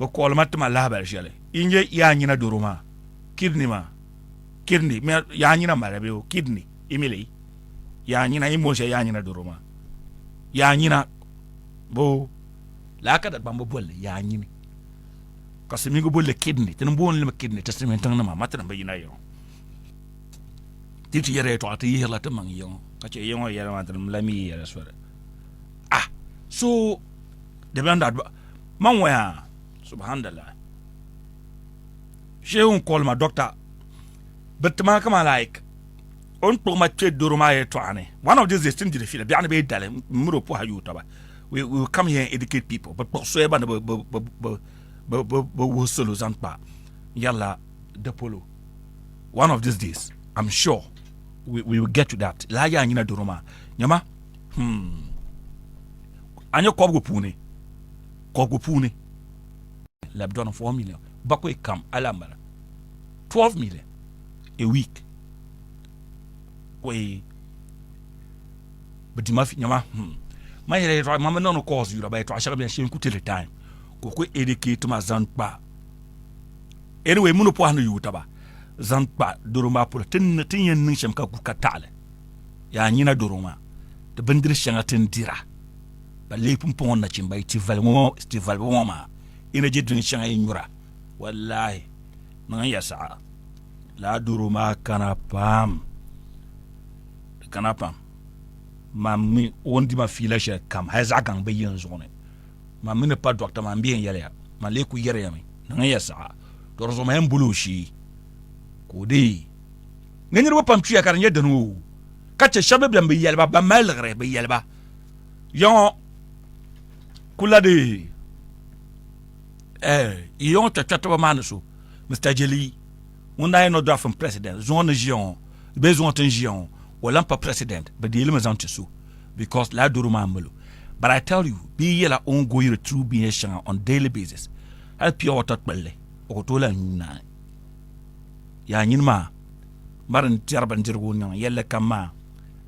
Bɛ kɔɔlima ti ma lahabali shɛli. Yi nyɛ yaa nyina doro maa, kidney maa, kidney, yaa nyina mali bee o, kidney, yi mi li? Yaa nyina, yi moon shɛli yaa nyina doro maa, yaa nyina bo laa ka Dagbamba boli li yaa nyini, ka Silimiingi boli li kidney, ti ni booni li mi kidney ti silimiin tiŋ ni maa, ma ti ni bi yina yiŋɔ. Ti ti yɛri yɛltɔɣa ti yihirila ti maŋ yiŋɔ ka chɛ yiŋɔ yɛla maa ti ni lahi mi yi yɛla soli. Ah, so dabiɛm daa man ŋɔ yaa subhanallah shee ŋun call ma doctor bi ti ma kama like o ni kpuɣi ma kpɛ doro maa yɛltɔɣa ni one of these days ti ni diri fiila biɛɣuni bee dali n miri o puhi ayi o taba we we will come here and educate people bi kpuɣi soya ba ni bi bi bi bi bi bi bi wuhi salo zaŋ kpa yɛrila di polo one of these days i'm sure we, we will get to that laa yaa nyina doro maa nyama hmm a nyɛ kɔbigu puuni kɔbigu puuni lab dɔni 4 million bakwai kam ala n bala 12 million a week koi bi dima fi nyama hmm ma yɛrɛ yɛtɔɣa ma mi niŋdi calls yura ba yɛtɔɣa shɛŋa bɛni shee n ku tiri time ka o ku educate ma zaŋ kpa anyway mini pɔhim ni yooi taba zaŋ kpa doro maa polo ti ni ti yɛn niŋ shɛm ka gu ka taɣili yaa nyina doro maa ti bindiri shɛŋa ti ni dira ba lee pumpɔŋɔ nachimba yi ti vali ŋɔ ti valibu ŋɔ maa energy drink shɛŋa yi nyura wallahi niŋ ya saɣa laa doro maa kana pam di kana pam mam mi o ni di ma fiila shɛli kam hali zaɣ gaŋ bi yi n zuɣu ni Man mi ni pa dɔkta maa m-be n yɛli ya, man lee kul yɛri ya mi, niŋ ya saɣa, to di zuɣu man yɛn bol o shee ka o deei. Ni niriba pam kpiya ka di nyɛ dini o, ka chɛ shɛba mi bɛn bi yɛli ba, ban mali liɣiri bi yɛli ba yaŋɔ kula di eh, yaŋɔ kpɛrikpɛritiba maa ni so, Mister Jeli, ŋun daa nyɛ North Dwarfin president, zuŋɔ ni ʒiya ŋɔ bee zuŋɔ ti ni ʒiya ŋɔ, o lan pa president, bɛ deei li mi zaŋ ti so because lala doro maa m-mali o. But I tell you, bia yɛla o ni goyiri through binyɛr shɛŋa on daily basis, hali pure water kpulli o ku tooi lahi nyu naai. Yaa nyini maa, mari n tɛri bindirigu niŋ yɛlli kam maa,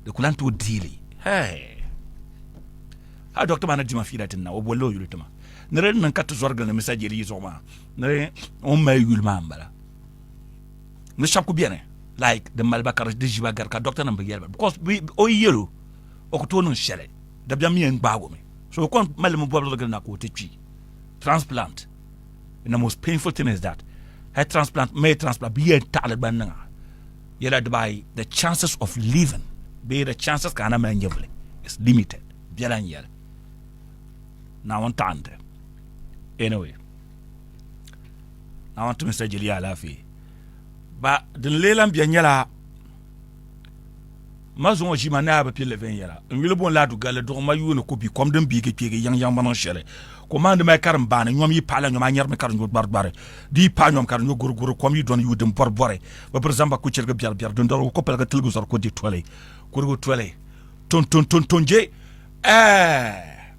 di ku lahi tooi dii li. Hey! Hali doctor maa ni dima fiila ti na, o bolila o yuli ti ma. Ni di niŋ ka ti zɔri gili ni Mr. Jeli yi zuɣu maa, ni o ni mali yuli maa m-bala. Ni shɛba ku beni like di mali ba ka di ʒi ba gari ka doctor nim bi yɛli ba because o yi yɛl o, o ku tooi niŋ shɛli. Dabiɛm mi yɛn gbaag o mi. So o kɔŋ mali mi bɔbili gili na ka o ti kpi. Transplant. And the most painful thing is that hair transplant, may transplant, bi yɛn taɣili gba niŋa. Yɛla dibaayi, the chances of living, bee the chances ka a na mali nyɛvuli is limited. Biɛla n yɛli. Naawuni taɣindi. Anyway, Naawuni timi sajili ya alaafee. Ba din lee lan bɛ nyɛla Ma zuŋɔ ʒii maa ni a bi pilli viɛnyɛla. N yuli booni la Adugalli duɣu ma yuuni ku bi kom din biigi kpeegi yiŋ yiŋ bi niŋ shɛli. Ko maa ni mali karim baani nyom yi paɣila nyom a nyarimi ka di nyo gbarigbari. Di yi paai nyom ka di nyo guriguri kom yi doni yuui din bɔribɔri bi biri zamba ku chirigi biɛribiɛri dundɔrigu ko paligi tiligi zɔri ko di toli kurigu toli ton ton ton ton je eh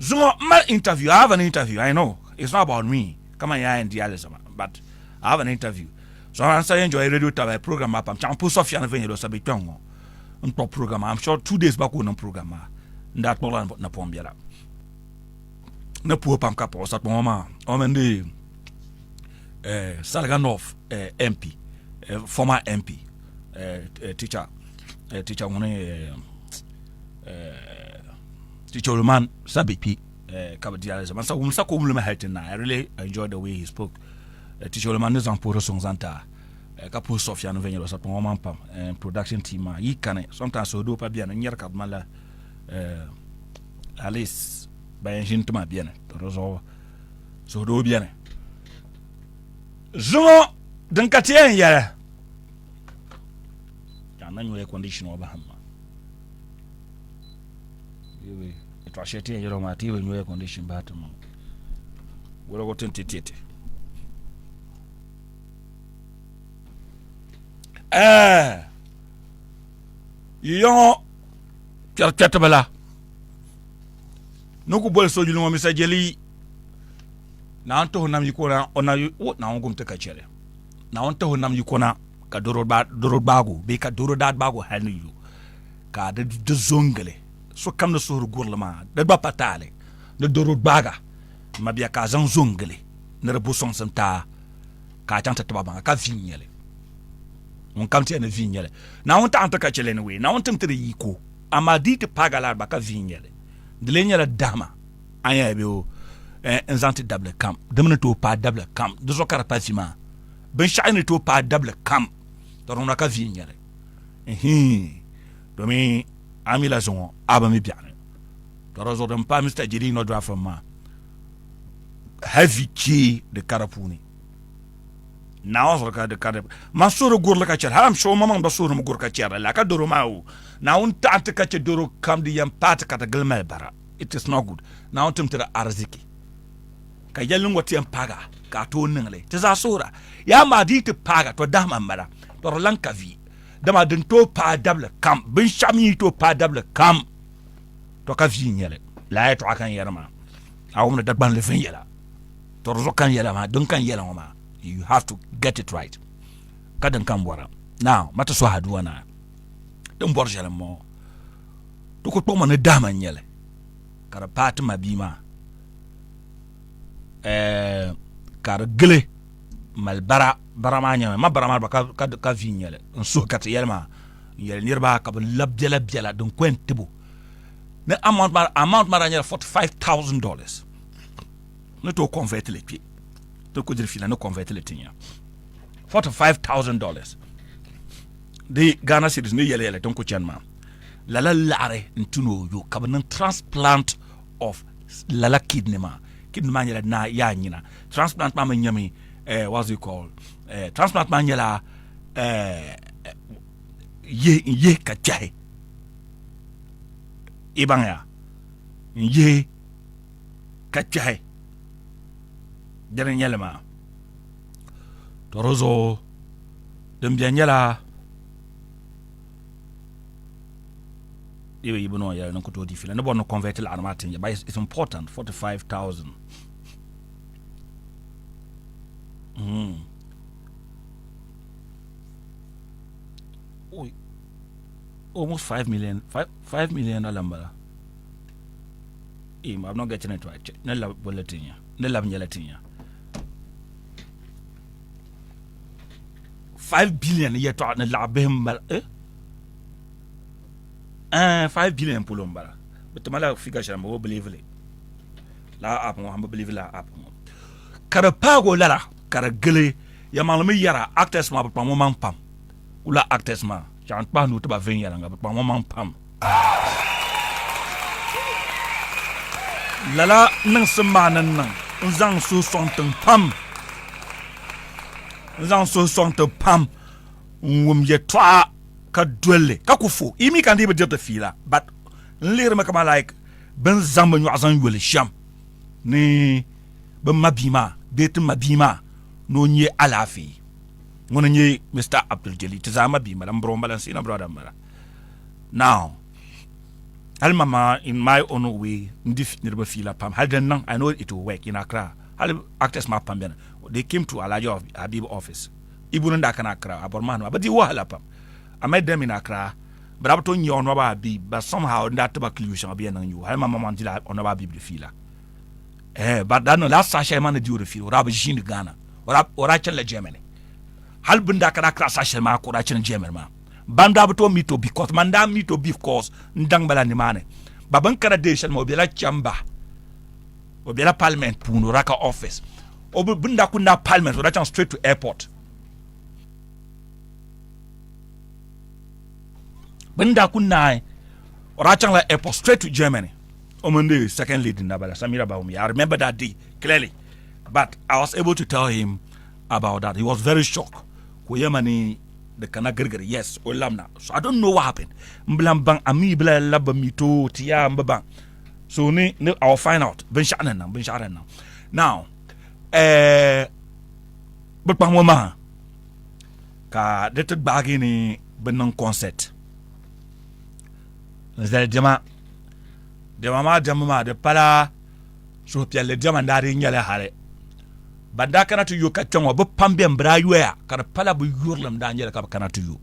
zuŋɔ m mali interview I have an interview I know it's not about me kaman yaa yɛn di alizama but I have an interview So an sa enjoy radio taba program maa pam chaŋ puhi Sofia ni viɛnyɛla o sa be kpɛŋ ŋɔ n kpuɣi program I'm sure 2 days ba ka o niŋ program maa n daa kpuɣila napɔŋ biɛla ni puhi pam ka kpuɣi o sa kpɔŋɔ maa o mini di eh, Salaga North eh, MP eh, former MP eh, eh, teacher eh, teacher ŋuni eh, eh, teacher Oluman sa be kpi eh, ka bi di alizama sa wumsa ka o wumlimi hali ti na I really enjoyed the way he spoke Teacher Oluman ni zaŋ puhiri suŋ zaŋ ti a ka puhi Sofia ni viɛnyɛla o sapima ŋɔ maa pam production team maa yi kani sometimes suhudoo pa beni n nyari ka di ŋmanila at least ban yɛn ʒini ti maa beni to di zuɣu suhudoo beni zuŋɔ din ka ti yɛn yɛli ka na nyo air condition ŋɔ bahim ma yɛtɔɣa shɛli ti yɛn yɛli ŋɔ maa ti bi nyo air condition bahi ti maŋ Woligu ti ti ti ti. Ɛɛ yiyaŋɔ kpɛri kpɛtiba la ni ku boli so yuli ŋɔ Mr. Jeli Naawuni tahi o nam yiko na o na o Naawuni gum ti ka chɛli Naawuni tahi o nam yiko na ka doro gbaago bee ka doro daa gbaago hali ni yo ka di di zo n-gili sokam ni suhuri gurili maa di gba pa taali ni doro gbaaga. Mabia ka a zaŋ zo n-gili. ni di bo sɔŋsim ti a ka a chaŋ ti tiba baŋa ka vi n-nyɛ li. Ŋun kam ti ya ni vi n-nyɛ li. Naawuni taɣim ti ka chɛ li anyway. Naawuni tim ti di yiko, amaa di yi ti paagi a laariba ka vi n-nyɛ li. Di lee nyɛla dahima a ni yɛli bee o n zaŋ ti dabili kam, di mi ni tooi paai dabili kam, di zuɣu ka di pa vi maa. Binshɛɣu ni tooi paai dabili kam, di niŋda ka vi n-nyɛ li. Nhii, domin a mi la zuŋɔ a bi mi biɛɣuni. To di zuɣu din paai Mister Jedi Nɔdɔafim maa, hali vi chee di ka di puuni. Naawuni zuɣu ka di ka di man suhuri gurili ka chɛri hali am shɛŋa maŋmaŋ gba suhuri mi guri ka chɛri la ka doro maa o Naawuni taɣi ti ka chɛ doro kam di yɛn paai ti ka ti gili mali bara it is not good Naawuni tim ti di ariziki ka yɛli ni ŋɔ ti yɛn paaga ka a tooi niŋli ti zaa suhura yaa maa di yi ti paaga to dahima m-bala to di lan ka vi dama din tooi paai dabili kam binshɛɣu mi yi tooi paai dabili kam to ka vi n-nyɛli lala yɛltɔɣa ka n yɛri maa a wumdi Dagbanli viɛnyɛla. To di zuɣu ka n yɛla maa, din ka n yɛla ŋɔ maa, you have to get it right. Ka din ka n bɔra. Now, ma ti suhi aduwa naa. Din bɔri shɛli m-bɔŋɔ. Ti ku kpuɣimi ni dahima n-nyɛ li ka di paai ti ma bia maa eh, ka di gili mali bara. Bara maa nyɛmi, ma bara maa gba ka, ka, ka vi n-nyɛ li. N suhi ka ti yɛli maa, n yɛli niriba ka bɛ labi biɛla biɛla din ko yɛn tibo. Ni amount maa, amount maa daa nyɛla $45,000. Ni tooi convert li kpe ti ku diri fiila ni convert li tinya $45,000 di Ghana cedis ni yɛli yɛli din ku chani maa lala laɣiri n ti ni o yo ka bi niŋ transplant of lala kidney maa. Kidney maa nyɛla naa yaa nyina. Transplant maa mi nyɛmi eh, what's it called? Eh, transplant maa nyɛla eh, yihi n yihi ka kpɛhi i baŋya n yihi ka kpɛhi dini n-nyɛ li maa to di zuɣu din beni nyɛla yi bi yi bi niŋ yɛli ni ku tooi di fiila ni bɔri ni convert laɣiri maa ti nya but it's important 45,000 mm. Almost 5 million 5, 5 million dollars bala I'm not getting it right. Ne lab wala tinya. Ne lab nyɛla tinya. 5 billion yɛtɔɣa ni laɣa bihi m bala eh? Eh, 5 billion polo m bala. Bɛ tima la figure shɛli m bi believe li. La app ŋɔ, m bi believe la app ŋɔ. Ka di paagi o lala ka di gili yɛlimaŋli mi yɛra actors maa bi kpaŋ o maŋ pam. Kula actors maa chaŋ n-kpahi nuu ti ba viɛnyɛliŋga bi kpaŋ o maŋ pam. Lala niŋsim maa ni niŋ n zaŋ n suhu sɔŋ tiŋ pam, n zaŋ n suhu sɔŋ ti pam n wum yɛtɔɣa ka doli li ka ku fo. Yi mi ka n dii bi diri di fiila but n lihirimi kaman like bɛ ni zaŋ bɛ nyɔɣu zaŋ yoli shɛm ni bɛ ma bia maa bee ti ma bia maa ni o nya alaafee. Ŋuni n-nyɛ Mister Abdul Jalil, ti zaa ma bia m-bala, m bro m-bala, n senior brother m-bala. Now, hali mama in my own way n di niriba fiila pam hali din niŋ I know it will work in Accra hali actors maa pam bɛni they came to Alhaji of Habib office Ibu ni daa kana Accra a bɔri maa nima bɛ di wahala pam I met them in Accra bɛ daa bi tooi nya Honourable Habib but somehow n daa tiba clue shɛŋa bɛ yɛn niŋ nya o hali mama maa dila Honourable Habib di fiila eh but daa niŋ last saha shɛli maa ni di o di fiila o daa bi ʒiini Ghana o daa chanila Germany hali bɛ ni daa kana Accra saha shɛli maa ka o daa chani Germany maa Ban daa bi tooi meet o because man daa meet o because n daŋ bala nimaani. Ba bin kana deei shɛli maa o bela chamber, o bela parliament puuni, o daa ka office. O bi bin daa kuli naai parliament o daa chaŋ straight to airport. Bin daa kuli naai o daa chaŋla airport straight to Germany. O mini the second lady na bala Samira Bawumia. I remember that day clearly. But I was able to tell him about that. He was very shocked. Ka o yɛma ni di kana girigiri yes o labina so I don't know what happened n bi lan baŋ a mi bi lahi labi mi to ti yaa n bi baŋ so ni ni I will find out binshɛɣu ni niŋ binshɛɣu ni niŋ now eh, bi kpaŋ ŋɔ maa ka di ti gbaagi ni bi niŋ concert n zali diɛma diɛma maa diɛmbu maa di pala suhupiɛlli diɛma n daa di nyɛli hali Ban daa kana ti yo ka kpe ŋɔ, bɛ pam bɛn bi daa yoya, ka di pala bɛ yurilim daa nyɛli ka bɛ kana ti yo.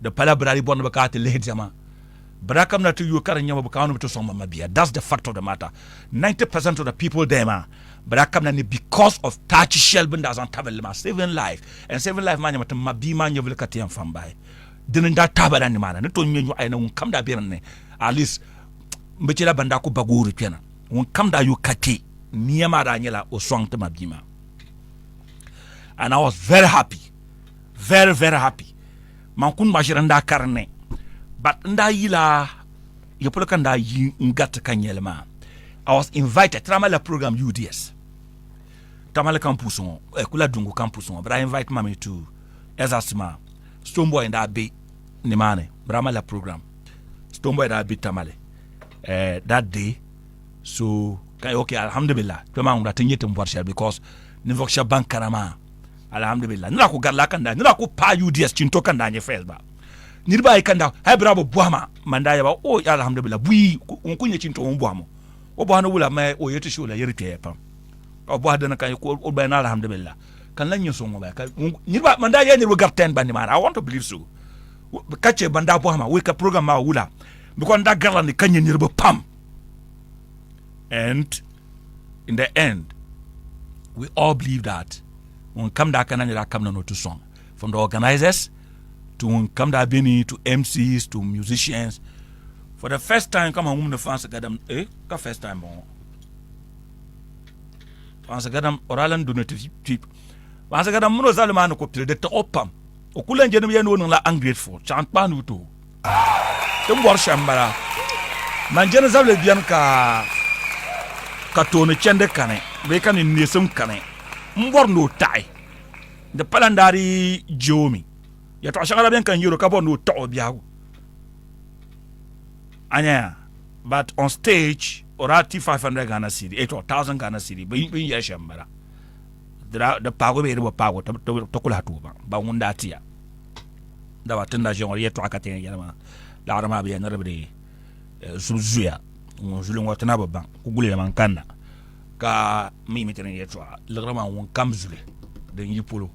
Di pala bɛ daa yi bɔri ni bɛ kana ti lihi diɛma. Bɛ daa kamina ti yo ka di nyɛmi bɛ kana ni bɛ ti sɔŋ bɛ mabia. That's the fact of the matter. 90% of the people there maa, Bɛ daa kamina ni because of taachi shɛli bɛ ni daa zaŋ tabili li maa, saving life, and saving life maa nyɛmi ti ma bia maa nyɛvili ka ti yɛn fa m-bahi. Dini n-daa tahi ba na nimaani ni tooi ŋme nyɔɣu ni ŋun kam daa be din ni, at least m bi chela ban daa ku bagoori kpɛna, ŋun kam daa yu ka kpe, nia maa daa nyɛla o sɔŋ ti ma bia maa. And I was very happy, very very happy. Man ku ŋma ʒiri n daa ka din ni, but n daa yila ya polo ka n daa yi n gariti ka nyɛli maa. I was invited ti daa malila program UDS Tamale campus ŋɔ, eh, kula Dungu campus ŋɔ, bɛ daa invite ma mi to SRC maa. Stonebwoy n daa be nimaani, bɛ daa malila program. Stonebwoy daa be Tamale eh, that day. So, ka okay, alhamdulillah, kpɛ maa ŋuna ti nyɛ ti ni bɔri shɛli because ninvuɣu shɛba ban kana maa, alhamdulillah, nira ku garila ka n daa, nira ku paai UDS chinto ka n daa nyɛ first ba. Niriba ayi ka n daa, hali bɛ daa bi bɔhi ma, man daa yaba, oh, alhamdulillah, buyi ŋun ku nyɛ chinto ŋun bɔhi ma. O bɔhi ni wula maya o yɛti shɛ o la yɛri kpɛya pam. Ka o bɔhi dini ka o gba ni alhamdulillah. Ka n lahi nyɛ so ŋɔ baya ka niriba man daa yɛli niriba gari 10 gba nimaani. I want to believe so. Ka che ban daa bɔhi ma wei ka program maa wula because n daa garila ni ka nyɛ niriba pam. And in the end we all believe that ŋun kam daa kana nyɛla kam na ni o ti sɔŋ from the organizers to ŋun kam daa beni to MCs to musicians. For the first time kama ŋum ni fansi gadam eh ka first time bɔŋɔ. Fansi gadam o daa lan donate ti Fansi gadam mini o zabili maa ni ku pili di tiɣi o pam. O ku lan je ni bɛ yɛli ni o niŋla ungrateful chaŋ n-kpahi nuu ti o. Ti ni bɔri shɛm m-bala. Man je ni zabili beni ka ka tooni chandi kani bee ka ninneesim kani m bɔri ni o taɣi. Di pala n daa di je o mi. Yɛtɔɣ shɛŋa daa beni ka n yɛl o ka bɔri ni o taɣi o biɛhigu. A nya but on stage o daa ti 500 Ghana cedi, eh, to 1000 Ghana cedi, bin yɛli shɛm m-bala. Di daa di paagu bee di bi paagu ti ku lahi tooi baŋ ba ŋun daa tiya. Dama ti ni daa ʒiya ŋɔ di yɛtɔɣa ka ti yɛn yɛli maa laɣiri maa bi yɛn ni di bi di zuya ŋun zuli ŋɔ ti na bi baŋ ku guli man kanna ka mi mi ti ni yɛtɔɣa liɣiri maa ŋun kam zuli din yi polo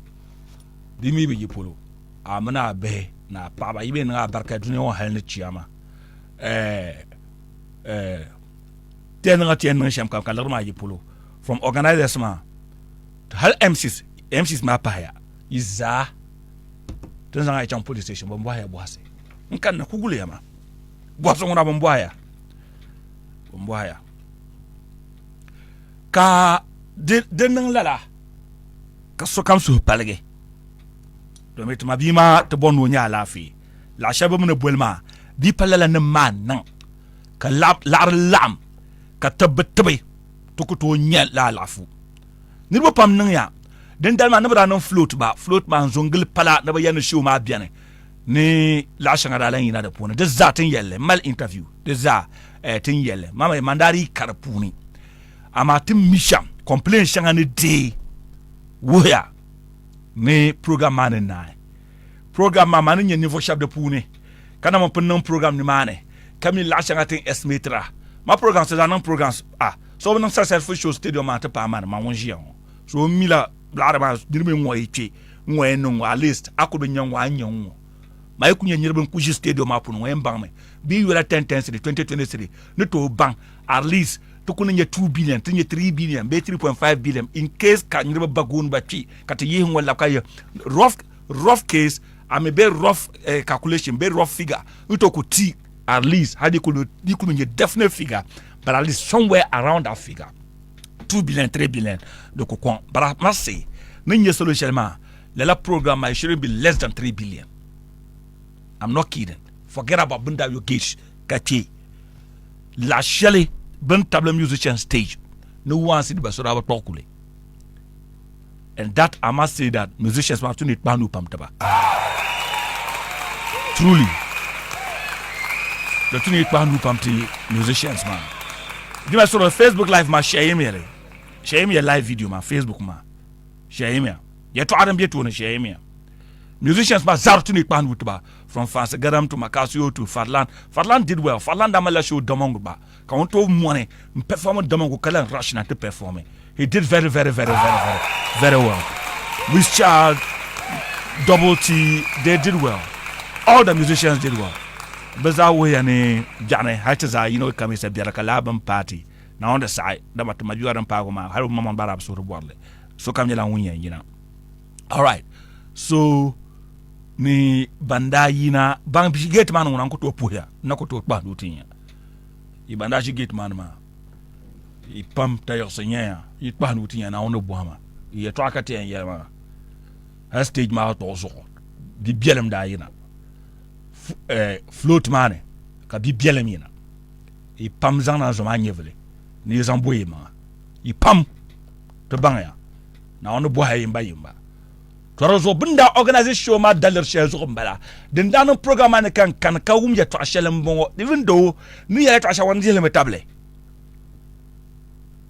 di mi bi yi polo a mini a bihi ni a paɣaba yi bee niŋ a barika dunia ŋɔ hali ni chiyaama eh, eh, ti yɛn niŋ ti yɛn niŋ shɛm kam ka liɣiri maa yi polo from organizers maa hali MCs MCs maa pahaya yi zaa ti ni zaŋ a yi chaŋ police station bin bɔhaya bɔhisi n kanna ku guliya maa bɔhisi ŋuna bin bɔhaya bin bɔhaya ka di niŋ lala ka sokam suhu paligi domin ti ma bia maa ti bɔri ni o nyɛ alaafee laɣ shɛli bɛ mi ni boli maa di pa lala nim maa niŋ ka laɣiri laɣim ka tibbi tibi ti ku tooi nya lala alaafuu niriba pam niŋya dindali maa ni bɛ daa niŋ float ba float maa n-zo n-gili pala ni bɛ yɛli ni show maa beni ni laɣ shɛŋa daa lan yina di puuni di zaa ti ni yɛli li m mali interview di zaa eh, ti ni yɛli li mama man daa dii ka di puuni amaa ti mi shɛm complain shɛŋa ni deei wuhiya ni program maa ni naai program maa maa ni nyɛ ninvuɣ shɛba di puuni ka na mi pun niŋ program nimaani ka mi laɣ shɛŋa ti ni estimate-ra ma programs ti zaa niŋ programs a so bi niŋ successful show stadium maa ti paai mani man ŋun ʒiya ŋɔ so n mila laɣiri maa niriba ŋɔ yi kpe ŋɔ yɛn niŋ ŋɔ at least a kuli bi nya ŋɔ a ni nya ŋɔ maa yi ku nya niriba n ku ʒi stadium maa puuni ŋɔ yɛn baŋmi bɛ yi yola 10 10 cedi 20 20 cedi ni tooi baŋ at least ti ku ni nya 2 billion ti nya 3 billion bee 3.5 billion in case ka niriba ba gooni ba kpi ka ti yihi ŋɔ labi ka yɛ rough rough case I mean bee rough eh, calculation bee rough figure n to ku ti at least hali di ku di ku nyɛ definite figure but at least somewhere around that figure 2 billion 3 billion di ku kɔŋ but I must say ni nyɛ salo shɛli maa lala program maa it shouldn't be less than 3 billion I'm not kidding forget about bin daa yo gate ka kpe laɣ shɛli bin tabili musician stage ni waansi di ba so daa bi kpuɣi kuli and that I must say that musicians maa tuni kpahi nuu pam tiba truly di tuni kpahi nuu pam ti musicians maa di ma sɔrɔ Facebook live maa share li share live video maa Facebook maa share yɛtɔɣa din bɛ tooni share musicians maa zaa tuni kpahi nuu tiba from Fansi Gadam to Makasio to Fadlan Fadlan did well Fadlan daa malila show Damongo gba ka ŋun tooi mɔni n perform Damongo ka lan rush na ti perform he did very very very very very very well Wizchild Double T they did well all the musicians did well bɛ zaa wuhiya ni biɛɣuni hali ti zaa yino kamisa biɛri ka laa bin party. Naawuni di saɣi dama ti mabia din paagi o maa hali o maŋmaŋ gba daa bi suhuri bɔri li. Sokam nyɛla ŋun yɛn yina. Alright, so ni ban daa yina ban ʒi gate maa ni ŋuna n ku tooi puhiya n na ku tooi kpahi nuu tin ya. Yi ban daa ʒi gate maa ni maa yi pam tayiɣisi nyɛya yi kpahi nuu tin ya Naawuni ni bɔhi ma yi yɛtɔɣa ka ti yɛn yɛli maa hali stage maa tɔɣu zuɣu bi biɛlim daa yina float maa ni ka bi biɛlim yina yi pam zaŋ na zoma nyɛvili ni yi zaŋ bo yi maŋa yi pam ti baŋya Naawuni bɔhi yimba yimba to di zuɣu bini daa organize show maa daliri shɛli zuɣu n bala din daa niŋ program maa ni ka n kani ka wum yɛtɔɣa shɛli n bɔŋɔ even though ni yɛla yɛtɔɣa shɛli ŋɔ n dihilimi tabili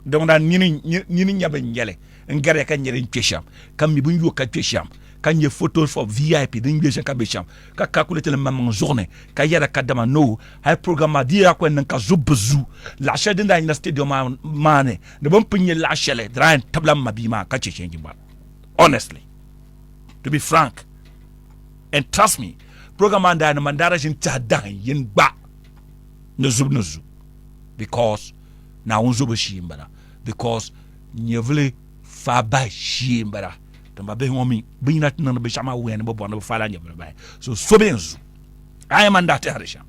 din ŋuna nini nya bin nyɛli n gariya ka nyɛ din kpɛ shɛm ka mi bin yo ka kpɛ shɛm ka nyɛ photos for VIP din kpɛ shɛm ka bɛ shɛm ka calculate li maŋmaŋ zuɣu ni ka yɛra kadama no hali program maa di yaa kuli niŋ ka zu bi zu laɣa shɛli din daa yina stadium maa ni ni bin pun nyɛ laɣa shɛli di daa yɛn tabila m mabia maa ka chɛ change maa honestly to be frank and trust me program maa daa ni man daa ʒini tiɛha dahin yini gba ni zubu ni zu because Naawuni zobu shee n bala because nyɛvuli faa bahi shee n bala ti ba bihi ŋɔ mi bi yina ti niŋdi binshaɣu maa wuya ni bi bɔri ni bi faala nyɛvuli bahi so so bɛ n zu a yɛn man daa tɛhiri shɛm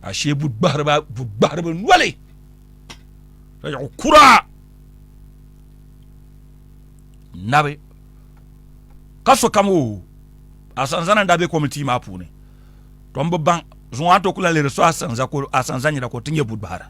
ashee bu gbahiriba bu gbahiriba noli ka yaɣu kura nabi ka sokam o asanzana n daa bɛ kɔmitii maa puuni to n bi baŋ zuŋɔ a to kula lihiri so asanza ko asanza nyɛla ko ti nyɛ budgbahira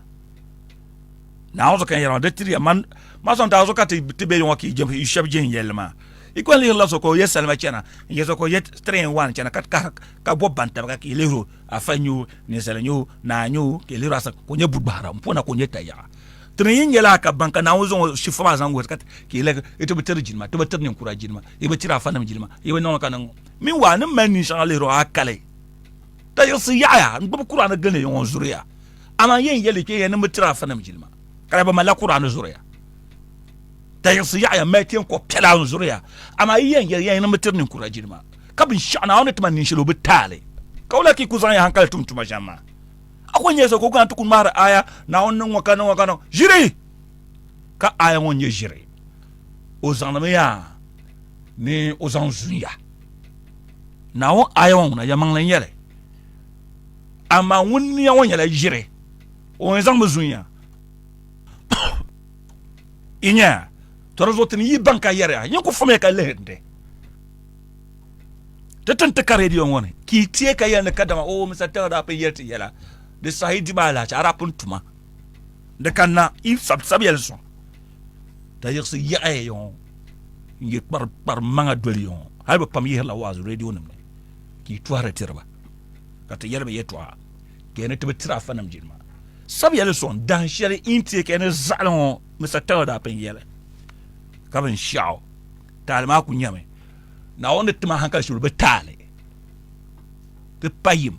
Naawuni zuɣu ka n yɛri maa di tiriya man ma sɔŋ ti a zuɣu ka ti ti be ŋɔ ka yi shɛba je n yɛlli maa yi kɔŋ lihirila so ka o ye salima chana n ye so ka o ye 3 in 1 chana ka ka ka bɔbi bantabiga ka yi lihiri o afa n-nyɛ o ninsali n-nyɛ o naa n-nyɛ o ka yi lihiri o asa ka o nyɛ budgbahira m pona ka o nyɛ tayaɣa ti ni yi nyɛla ka baŋ ka Naawuni zaŋ o shifa maa zaŋ wuhi ka ka yi like ti bi tiri jilima ti bi tiri ninkura jilima yi bi tiri afanim jilima yi bi niŋ ka niŋ meanwhile ni mali nin shɛŋa lihiri o a kali tayiɣisi yaɣaya n gbubi Kurani gili ni ŋɔ zuriya Amaa yɛn yɛli kpe ya ni mi tiri afanim jilima, ka di bi malila Kurani zuriya. Tayiɣisi yaɣiya mali teenkɔb piɛla n zuriya. Amaa yi yɛn yɛli ya ni mi tiri ninkura jilima, ka binshɛɣu Naawuni ni ti ma ninshɛli o bi taali, ka wula ka yi ku zaŋ ya hankali tum tuma shɛm maa? A ku nyɛ so ka o kana ti ku ŋmahiri aya, Naawuni ni ŋɔ ka ni ŋɔ ka ni ŋɔ. Ʒiri! Ka aya ŋɔ nyɛ ʒiri. O zaŋdimi yaa ni o zaŋ zun ya. Naawuni aya ŋɔ ŋuna yɛlimaŋli n-nyɛ li. Amaa ŋun nia ŋɔ nyɛla ʒiri, o ni zaŋmi zunya. Yi nya, to di zuɣu ti ni yi baŋ ka yɛri ya, yin ku famiya ka lihiri di. Ti tin ti ka redio ŋɔ ni, ka yi teei ka yɛli ni kadama, Oo, Mr. Taylor daa pun yɛli ti yɛla, di saha yi di ma alahichi, a daa pun tuma. Di kanna, yi sabi sabi yɛli sɔŋ. Ta yiɣisi yaɣiya ya ŋɔ n-ye kpari kpari maŋa doli ya ŋɔ. Hali bɛ pam yihirila waazu redio nim ni, ka yi tɔhiri tiri ba. Ka ti yɛli ba yɛtɔɣa, ka ni ti bi tiri afanim jilima. Sabi yɛli sɔŋ, dahin shɛli n ti ka ni zaɣili ŋɔ Mr. Taylor daa pun yɛli ka binshɛɣu taali maa ku nyɛmi Naawuni ni ti ma hankali shɛli bi taali ti pa yim.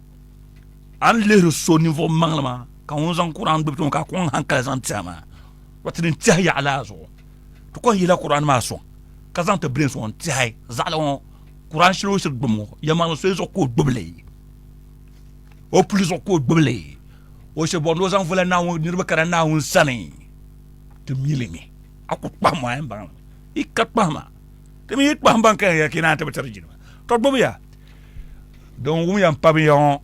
A ni lihiri so ninvuɣ maŋli maa ka ŋun zaŋ Kuran gbubi ti ŋɔ ka a kɔŋ hankali zaŋ ti a maa, ti ni tɛhi yaɣa laa zuɣu. Ti kɔŋ yihila Kuran maa sɔŋ ka zaŋ ti brain sɔŋ n-tɛhi zaɣili ŋɔ Kuran shɛli o shiri gbubi ŋɔ, yɛlimaŋli soli zuɣu ka o gbubi li. O puli zuɣu ka o gbubi li. O shiri bɔri ni o zaŋ vola Naawuni niriba kana Naawuni sani. Ti mi li mi. A ku kpahim a yɛn baŋ li. Yi ka kpahima. Ti mi yi kpahim baŋ ka yɛn yɛli ka yi naan ti bi tiri jilima. Tɔ gbubi ya. Din wum ya m-pa binyɛra ŋɔ.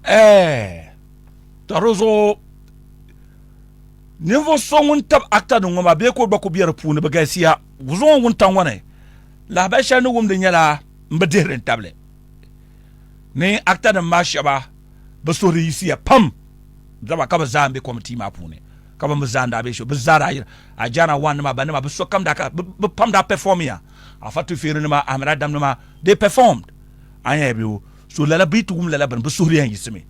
Ɛɛ, tɔ di zuɣu ninvuɣ so ŋun tabi actor nim ŋɔ maa bee ka o gba ku be di puuni bɛ galisiya. Zuŋɔ wuntaŋ ŋɔ ni Lahabali shɛli ni wumdi nyɛla m bi dihiri n tabili ni actor nim maa shɛba bi suhuri yiɣisiya pam dama ka bi zaa n be committee maa puuni ka bi mi zaa n daa be shɛba bi zaa daa yiri Ajana one nima ban nima bi sokam daa ka bi pam daa perform ya Afa Tufeeri nima Ahmed Adam nima they performed a nya bi so lala bi ti wum lala bini bi suhuri yɛn yiɣisimi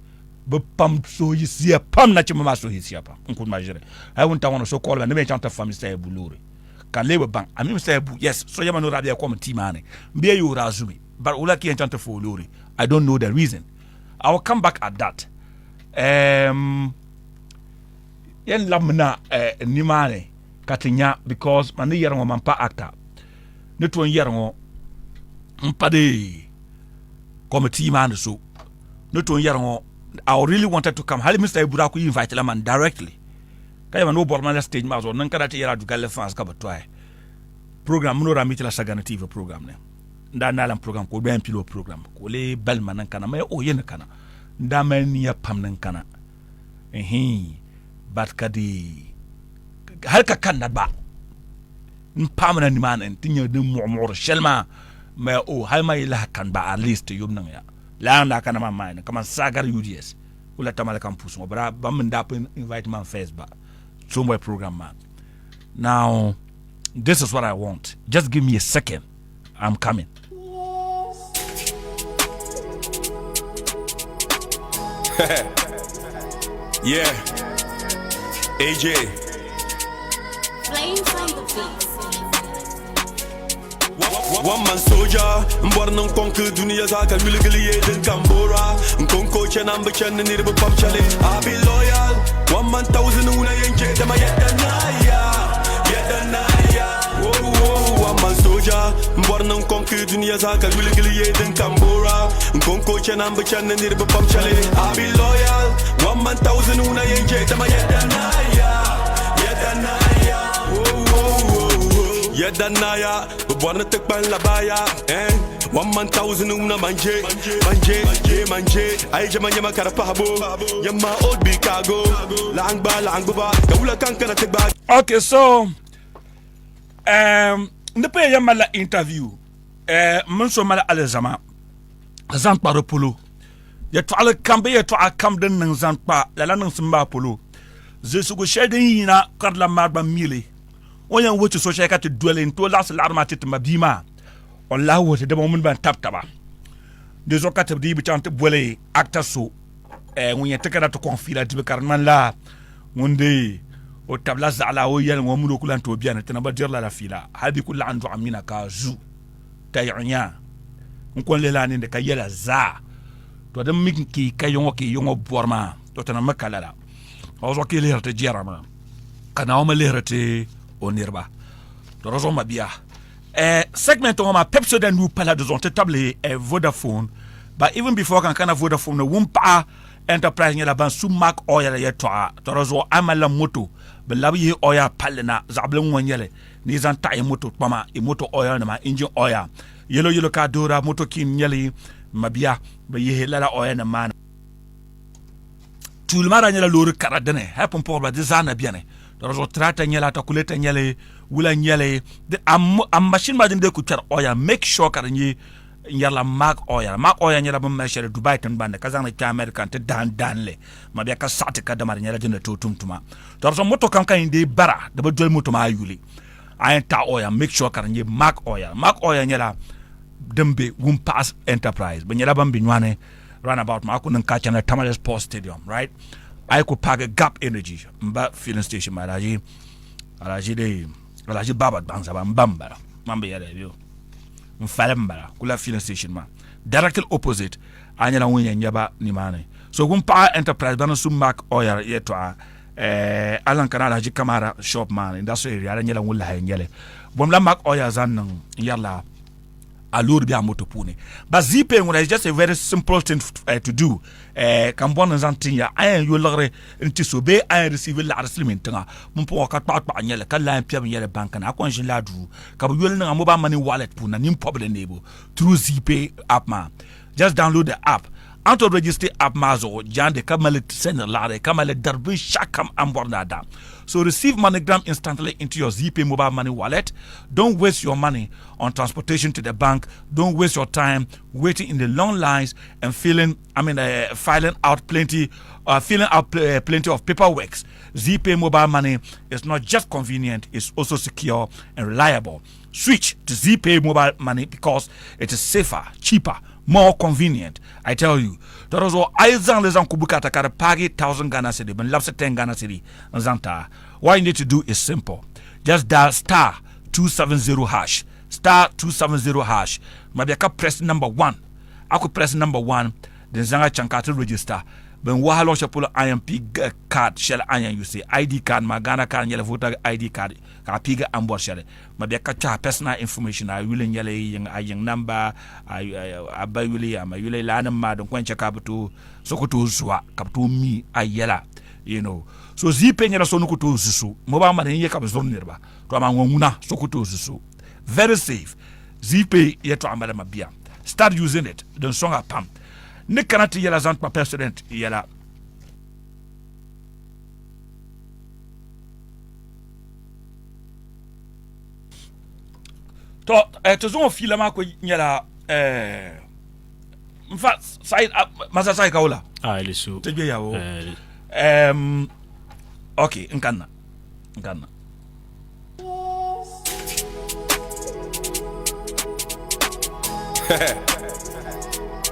bi pam suhu yiɣisiya pam nachimba maa suhu yiɣisiya pam n kuli ma ʒiri hali wuntaŋ ŋɔ ni so kɔɣili ba ni bɛ yɛn chaŋ ti fa Mister Abu loori ka n lee bi baŋ a mi Mister Abu yes so yɛma ni o daa bela committee maa ni m bee yi o daa zumi but wula ka yɛn chaŋ ti fa o loori I don't know the reason I will come back at that um, yɛn labimina uh, nimaani ka ti nya because man ni yɛri ŋɔ man pa actor ni to n yɛri ŋɔ n pa di committee maa ni so ni to n yɛri ŋɔ I really wanted to come hali Mr. Abu daa ku invite la man directly. Ka yɛma ni o bɔri ma la stage maa zuɣu niŋ ka daa ti yɛli Adu Galli fans ka bi tɔhi program mini o daa meet la Sagani TV program ni. N daa naai lan program ka o gba yɛn pili o program ka o lee bali ma ni n kana. Ma yɛli o yi ni kana. N daa mali nia pam ni n kana. Nhii but ka di hali ka kanna gba n paamina nimaani n ti nya din muɣimuɣiri shɛli maa ma yɛli o hali ma yi lahi kani gba at least ti yom niŋ ya. Lala n daa kana maa maani kaman Sagar UDS kula Tamale campus ŋɔ bɛ ban mi daa pun invite man first ba Stonebwoy program maa. Now this is what I want. Just give me a second. I'm coming. Yeah. AJ. Flames on the beat. One man soldier, n bɔri ni n kɔŋ ki dunia zaa ka yuli gili ye din ka n boora. N konko chana n bi chani ni niriba pam chali. I be loyal, one man thousand ŋuna yɛn chɛ dama yɛda naaya, yɛda naaya. Whoa, whoa, one man soldier, n bɔri ni n kɔŋ ki dunia zaa ka yuli gili ye din ka n boora. N konko chana n bi chani ni niriba pam chali. I be loyal, one man thousand ŋuna yɛn chɛ dama yɛda naaya, yɛda naaya. Whoa, whoa, whoa, whoa. Yɛda naaya, bɛ bɔri ni ti kpani la baaya, eh. One man thousand ŋuna manje, manje, manje. A yi jɛma nyɛma ka di pahibu, nyɛma old big cargo. Laɣim gbaai, laɣim gbuba, ka wula ka n kana ti gbaai. Okay, so um, ni pun yɛn malila interview eh, mini so mali alizama zaŋ kpa di polo yɛtɔɣali kam bee yɛtɔɣa kam din niŋ zaŋ kpa lala niŋsim maa polo zilisigu shɛli din yina ka di lan maa gba mili o yɛn wuhi ti so shɛli ka ti doli n tooi laɣisi laɣiri maa ti ti ma bia maa o ni lahi wuhi ti dama o mini ban tabi taba di zuɣu ka ti dii bi chaŋ ti boli actor so eh, ŋun yɛn ti kana ti kɔŋ fiila dibu ka di ŋmanila ŋun di o tabila zaɣila o yɛli ŋɔ mini o ku lan tooi beni ti na bi diri lala fiila hali bɛ ku laɣim dɔɣim mina ka zu tayiɣi nya n ko n-lihi la a nini ka yɛla zaa to din mi ka yi ka yiŋɔ ka yi yiŋɔ bɔri maa to ti na mi ka lala o zuɣu ka yi lihiri ti jɛra maa ka Naawuni mi lihiri ti o niriba to di zuɣu mabia eh, segment ŋɔ maa Pepsodent nuu pala di zuɣu ti tabili eh, Vodafone but even before kan kana Vodafone ni wumpaɣa Enterprise nyɛla ban su Mark Oil yɛltɔɣa to di zuɣu a malila moto bɛ labi yihi oil palli na zaɣ'bili ŋɔ nyɛli ni yi zaŋ taɣi moto kpama i moto oil nima engine oil yelo yelo ka a doora moto king nyɛli mabia bɛ yihi lala oil nim maa na. Tuuli maa daa nyɛla loori kara dini hali pumpɔŋɔ di zaa na beni di zuɣu tirata nyɛli atakulɛta nyɛli wula nyɛli a mashini maa din bɛ ku kpɛri oil make sure ka di nyɛ n yɛrila mark oil mark oil nyɛla bin mali shɛli Dubai tingbanni ka zaŋli kpɛ America n ti dahin dahinli mabia ka saɣati ka dama di nyɛla din ni tooi tum tuma to di zuɣu moto kam ka yin dee bara di bi doli moto maa yuli a yɛn taɣi oil make sure ka di nyɛ mark oil mark oil nyɛla din be Wumpaɣa Enterprise bi nyɛla ban be nyɔni roundabout maa ku niŋ ka chana Tamale Sports Stadium right a yi ku paagi Gap Energy n ba filling station maa alhaji alhaji de alhaji baba gbaŋzaba n ba n bala man bi yɛli yo n fali n bala kula filling station maa directly opposite a nyɛla ŋun yɛn nyɛba nimaani so Wumpaɣa Enterprise bani su Mark Oil yɛltɔɣa eh, alan kana alhaji kamara shop maa ni industrial area ala nyɛla ŋun lahi nyɛli bomla Mark Oil zaŋ niŋ n yɛrila a loori bɛ a moto puuni but zpay ŋuna is just a very simple thing to do ka n bɔri ni zaŋ tin ya a yɛn yo liɣiri n ti so bee a yɛn receive laɣiri silimiin tiŋa pumpɔŋɔ ka kpaɣa kpaɣa nyɛli ka line piɛbi nyɛli bank ni a kɔŋ ʒinila a duu ka bi yoli niŋ a mobile money wallet puuni na nini pɔbili neebu through zpay app maa just download the app a ni tooi register app maa zuɣu jaande ka mali sendiri laɣiri ka mali dari binshɛɣu kam a ni bɔri ni a da. So receive MoneyGram instantly into your Zeepay mobile money wallet. Don't waste your money on transportation to the bank. Don't waste your time waiting in the long lines and filling, I mean, filing out plenty, filling out plenty of paperwork. Zeepay mobile money is not just convenient, it's also secure and reliable. Switch to Zeepay mobile money because it is safer, cheaper, more convenient. I tell you. To di zuɣu a yi zaŋ li zaŋ ku bukata ka di paagi 1000 Ghana cedi, bɛ ni labisi 10 Ghana cedi n zaŋ ti a. What you need to do is simple. Just dial star 270 hash, star 270 hash. Mabia ka press number 1. A ku press number 1, din zaŋ a chaŋ ka a ti register. Bɛn wahi luɣ shɛli polo a yɛn piigi card shɛli a ni yɛn yusi. ID card maa, Ghana card n-nyɛli, voter ID card ka a piigi a ni bɔri shɛli. Mabia ka kpɛhi personal information, a yuli n-nyɛli, a yiŋ number, a ba yuli, a ma yuli, lala nim maa din kɔŋ chɛ ka a bi tooi, so ku tooi zuwa ka bi tooi mi a yɛla. You know. So Zeepay nyɛla so ni ku tooi zu so. Mobile money n-nyɛ ka bɛ zuri niriba. To amaa ŋɔ ŋuna so ku tooi zu so. Very safe. Zeepay yɛtɔɣa m-bala mabia. Start using it. Din sɔŋ a pam. N ni kana ti yɛla zaŋ kpa President yɛla. To eh, ti zuŋɔ fiila maa ku nyɛla eh, n fa sayi masa sayi ka wula a ili su ti gbe yawo Eh. Ok, n kanna, n kanna.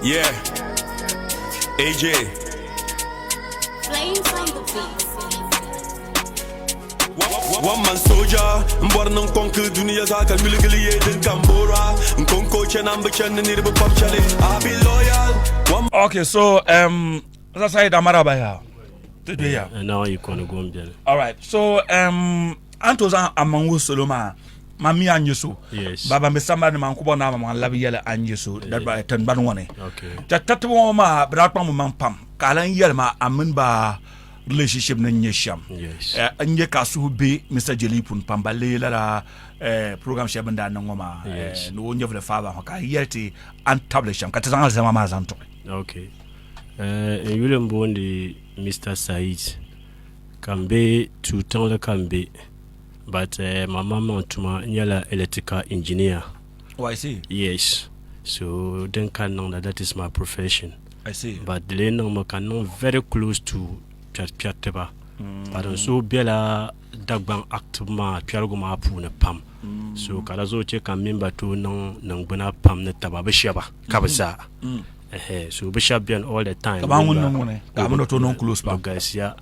Yeah. AJ. Flames on the beat. One man soldier, n bɔri niŋ kɔŋ dunia zaa ka yuligili ye din kam boora n konko chana n bi chani niriba pam chali I be loyal. One Okay, so Masa Said Amara ya. Ti gbe ya. Naawuni yi kɔni gom beni. All right. So an to zaŋ amaŋ wuhi salo maa ma mi a nyɛ so. Yes. Ba ban be sambani ni maa n ku bɔri ni a maŋ labi yɛli a nyɛ so tiŋgbani ŋɔ ni. Okay. Ka tatibu ŋɔ maa bɛ daa kpaŋ bɛ maŋ pam ka a lan yɛli ma a mini ba relationship ni nyɛ shɛm. Yes. N nyɛ ka a suhu be Mr. Jeli puuni pam ba lee lala program shɛli bɛ ni daa niŋ ŋɔ maa Yes. ni o nyɛvili faaba ŋɔ ka a yɛli ti a ni tabili shɛm ka ti zaŋ alizama maa zaŋ tuɣi. Okay. N yuli m booni Mr. Said ka m be Tuuli tiŋli ka m be but ma maŋmaŋ tuma nyɛla electrical engineer. Oh, I see. Yes. So din ka n niŋda that is my profession. I see. But di lee niŋmi ka n niŋ very close to kpɛrikpɛritiba. But n suhu bela Dagbaŋ active maa kpɛrigu maa puuni pam. So ka di zuɣu che ka m mini ba tooi niŋ niŋgbuna pam ni taba bɛ shɛba ka bɛ zaa. So bɛ shɛba beni all the time. Kaman ŋun niŋ ŋuni ka a mini o tooi niŋ close pam. Bɛ galisiya.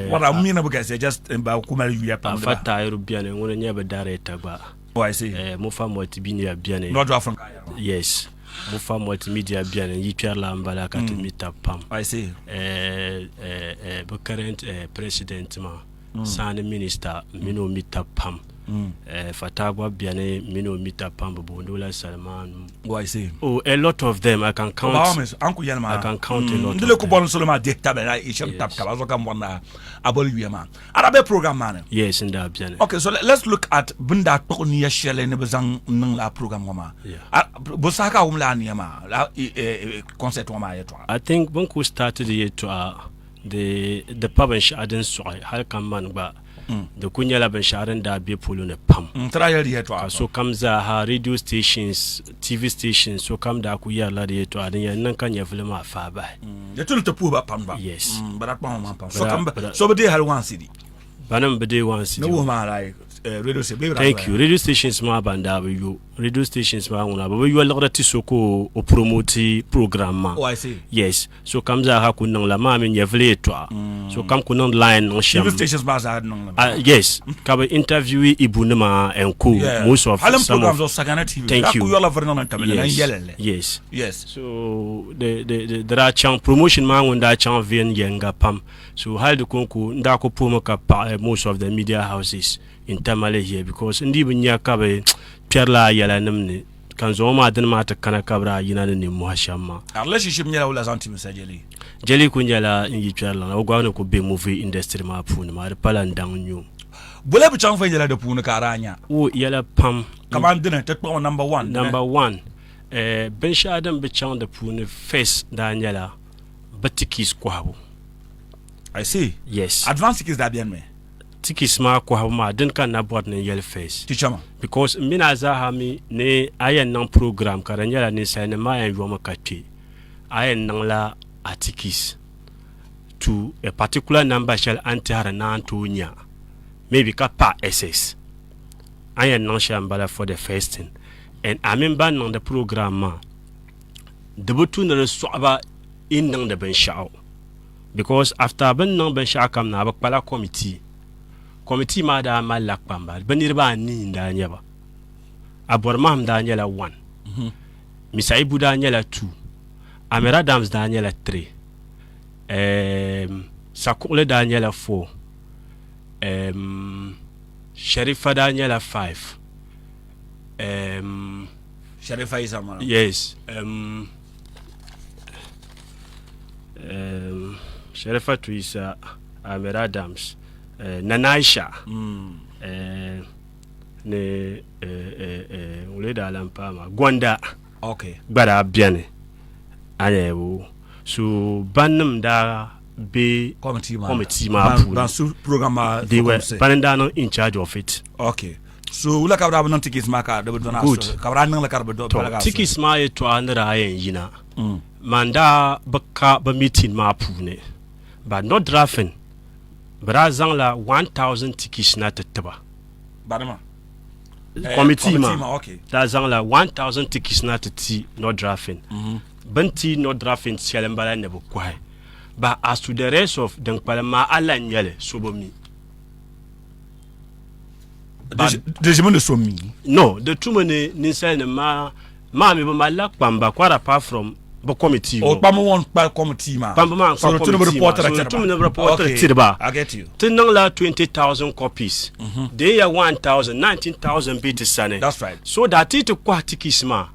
Wara m mi ni bɛ galisiya just ba ku mali yuya pam. Afa Tahiru beni ŋuni n-nyɛ bɛ director gba. Oh, I see. Mufa Multimedia beni. North Africa. Yes. Mufa Multimedia beni n yi kpɛrila m-bala ka ti mi tab pam. I see. Bɛ current president maa Sani minister mini o mi tab pam. Fataa gba beni mini o mi tab pam bɛ booni o la Salman. Oh, I see. Oh, a lot of them I can count. By all means, an ku yɛli maa. I can count a lot N dili of ku them. bɔri solo maa dihi tabili na i shɛm tab taba zuɣu ka n bɔri ni a boli yuya maa. A daa be program maa ni? Yes, n daa beni. Okay, so let's look at bɛ ni daa kpuɣi nia shɛli ni bɛ zaŋ niŋ lala program ŋɔ maa. Yeah. Bɔ saha ka a wum lala nia maa, lala concept ŋɔ maa yɛltɔɣa? I think bɛ ni kuli start di yɛltɔɣa di di pa binshɛɣu din sɔɣi hali ka mani gba di ku nyɛla binshɛɣu din daa be polo ni pam. N ti daa yɛli di yɛltɔɣa. Ka sokam zaaha radio stations, TV stations sokam daa ku yɛrila di yɛltɔɣa din yɛn niŋ ka nyɛvili maa faai bahi. Di tuli ti puhi ba pam gba. Yes. Bɛ daa kpaŋ ba maŋ pam. Sokam so bi deei hali one cedi. Banim bi deei one cedi. Ni wuhi maa like radio station. Bee bɛ daa Thank you. Radio stations maa ban daa bi yo. Radio stations maa ŋuna bɛ bi yo liɣiri ti so ka o promote program maa. Oh, I see. Yes. Sokam zaa ha ku niŋla maa mi nyɛvili yɛltɔɣa. Sokam ku niŋ line niŋ shɛm. TV stations maa zaa niŋ li. Yes. Ka bɛ interview Ibu nima and co. Yeah. Most of Hali some program of zuɣu Sagana TV. Thank Daa you. ku yɔrila vuri niŋ n-tabili lan Yes. yɛli li. Yes. Yes. So the the the di daa chaŋ promotion maa ŋun daa chaŋ viɛnyɛliŋga pam. So hali di konko n daa ku puhimi ka paɣi most of the media houses in Tamale here because n dii bi nya ka bɛ kpɛrila a yɛla nim ni ka n zaŋ o maa dini maa ti kana ka bɛ daa yina ni nimmohi shɛm maa. A relationship nyɛla wula zaŋ ti Mr. Jeli? Jeli ku nyɛla n yi kpɛrila o gba ni ku be movie industry maa puuni maa di pala n daŋ n-nyɛ o. Bole bi chaŋ viɛnyɛla di puuni ka a daa nya? O yɛla pam. Kamani dini ti kpuɣi number one dini? Number one, binshɛɣu din bi chaŋ di puuni first daa nyɛla bɛ tickets kɔhibu. I see. Yes. Advance tickets daa beni mi? Tickets maa kɔhibu maa dini ka n na bɔri ni n yɛli first. Ti chama. Because m mini a zaaha mi ni a yɛn niŋ program ka di nyɛla ninsalinima maa yɛn yomi ka kpe, a yɛn niŋla a tickets to a particular number shɛli a ni tɛhiri ni a ni tooi nya maybe ka pa SS. A ni yɛn niŋ shɛli m-bala for the first thing and a mini ban niŋdi program maa di bi tu ni di sɔɣi ba yi niŋdi binshɛɣu because after bɛ ni niŋ binshɛɣu kam na bɛ kpala committee committee maa daa malila kpamba bɛ niriba anii n-daa nyɛ ba Abɔrimahim daa nyɛla one Misa Ibu daa nyɛla two Amir Adams daa nyɛla three um, Sakuɣili daa nyɛla four um, Sharifa daa nyɛla five um, Sharifa Isa maa yes um, Sharifatu Isa. Ahmed Adams, Nana Aisha ni ŋun lee daa lahi paai maa Gonda gba daa beni a ni so bannim daa be committee maa puuni bani n daa niŋ in charge of it. Okay. So wula ka bɛ daa bi niŋ tickets maa ka di bi dɔna Good. ka bɛ daa niŋli ka di bi dɔ To tickets maa yɛltɔɣa ni daa yɛn yina man daa bi ka bɛ meeting maa puuni but not drafting bɛ daa zaŋla 1000 tickets na ti tiba. Banima? Committee maa daa zaŋla 1000 tickets na ti ti not drafting. Bɛ ni ti not drafting shɛli m-bala ni bɛ kɔhi but as to the rest of din kpalim maa a lahi nya li so bi mi. Di ʒimi ni so mi? No, di tumi ni ninsalinima maa maa mi bi malila kpamba quite apart from bi committee ŋɔ. O kpamba ŋɔ n-kpa committee maa. Kpamba maa n-kpa committee maa. So di tumi ni bi reportiri tiri ba. I get you. Ti niŋla 20,000 copies. Deei ya 1,000, 19,000 be ti sani. That's right. So that ti ti kɔhi tickets maa,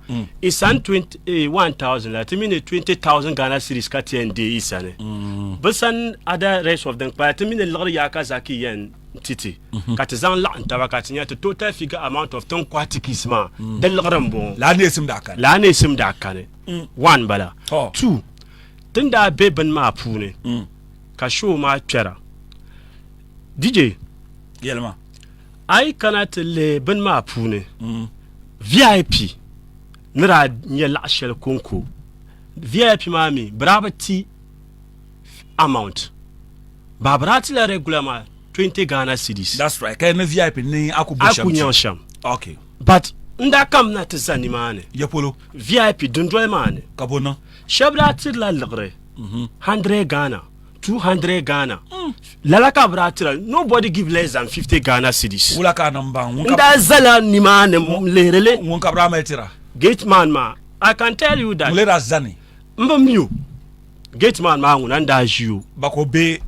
i sani 1,000 la ti mi ni 20,000 Ghana cedis ka ti yɛn deei i sani. Bi sani other rest of din kpalim ti mi ni liɣiri yaaka zaa ka i yɛn ti ti ka ti zaŋ laɣim taba ka ti nya ti total figure amount of tin kɔhi tickets maa di liɣiri m-bɔŋɔ. Lala neesim daa kani. Lala neesim daa kani. One bala. Two, tin daa be bini maa puuni ka show maa kpɛra. DJ, Yɛlima. A yi kana ti lihi bini maa puuni, VIP ni daa nyɛ laɣ shɛli kɔŋko, VIP maa mi bɛ daa bi ti amount. Ba bɛ daa tila regular maa 20 Ghana cedis. That's right. Ka ni VIP ni a ku bo shɛm. A ku nyaŋ shɛm. Okay. But n daa kamina ti za nimaani. Ya polo. VIP dundoli maa ni. Ka bo niŋ? Shɛba daa tirila liɣiri 100 Ghana, 200 Ghana. Lala ka bɛ daa tira. Nobody give less than 50 Ghana cedis. Wula ka a niŋ baŋ? N daa zala nimaani n lihiri li. Ŋun ka bɛ daa mali tira? Gate man maa. I can tell you that. Ŋun lee daa zani? M bi mi o. Gate man maa ŋuna n-daa ʒi o. Ba ka o be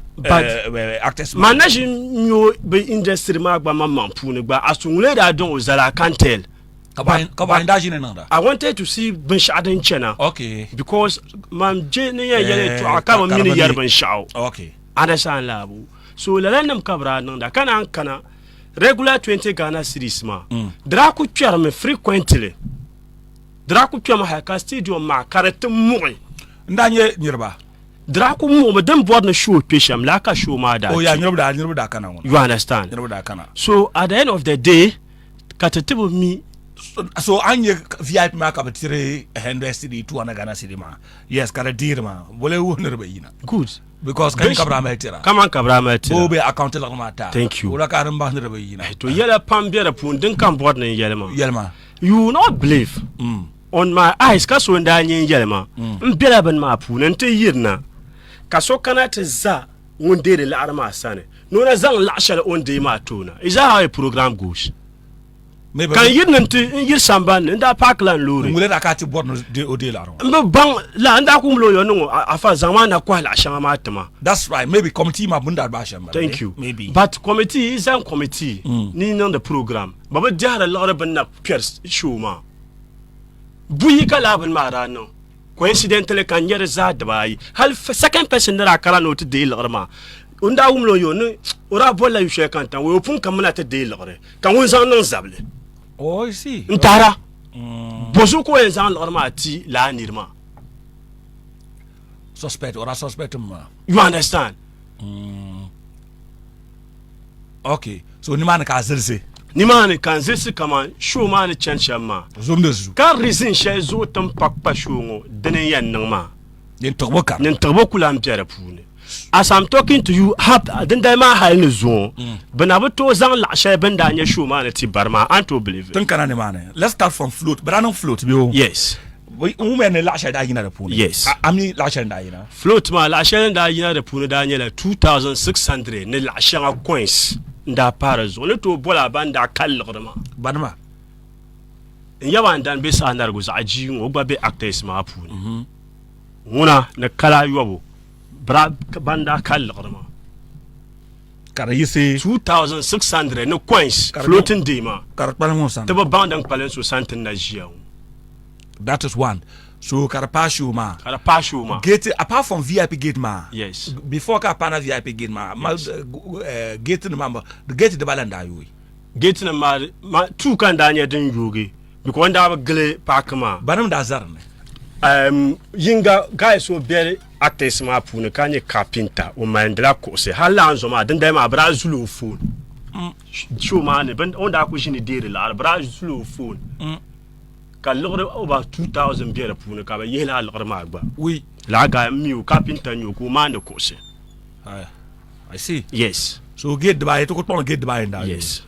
actors maa. Man na ʒi n-nya o bɛ industry maa gba maŋmaŋ puuni gba as to ŋun lee daa dɔŋ o zali I can't tell. Ka bɔhi n daa ʒini niŋda? I wanted to see binshɛɣu din chana. Okay. Because man je ni yɛn yɛli yɛltɔɣa ka bi mi ni yɛri binshɛɣu. Okay. Understand laabu. So lala nim ka bɛ daa niŋda ka naan kana regular 20 Ghana cedis maa di daa ku kpɛrimi frequently. Di daa ku kpɛmi hali ka stadium maa ka di ti muɣi. N daa nyɛ niriba. Di daa ku muɣimi din bɔri ni show kpe shɛm laa ka show maa daa Oh yeah, niriba daa niriba daa kana ŋuna. You understand? Niriba daa kana. So at the end of the day ka ti ti bi mi. So a ni nyɛ VIP maa ka bi tiri 100 cedi, 200 Ghana cedi maa yes ka di deeri maa bole wuhi ni di bi yina. Good. Because ka ka bi daa mali tira. Kaman ka bi daa mali tira. Boo bɛ account liɣiri maa taai. Thank you. Wula ka di baŋ ni di bi yina. To yɛla pam be di puuni din ka n bɔri ni n yɛli maa. Yɛli maa. You will not believe on my eyes ka so n daa nyɛ n yɛli ma n bela bini maa puuni n ti yirina ka so kana ti za ŋun deeri laɣiri maa sani ni o na zaŋ laɣ shɛli o ni deei maa ti o na. Is that how a program goes? Ka n yiri ni n-ti n yiri sambani ni n daa paaki la n loori. Ŋun daa ka ti bɔri ni o deei laɣiri ŋɔ. N bi baŋ la n daa ku wumla o yɛli ni ŋɔ afa zaŋ maa na kɔhi laɣ shɛŋa maa ti ma. That's right maybe committee maa bɛ ni daa baai shɛm bala. Thank you. Maybe. But committee yi zaŋ committee ni yi niŋdi program Bɛ bi dɛhiri liɣiri bini na kpɛri show maa. Buyi ka laa bini maa daa niŋ. Coincidentally ka n nya di zaa dibaayi. Hali second person ni daa kana ni o ti deei liɣiri maa, o ni daa wumla o yo ni o daa bolila yu shɛli ka n tam o pun kamina ti deei liɣiri ka ŋun zaŋ niŋ zabili. Oh, I see. N tahira. Bɔzuɣu ka o yɛn zaŋ liɣiri maa ti laa niri maa? Suspect, o daa suspect mi maa. You understand? Ok, so nimaani ka a zilisi? Nimaani ka n zilisi kaman show maa ni chani shɛm maa. Zom di zuɣu. Ka reason shɛli zuɣu ti ni pa kpa show ŋɔ dini n-yɛn niŋ maa. Nintiɣibo ka. Nintiɣibo ku lahi be di puuni. As I'm talking to you, hap, dindali maa hali ni zuŋɔ, bɛ na bi tooi zaŋ laɣ shɛli bɛ ni daa nya show maa ni ti bari maa, a ni tooi believe it. Ti ni kana nimaani, let's start from float. Bɛ daa niŋ float bee o? Yes. N wumya ni laɣ shɛli daa yina di puuni. Yes. A mi laɣ shɛli n daa yina? Float maa laɣ shɛli din daa yina di puuni daa nyɛla 2600 ni laɣ shɛŋa coins n daa pahi di zuɣu. Ni tooi boli a ban daa kali liɣiri maa. Banima? N yaba n dan be Saanarigu zaɣ jii ŋɔ o gba be actors maa puuni. Ŋuna ni kali ayɔbu ban daa kali liɣiri maa. Ka di yiɣisi 2600 ni coins floating day maa. Ka di kpalim ŋun sani. Ti bi baŋ din kpalim so sani ti ni na ʒiya ŋɔ. That is one. So ka di paai show maa. Ka di paai show maa. Gate apart from VIP gate maa. Yes. Before ka paana VIP gate maa, ma gate nim maa gate dibala n daa yooi. Gate nim maa ma two ka n daa nyɛ din yoogi because n daa bi gili paaki maa. Banim daa za dinni. Yinga guy so bɛ artist maa puuni ka nyɛ carpenter o malindila kuɣusi hali laa zuɣu maa dindali maa bi daa zuli o phone show maa ni o ni daa ku ʒini deeri laɣari bi daa zuli o phone. Ka liɣiri over 2000 be di puuni ka bɛ yihi lala liɣiri maa gba. Ui. Lala guy m mi o carpenter n-nyɛ o ka o maandi kuɣusi. I see. Yes. So gate dibaayi ti ku kpaŋ gate dibaayi n-daa yooi. Yes.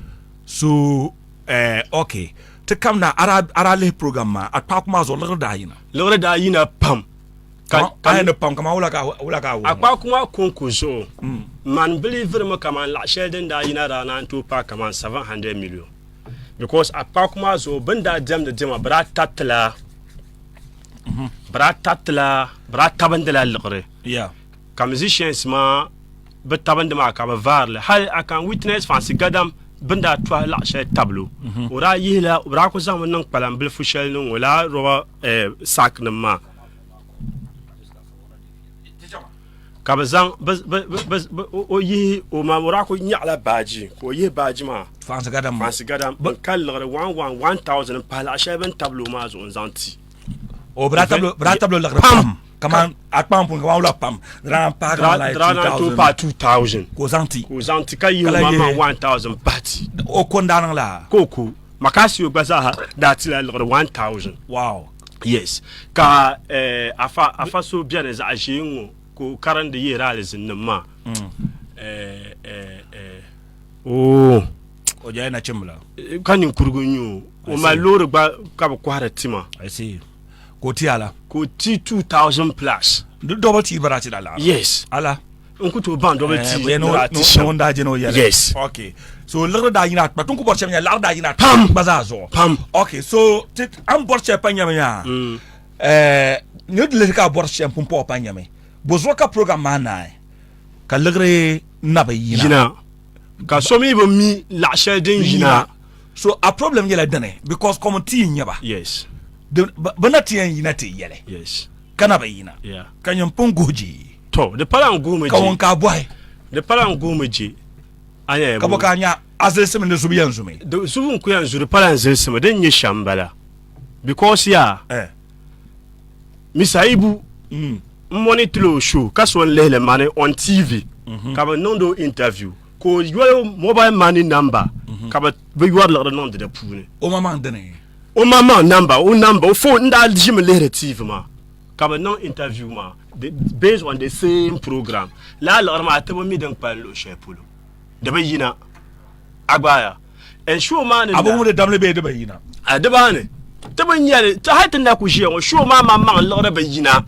So eh, okay. Ti kamina a daa a daa lihi program maa a kpaaku maa zuɣu liɣiri daa yina. Liɣiri daa yina pam. Ka ka a yɛn ni pam kaman wula ka wula ka a wuhi A kpaaku maa konko zuɣu man believe mi kaman laɣ shɛli din daa yina daa naan tooi paai kaman 700 million. Because a kpaaku maa zuɣu bɛ ni daa diɛmdi diɛma bɛ daa taritila bɛ daa taritila bɛ daa tabindila liɣiri ka musicians maa bɛ tabindi maa ka bɛ vaari li hali I can witness Fancy Gadam bɛ ni daa tɔhi laɣ shɛli tabili o o daa yihila bɛ daa ku zaŋmi niŋ kpalan bilifu shɛli ni ŋɔ lala rubber sack nim maa Ka bɛ zaŋ o yihi o ma o daa kuli nyaɣila baaji ka o yihi baaji maa Fansi gadam Fansi gadam n ka liɣiri 1,000 n pahi laɣ shɛli bɛ ni tabili o maa zuɣu n zaŋ ti o bɛ daa tabili o liɣiri pam kaman a kpaŋ puuni kaman wula pam di daa paagi ma like 2,000 paai 2,000 ka o zaŋ ti ka o zaŋ ti ka yihi o maŋ 1,000 pahi ti o ko n daa niŋ laa ka o ko Makasio gba zaaha daa tila liɣiri 1,000 wow Yes ka eh, afa afa so bɛni zaɣ ʒee ŋɔ ka o karindi yihiri alizinnim maa mm. eh, eh, eh. Oh. O jɛla nachimbila ka ninkurugu n-nyɛ o o mali loori gba ka bɛ kɔhiri tima I see ka o ti ala ka o ti 2000 plus di double ti bara ti da la yes ala N ku tooi baŋ double ti ni daa ti shɛm. Ŋun daa jɛni o yɛli. Yes. Okay. So liɣiri daa yina kpa tun ku bɔri shɛm nya liɣiri daa yina pam gba zaa zuɣu. Pam. Okay. So ti an bɔri shɛli pa nyɛmi yaa. Eh, ni di lihi ka a bɔri shɛm pumpɔŋɔ pa nyɛmi. Bo zuɣu ka program maa naai ka liɣiri na bi yina. Yina. Ka so mi bi mi laɣ shɛli din yina. So a problem nyɛla dini because committee n nyɛ ba. Yes. Bɛ na ti yɛn yina ti yɛli. Yes. Ka na bi yina. Yeah. Ka nyin pun guhi jee. To, di pala n guhimi je. Ka ŋun ka a bɔhi. Di pala n guhimi je. A nya Ka bɔ ka a nya a zilisimi ni zubu yɛn zumi? Di zubu n ku yɛn zu, di pala n zilisimi. Din nyɛ shɛm m-bala. Because yaa, Eh. Mr. Ibu, m monitor o show ka so n-lihi li mani on TV ka bɛ niŋdi o interview ka o yoli o mobile money number ka bɛ yɔri liɣiri niŋdi di puuni. O maŋmaŋ dini? O maŋmaŋ number, o number, o phone, n daa ʒimi lihiri TV maa. Ka bɛ niŋ interview maa based on the same program. Lala liɣiri maa ti bi mi din kpalim luɣi shɛli polo. Di bi yina. A gbaaya. And show maa ni A bi wumdi damli bee di bi yina? A di baa ni. Ti bi nya li. Ti hali ti na ku ʒiya ŋɔ show maa maŋmaŋ liɣiri bi yina.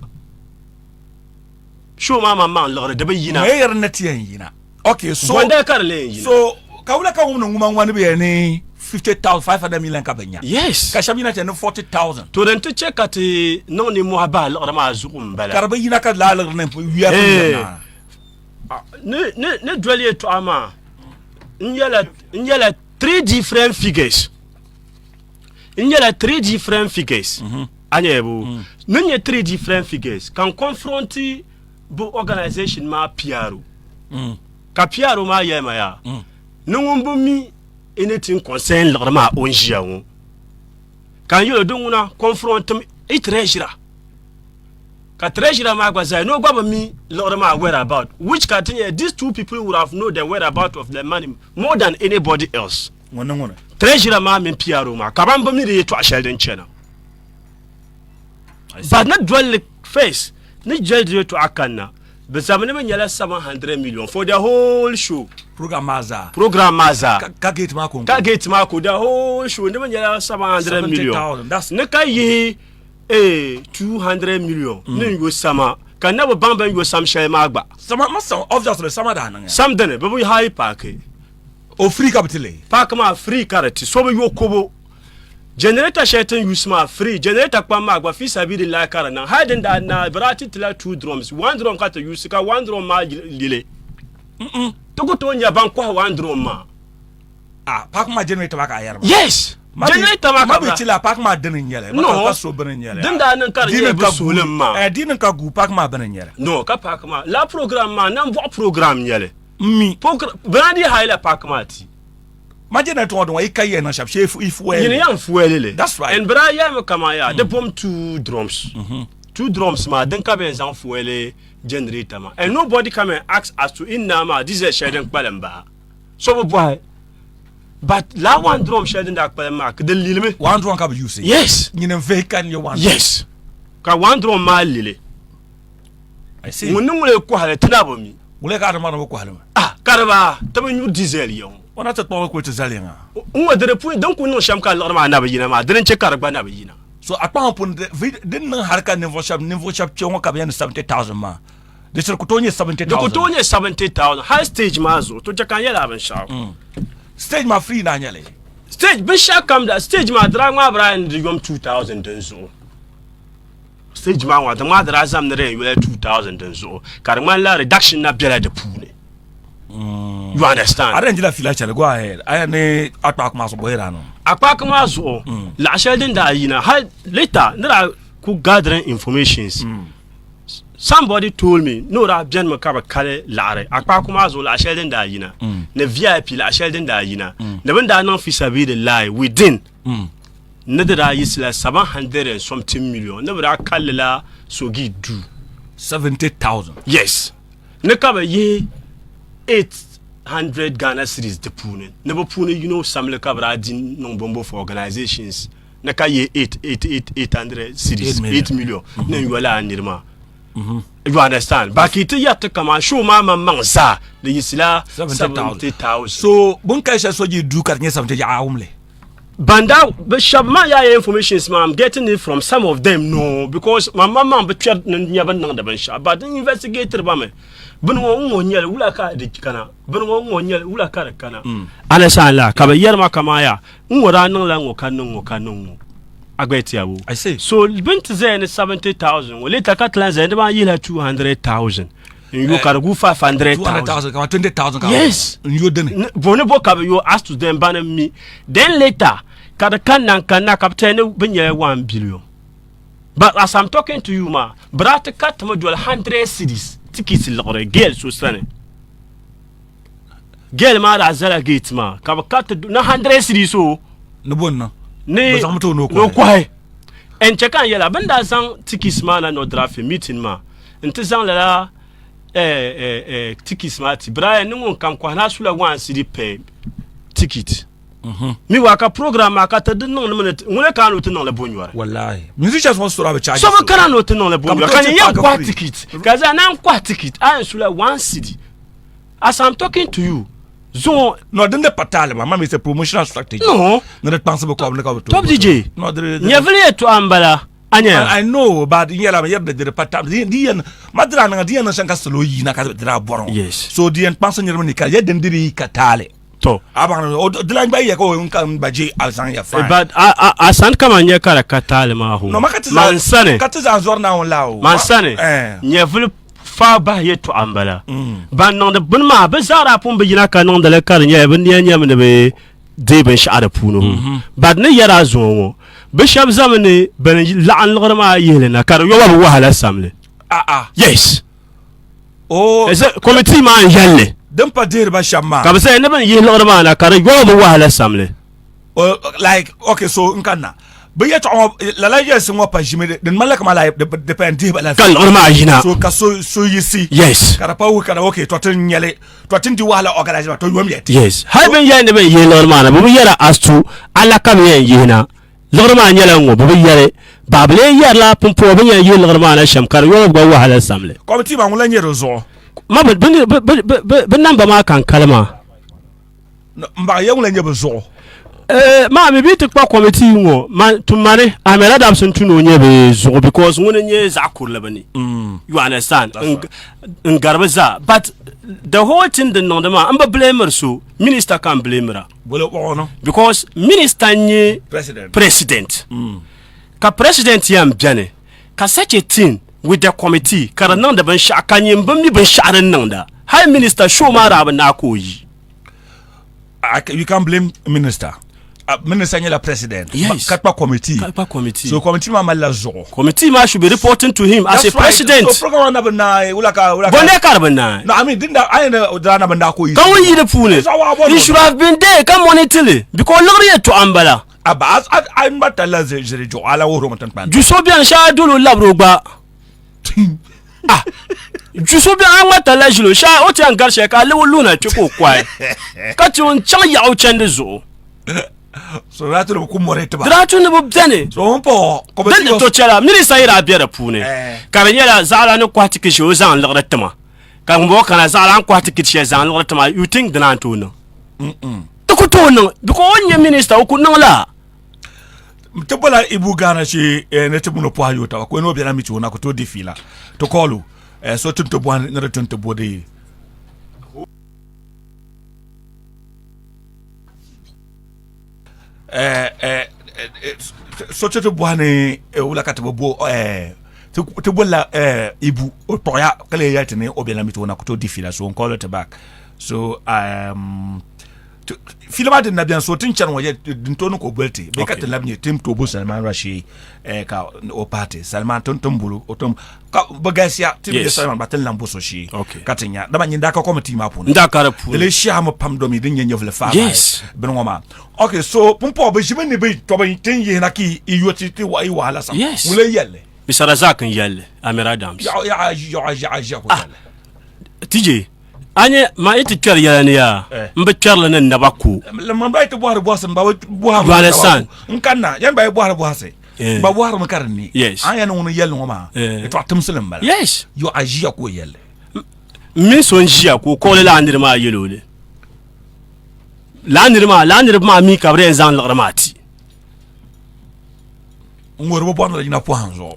Show maa maŋmaŋ liɣiri di bi yina. Ŋɔ yɛri ni ti yɛn yina. Okay, so Gondali ka di lee yɛn yina. So ka wula ka ŋun ni ŋuma ŋɔ ni bi yɛli ni 50,000, 500 million ka bɛ nya. Yes. Ka shɛba yina ti yɛli ni 40,000. To din ti chɛ ka ti niŋ nimmohi bahi liɣiri maa zuɣu m-bala. Ka di bi yina ka lala liɣiri ni yuya pun Hey. yirina. Ni, ni, ni doli yɛtɔɣa maa, n nyɛla, n nyɛla three different figures. N nyɛla three different figures. A nyɛ bu? Ni nyɛ three different figures ka n confront bi organization maa PRO. Ka PRO maa yɛli ma yaa ni ŋun bi mi anything concern liɣiri maa o ni ʒiya ŋɔ. Ka n yɛli o di ŋuna confront i treasurer. Ka treasurer maa gba zaya ni o gba bi mi liɣiri maa whereabout which ka ti nyɛ these two people would have know the whereabout of the money more than anybody else. Ŋuni ni ŋuni? Treasurer maa mini PRO maa ka ban bi mi di yɛtɔɣa shɛli din chana. But ni doli li first ni jɛli di yɛtɔɣa kanna bɛ zami ni bɛ nyɛla 700 million for the whole show. Program maa zaa. Program maa zaa. Ka gate maa konko. Ka gate maa ko the whole show ni bɛ nyɛla 700 million. 70,000 that's Ni ka yihi eh 200 million ni n yo sama ka na bi baŋ bɛn yo sam shɛli maa gba. Sama ma sam obviously sama daa niŋya. Sam dini bɛ bi hayi paaki. O free ka bɛ ti li. Paaki maa free ka di ti so bi yo kobo. Generator shɛli ti ni use maa free, generator kpam maa gba fi sabiilillahi ka di niŋ. Hali din daa naai bɛ daa ti tila two drums, one drum ka ti use ka one drum maa lili. Ti ku tooi nya ban kɔhi one drum maa. Ah, paaki maa generator maa ka a yɛri maa? Yes! Generator maa ma ka bi bɛ chila paaki maa dini n nyɛli No. ka so bini n nyɛli Din daa niŋ ka di nyɛla bi suhili maa. eh di niŋ ka gu paaki maa bini n nyɛli No, ka paaki maa la program maa nambɔɣu program nyɛli. n mi Bina di hayi la paaki maa ti. Ma generator ŋɔ dɔŋɔ yi ka yɛn niŋ shɛm shee i fuel Yini yan fuel li. That's right. And bira yɛlimi kaman yaa di bom two drums. Two drums maa din ka bɛ yɛn zaŋ fuel generator maa. And nobody come and ask as to inna maa diesel shɛli din kpalim bahi. So bi bɔhi. But la one drum shɛli din daa kpalim maa di lilimi. One drum ka bi use. Yes. Nyini n vihi ka nyɛ one. Yes. Ka one drum maa lili. I see. Ŋun ni ŋun lee kɔhili ti na bi mi. Ŋun ka adama na bi kɔhili mi. Ah kariba ti bi nyu diesel ya ŋɔ. O na ti kpaŋ kuli ti zali yiŋa. N ŋɔ di di pun din kuli niŋ shɛm ka liɣiri maa na bi yina maa dini n che ka di gba na bi yina. So a kpaŋ pun din niŋ hali ka ninvuɣu shɛba ninvuɣu shɛba kpe ŋɔ ka bi yɛn ni 70,000 maa di shiri ku tooi nyɛ 70,000. Di ku tooi nyɛ 70,000 hali stage maa zuɣu to chɛ ka n yɛli a binshɛɣu. Stage maa free na nyɛli. Stage binshɛɣu kam da stage maa di daa ŋmaai bɛ daa yɛn di yom 2000 din zuɣu. Stage maa ŋɔ di ŋmaai di daa zami ni di yɛn yola 2000 din zuɣu ka di ŋmanila reduction na bela di puuni. You understand? A di yɛn jila fiila chɛli go ahead a yɛn ni a kpaaki maa zuɣu bɔyira no. A kpaaki maa zuɣu laɣa shɛli din daa yina hali later ni daa ku gathering informations somebody told me ni o daa bɛni mi ka bi kali laɣiri a kpaaku maa zuɣu laɣa shɛli din daa yina ni VIP laɣa shɛli din daa yina ni bin daa niŋ fisabilillahi within ni di daa yiɣisila 700 and something million ni bi daa kalli la sogi duu. 70,000. Yes. Ni ka bi yihi 800 Ghana cedis di puuni ni bi puuni yino samli ka bi daa di niŋ bombo for organizations ni ka yihi 8 8 8 800 cedis 8 million ni n yɔli a niri maa. You understand? Ba ka ti yɛri ti kaman show maa maŋmaŋ zaa di yiɣisila 70,000. So bun kali shɛli soji duu ka di nyɛ 70 yaɣa wumli. Ban daa bi shɛba maa yaa informations maa I'm getting it from some of them no because man man man bi kpɛri ni nya bin niŋdi binshaɣu but n investigator ba mi bini ŋɔ n ŋɔ nyɛli wula ka di kana bini ŋɔ n ŋɔ nyɛli wula ka di kana understand la ka bi yɛri ma kaman yaa n ŋɔ daa niŋla ŋɔ ka niŋ ŋɔ ka niŋ ŋɔ a gba ti yabo so bin ti zaya ni 70,000 ŋɔ later ka ti lan zaya ni ban yihila 200,000 n yo ka di gu 500,000 kama 20,000 ka yes n yo dini bo ni bo ka bi yo as to them bani mi then later ka di kanna n kanna ka bi tɛhi ni bi nyɛla 1 billion but as I'm talking to you maa bi daa ti ka timi doli 100 cedis ticket liɣiri girl so sani girl maa daa zala gate maa ka bi ka ti ni 100 cedis o ni bo n niŋ ni bi zaŋmi ti o ni o ni o kɔhi n chɛ ka n yɛla bin daa zaŋ tickets maa na North meeting maa n ti zaŋ lala tickets maa ti Brian ni ŋun kam kɔhi na sula one cedi per ticket mi waa ka program maa ka ti di niŋ ni ŋuni kana ni o ti niŋli bonyɔri wallahi musicians ŋɔ sora bi charge so bi kana ni o ti niŋli bonyɔri ka ni yɛn kɔhi ticket ka zaa naan kɔhi ticket a yɛn sula one cedi as I'm talking to you zuŋɔ no din di pa taali maa ma mi it's a promotional strategy no ni di kpaŋsi bi kɔbu ni ka bi to top DJ no di nyɛvili yɛltɔɣa n bala a nya I know but n yɛla yɛri di di pa taali di yɛn ma dira niŋ di yɛn niŋ shɛm ka salo yina ka di daa bɔri yes so di yɛn kpaŋsi niriba ni ka yɛ din di di ka taali to a baŋ o dilan gba yɛ ka o n ka n ba je a zaŋ ya fine but a a a san kama nyɛ ka di ka taali maa ho no ma ka ti man sani ka ti zaŋ zɔri Naawuni la o man sani eh nyɛvili fa bahi yɛltɔɣa n bala ban niŋdi bini maa bi zaa daa pun bi yina ka niŋdili ka di nyɛla bi niya nyɛmi ni bi deei binshaɣu di puuni ŋɔ but ni yɛri a zuŋɔ ŋɔ bi shɛba zami ni bini laɣim liɣiri maa yihili na ka di yoba bi wahala samli yes committee maa n yɛlli din pa deeri ba shɛm maa ka bi say ni bini yihi liɣiri maa na ka di yoba bi wahala samli like okay so n kanna bi yɛtɔɣa ŋɔ lala yɛlisi ŋɔ pa ʒimi din malila kama like di pɛn dihi ba la ka liɣiri maa yina so ka so so yisi yes ka di pa wuhi ka na okay to ti nyɛli to ti di wahala organize ma to yom yɛ ti yes hali bin yɛli ni bin yihi liɣiri maa na bi bi yɛra as to ala ka bi yɛn yihi na liɣiri maa nyɛla ŋɔ bi bi yɛli ba bi lee yɛrila pumpɔŋɔ bi yɛn yihi liɣiri maa na shɛm ka di yɔli gba wahala samli committee maa ŋun la nyɛ di zuɣu ma bi namba maa ka n kali maa N baɣa ya ŋun la nyɛ bɛ zuɣu. Maa mi bi ti kpa committee ŋɔ ma tumani Ahmed Adams n tu ni o nyɛ bɛ zuɣu because ŋuni n nyɛ zaɣ kurili bi ni you understand n gari bi zaa but the whole thing din niŋdi maa n bi blamiri so minister ka n blamira because minister n nyɛ president ka president yɛn bɛni ka such a thing with the committee ka di niŋdi binshɛɣu ka nyɛ n bi mi binshɛɣu din niŋda hali minister show maa daa bi naai ka o yi You can't blame minister. Minister nyɛla president. Yes. Ka kpa committee. Ka kpa committee. So committee maa malila zuɣu. Committee maa should be reporting to him as That's a right. president. So program na bi naai wula ka wula ka. Bɔnde ka di bi naai. No, I mean din da ayi ni daa na bi naai ko yi. Ka ŋun yi di puuni. He should have been there ka monitor li because liɣiri yɛltɔɣa n bala. Aba a a n ba talla ziri juɣu ala wuhiri mi tinkpani. Ju so bɛni shee a doli o labiri o gba. Ah, ju so bɛni a ŋma talla ʒili o shee o ti yɛn gari shɛli ka a lebi o luhina kpe ka o kɔhi ka ti o n chaŋ yaɣi o chandi zuɣu. So daa tu ni bi ku mɔri tiba. Di daa tu ni bi bɛni. So ŋun paɣi Din ni to chɛla minista yi daa bɛ di puuni ka di nyɛla zaɣila ni kɔhi tikiti shɛli o zaŋ liɣiri tima ka ŋun bɔŋɔ kana zaɣila ni kɔhi tikiti shɛli zaŋ liɣiri tima you think di naan tooi niŋ? Di ku tooi niŋ because o ni nyɛ minista o ku niŋ la. Ti bola Ibu Ghana shee ni ti mini o pɔhi yo taba ka o ni o bela mi ti o na ku tooi di fiila ti call o so ti ni ti bɔhi ni di tu ni ti bo di so ti ti bɔhi ni wula ka ti bi bo ti bolila Ibu o kpuɣiya ka lee yɛli ti ni o bela mi ti o na ku tooi di fiila so n call ti back so fiila maa din na bɛni so tin chani ŋɔ din tooi ni ka o boli ti bee ka ti labi nyɛ tin tooi bo Salman Rashid eh, ka o pahi ti Salman tin tin bolo o tin ka bi galisiya ti bi Salman gba tin lan bo so shee ka ti nya dama nyin daa ka committee maa puuni n daa ka di puuni di lee shɛhimi pam domi din nyɛ nyɛvuli faai yes bini ŋɔ maa ok so pumpɔŋɔ bi ʒimi ni bi tɔbi tin yihina ka i yo ti ti i wahala sam yes ŋun lee yɛlli Mr. Razak n yɛlli Amir Adams yaɣa yaɣa yaɣa yaɣa ʒiya ka o yɛlli TJ A nyɛ ma yi ti kpɛri yɛla ni yaa, Eh. n bi kpɛrili ni n naba ku. Man ba yi ti bɔhiri bɔhisi n ba bi bɔhiri You understand? N kanna yɛn ba yi bɔhiri bɔhisi Eh. n ba bɔhirimi ka di ni. Yes. A ni yɛli ni ŋuni yɛlli ŋɔ maa Eh. yɛtɔɣa timsili n bala. Yes. Yo a ʒiya ka o yɛlli. M mini so n ʒiya ka o kɔɣili lala niri maa yɛl o li. Lala niri maa, lala niriba maa mi ka bɛ di yɛn zaŋ liɣiri maa ti. N ŋɔ di bi bɔri ni di yina pɔhim zuɣu.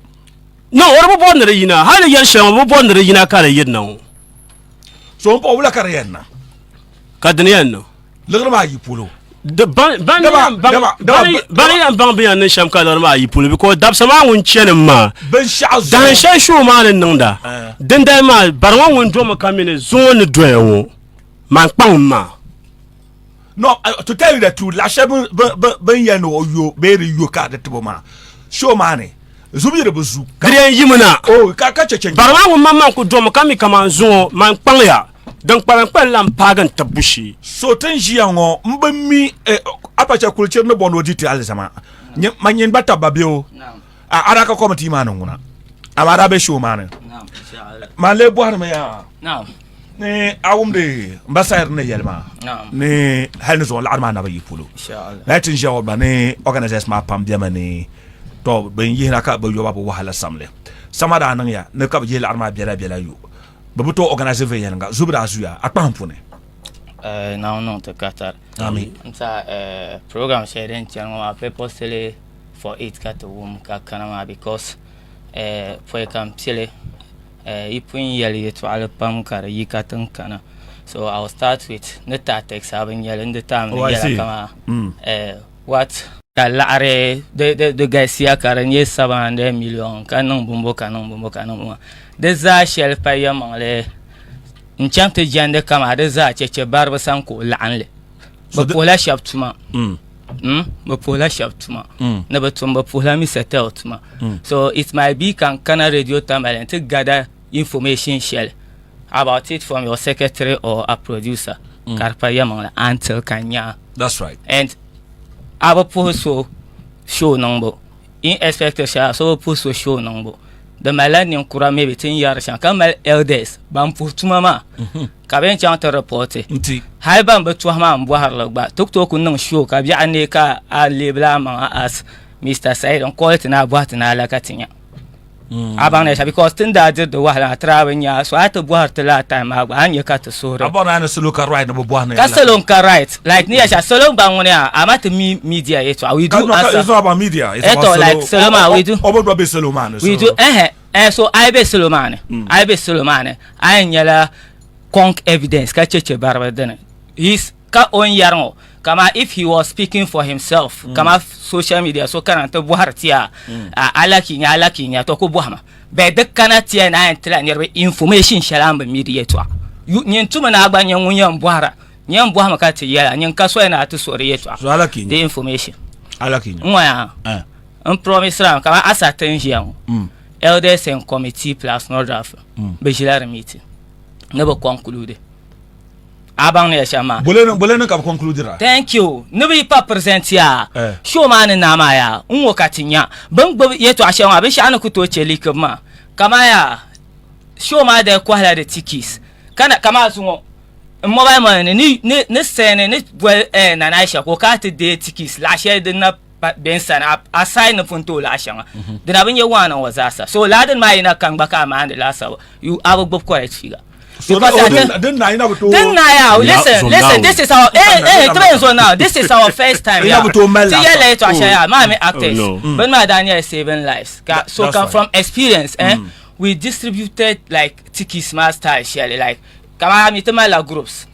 No, o di bi bɔri ni di yina. Hali ni yɛli shɛli ŋɔ, bi bɔri ni di yina ka di yirina ŋɔ. So n paɣi wula ka di yɛn niŋ? Ka dini yɛn niŋ? Liɣiri maa yi polo. Bani yɛn baŋ bɛ yɛn niŋ shɛm ka liɣiri maa yi polo because dabisa maa ŋun chani maa binshɛɣu zuɣu dahin shɛli show maa ni niŋda eh. dindali maa bari ŋɔ ŋun domi ka mi ni zuŋɔ ni doya ŋɔ man kpaŋ maa. No, to tell you the truth, la shɛli bin yɛli ni o yo bee di yo ka di tibo maa show maa ni zubu yi di bi zu. Di yɛn yimi na. Oh, ka ka chɛ chɛ. Bari maa ŋun maŋmaŋ ku domi ka mi kaman zuŋɔ man kpaŋya din kpalim kpalim la m-paagi n-tibbu shee. So ti ni ʒiya ŋɔ m bi mi Apache kulichiri ni bɔndi o di ti alizama ma nyin gba tab ba be o a daa ka kɔmitii maa ni ŋuna amaa a daa be show maa ni man lee bɔhirimi yaa ni a wumdi n ba sayiri ni yɛli maa ni hali ni zuɣu laɣiri maa na bi yi polo na ti n ʒiya ŋɔ gba ni organizers maa pam bɛmi ni to bin yihina ka bi yoba bi wahala samli sama daa niŋya ni ka bi yihi laɣiri maa biɛla biɛla yo bi bi tooi organize viɛnyɛlinga zubu daa zuya a kpahim puuni Naawuni niŋ ti katari Amin. N tiɛha program shɛli din chani ŋɔ maa purposely for it ka ti wum ka kana maa because pɔi ka n pili yi pun yɛli yɛltɔɣali pam ka di yi ka ti kana so I will start with ni tactics a bi nyɛli n di time ni Oh, I yɛla see. kaman what ka laɣiri di galisiya ka di nyɛ 700 million ka niŋ bumbo ka niŋ bumbo ka niŋ bumbo di zaa shɛli pa yɛlimaŋli n chaŋ ti jɛndi kaman di zaa cheche bariba sani ka o laɣim li bɛ puhila shɛba tuma bɛ puhila shɛba tuma ni bɛ tum bɛ puhila Misetel tuma so it might be ka n kana radio Tamale nti gather information shɛli about it from your secretary or a producer ka di pa yɛlimaŋli until ka n nya That's right. And a bi puhi so show niŋbu in expect shɛli so bi puhi so show niŋbu di malila ninkura maybe ti ni yɛri shɛm ka mali elders ban puhi tuma maa ka bɛ yɛn chaŋ ti report hali ban bi tɔhi maa n bɔhirili gba ti ku tooi ku niŋ show ka biɛɣu neei ka a label a maŋa as Mr. Said n call ti ni a bɔhi ti ni a la ka ti nya a baŋ ni shɛli because ti ni daa diri di wahala maa ti daa bi nya so a ti bɔhiri ti laa time maa gba a ni nya ka ti suhuri A bɔri ni a ni salo ka right ni bi bɔhi ni ka salo n ka right like ni yɛli shɛli salo gba ŋuni yaa ama ti mi media yɛltɔɣa we do answer It's not about media it's Eh, about to, like salo salo maa we do O bi gba be salo maa ni we do eh eh so a yi be salo maa ni a yi be salo maa ni a yɛn nyɛla conk evidence ka cheche bariba dini he's Ka o ni yɛri ŋɔ, kaman if he was speaking for himself, kaman social media so kana nti bɔhiri ti a, a lucky nya, a lucky nya, to ku bɔhima. Bɛ di kana ti a ni a yɛn tila niriba information shɛli a ni bi mi di yɛltɔɣa. Nyin tumi ni a gba nyɛ ŋun yɛn bɔhira. Nyɛ bɔhimi ka ti yɛla nyin ka soya ni a ti suhuri yɛltɔɣa So alaki di information. Alaki N ŋɔya Eh. n promise ra kamani asa ti n ʒiya ŋɔ elders and committee plus Nordraf bi ʒila di meeting ni bi conclude a baŋ ni ya shɛm maa Bole bole ni ka bi conclude ra. Thank you. Ni bi yi pa present yaa Eh. show maa ni naa maa yaa n ŋɔ ka ti nya bin gbubi yɛltɔɣa shɛli maa binshɛɣu ni ku tooi chɛ liikibu maa kamani yaa show maa dali kɔhila di tickets ka na kamani zuŋɔ n mobile money ni ni ni ni send ni boli eh, Nana Aisha ka o kana ti deei tickets laɣa shɛli din na pa be n sani a a sign ni pun ti o laɣa shɛŋa dina bi nyɛ one ŋɔ zaasa so lala dini maa yina kam gba ka a maandi laasabu you a bi gbubi correct figure. So Because I think- din na ina bi to Din na ya, listen, zo listen, now. this is our, eh, eh, ti bɛ zo now, this is our first time. Ina ya. bi to mali Ti laasabu. yɛlɛ yɛltɔɣa shɛli ya, maa mi actors, no. bini maa daa nyɛla saving lives. Ka, so that's ka right. from experience, eh, we distributed like tickets maa style shɛli, like, kamani mi ti malila groups.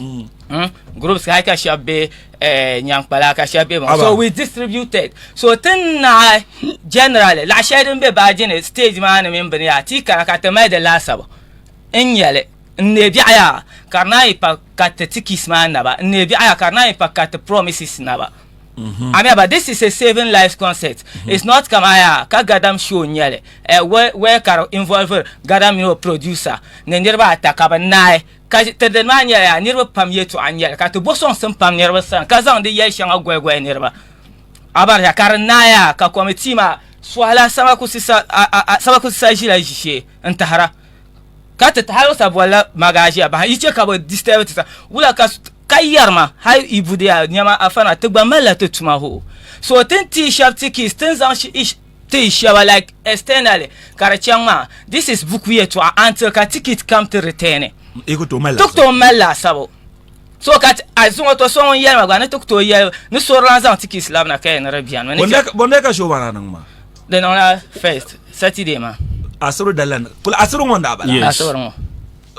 Groups ka hali ka shɛba be eh, Nyankpala ka shɛba be Aba. So we distributed. So ti naai generally, laɣ shɛli din be baaji ni stage maa ni mini bini yaa, ti yi kana ka ti mali di laasabu. N nyɛli n neei biɛɣu yaa ka di naan yi pa ka ti tickets maa naba n neei biɛɣu yaa ka di naan yi pa ka ti promises naba I mean, but this is a saving lives concert. It's not kama yaa ka gadam show n nyɛli eh, where, where ka di involve gadam mini o producer ni niriba ata ka bi naai ka ti dini maa nyɛla yaa niriba pam yɛltɔɣa n nyɛli ka ti bo sɔŋsim pam niriba sani ka zaŋ di yɛli shɛŋa goli goli niriba a bari ka di naai yaa ka committee maa sɔhila Samakusisa Samakusisa ʒila ʒishee n tahira ka ti hali o sa bolila magaaʒiya bahi yi chɛ ka bi disturb ti sa wula ka ka yɛri ma hali yi budiya nɛma afana ti gba malila ti tuma hoo so ti ni ti shɛba tickets ti ni zaŋ ti shɛba like externally ka di chaŋ maa this is buku yɛltɔɣa until ka ticket kam ti return I ku tooi mali ti ku tooi mali laasabu so ka a zuŋɔ to so ŋun yɛli ma gba ni ti ku tooi yɛli ni sori lan zaŋ tickets labina ka yɛli ni di bɛni mi Bɔndɛ ka show maa na niŋ maa di niŋla first Saturday maa asibiri dalila ni kuli asibiri ŋɔ n daa bala Yes. asibiri ŋɔ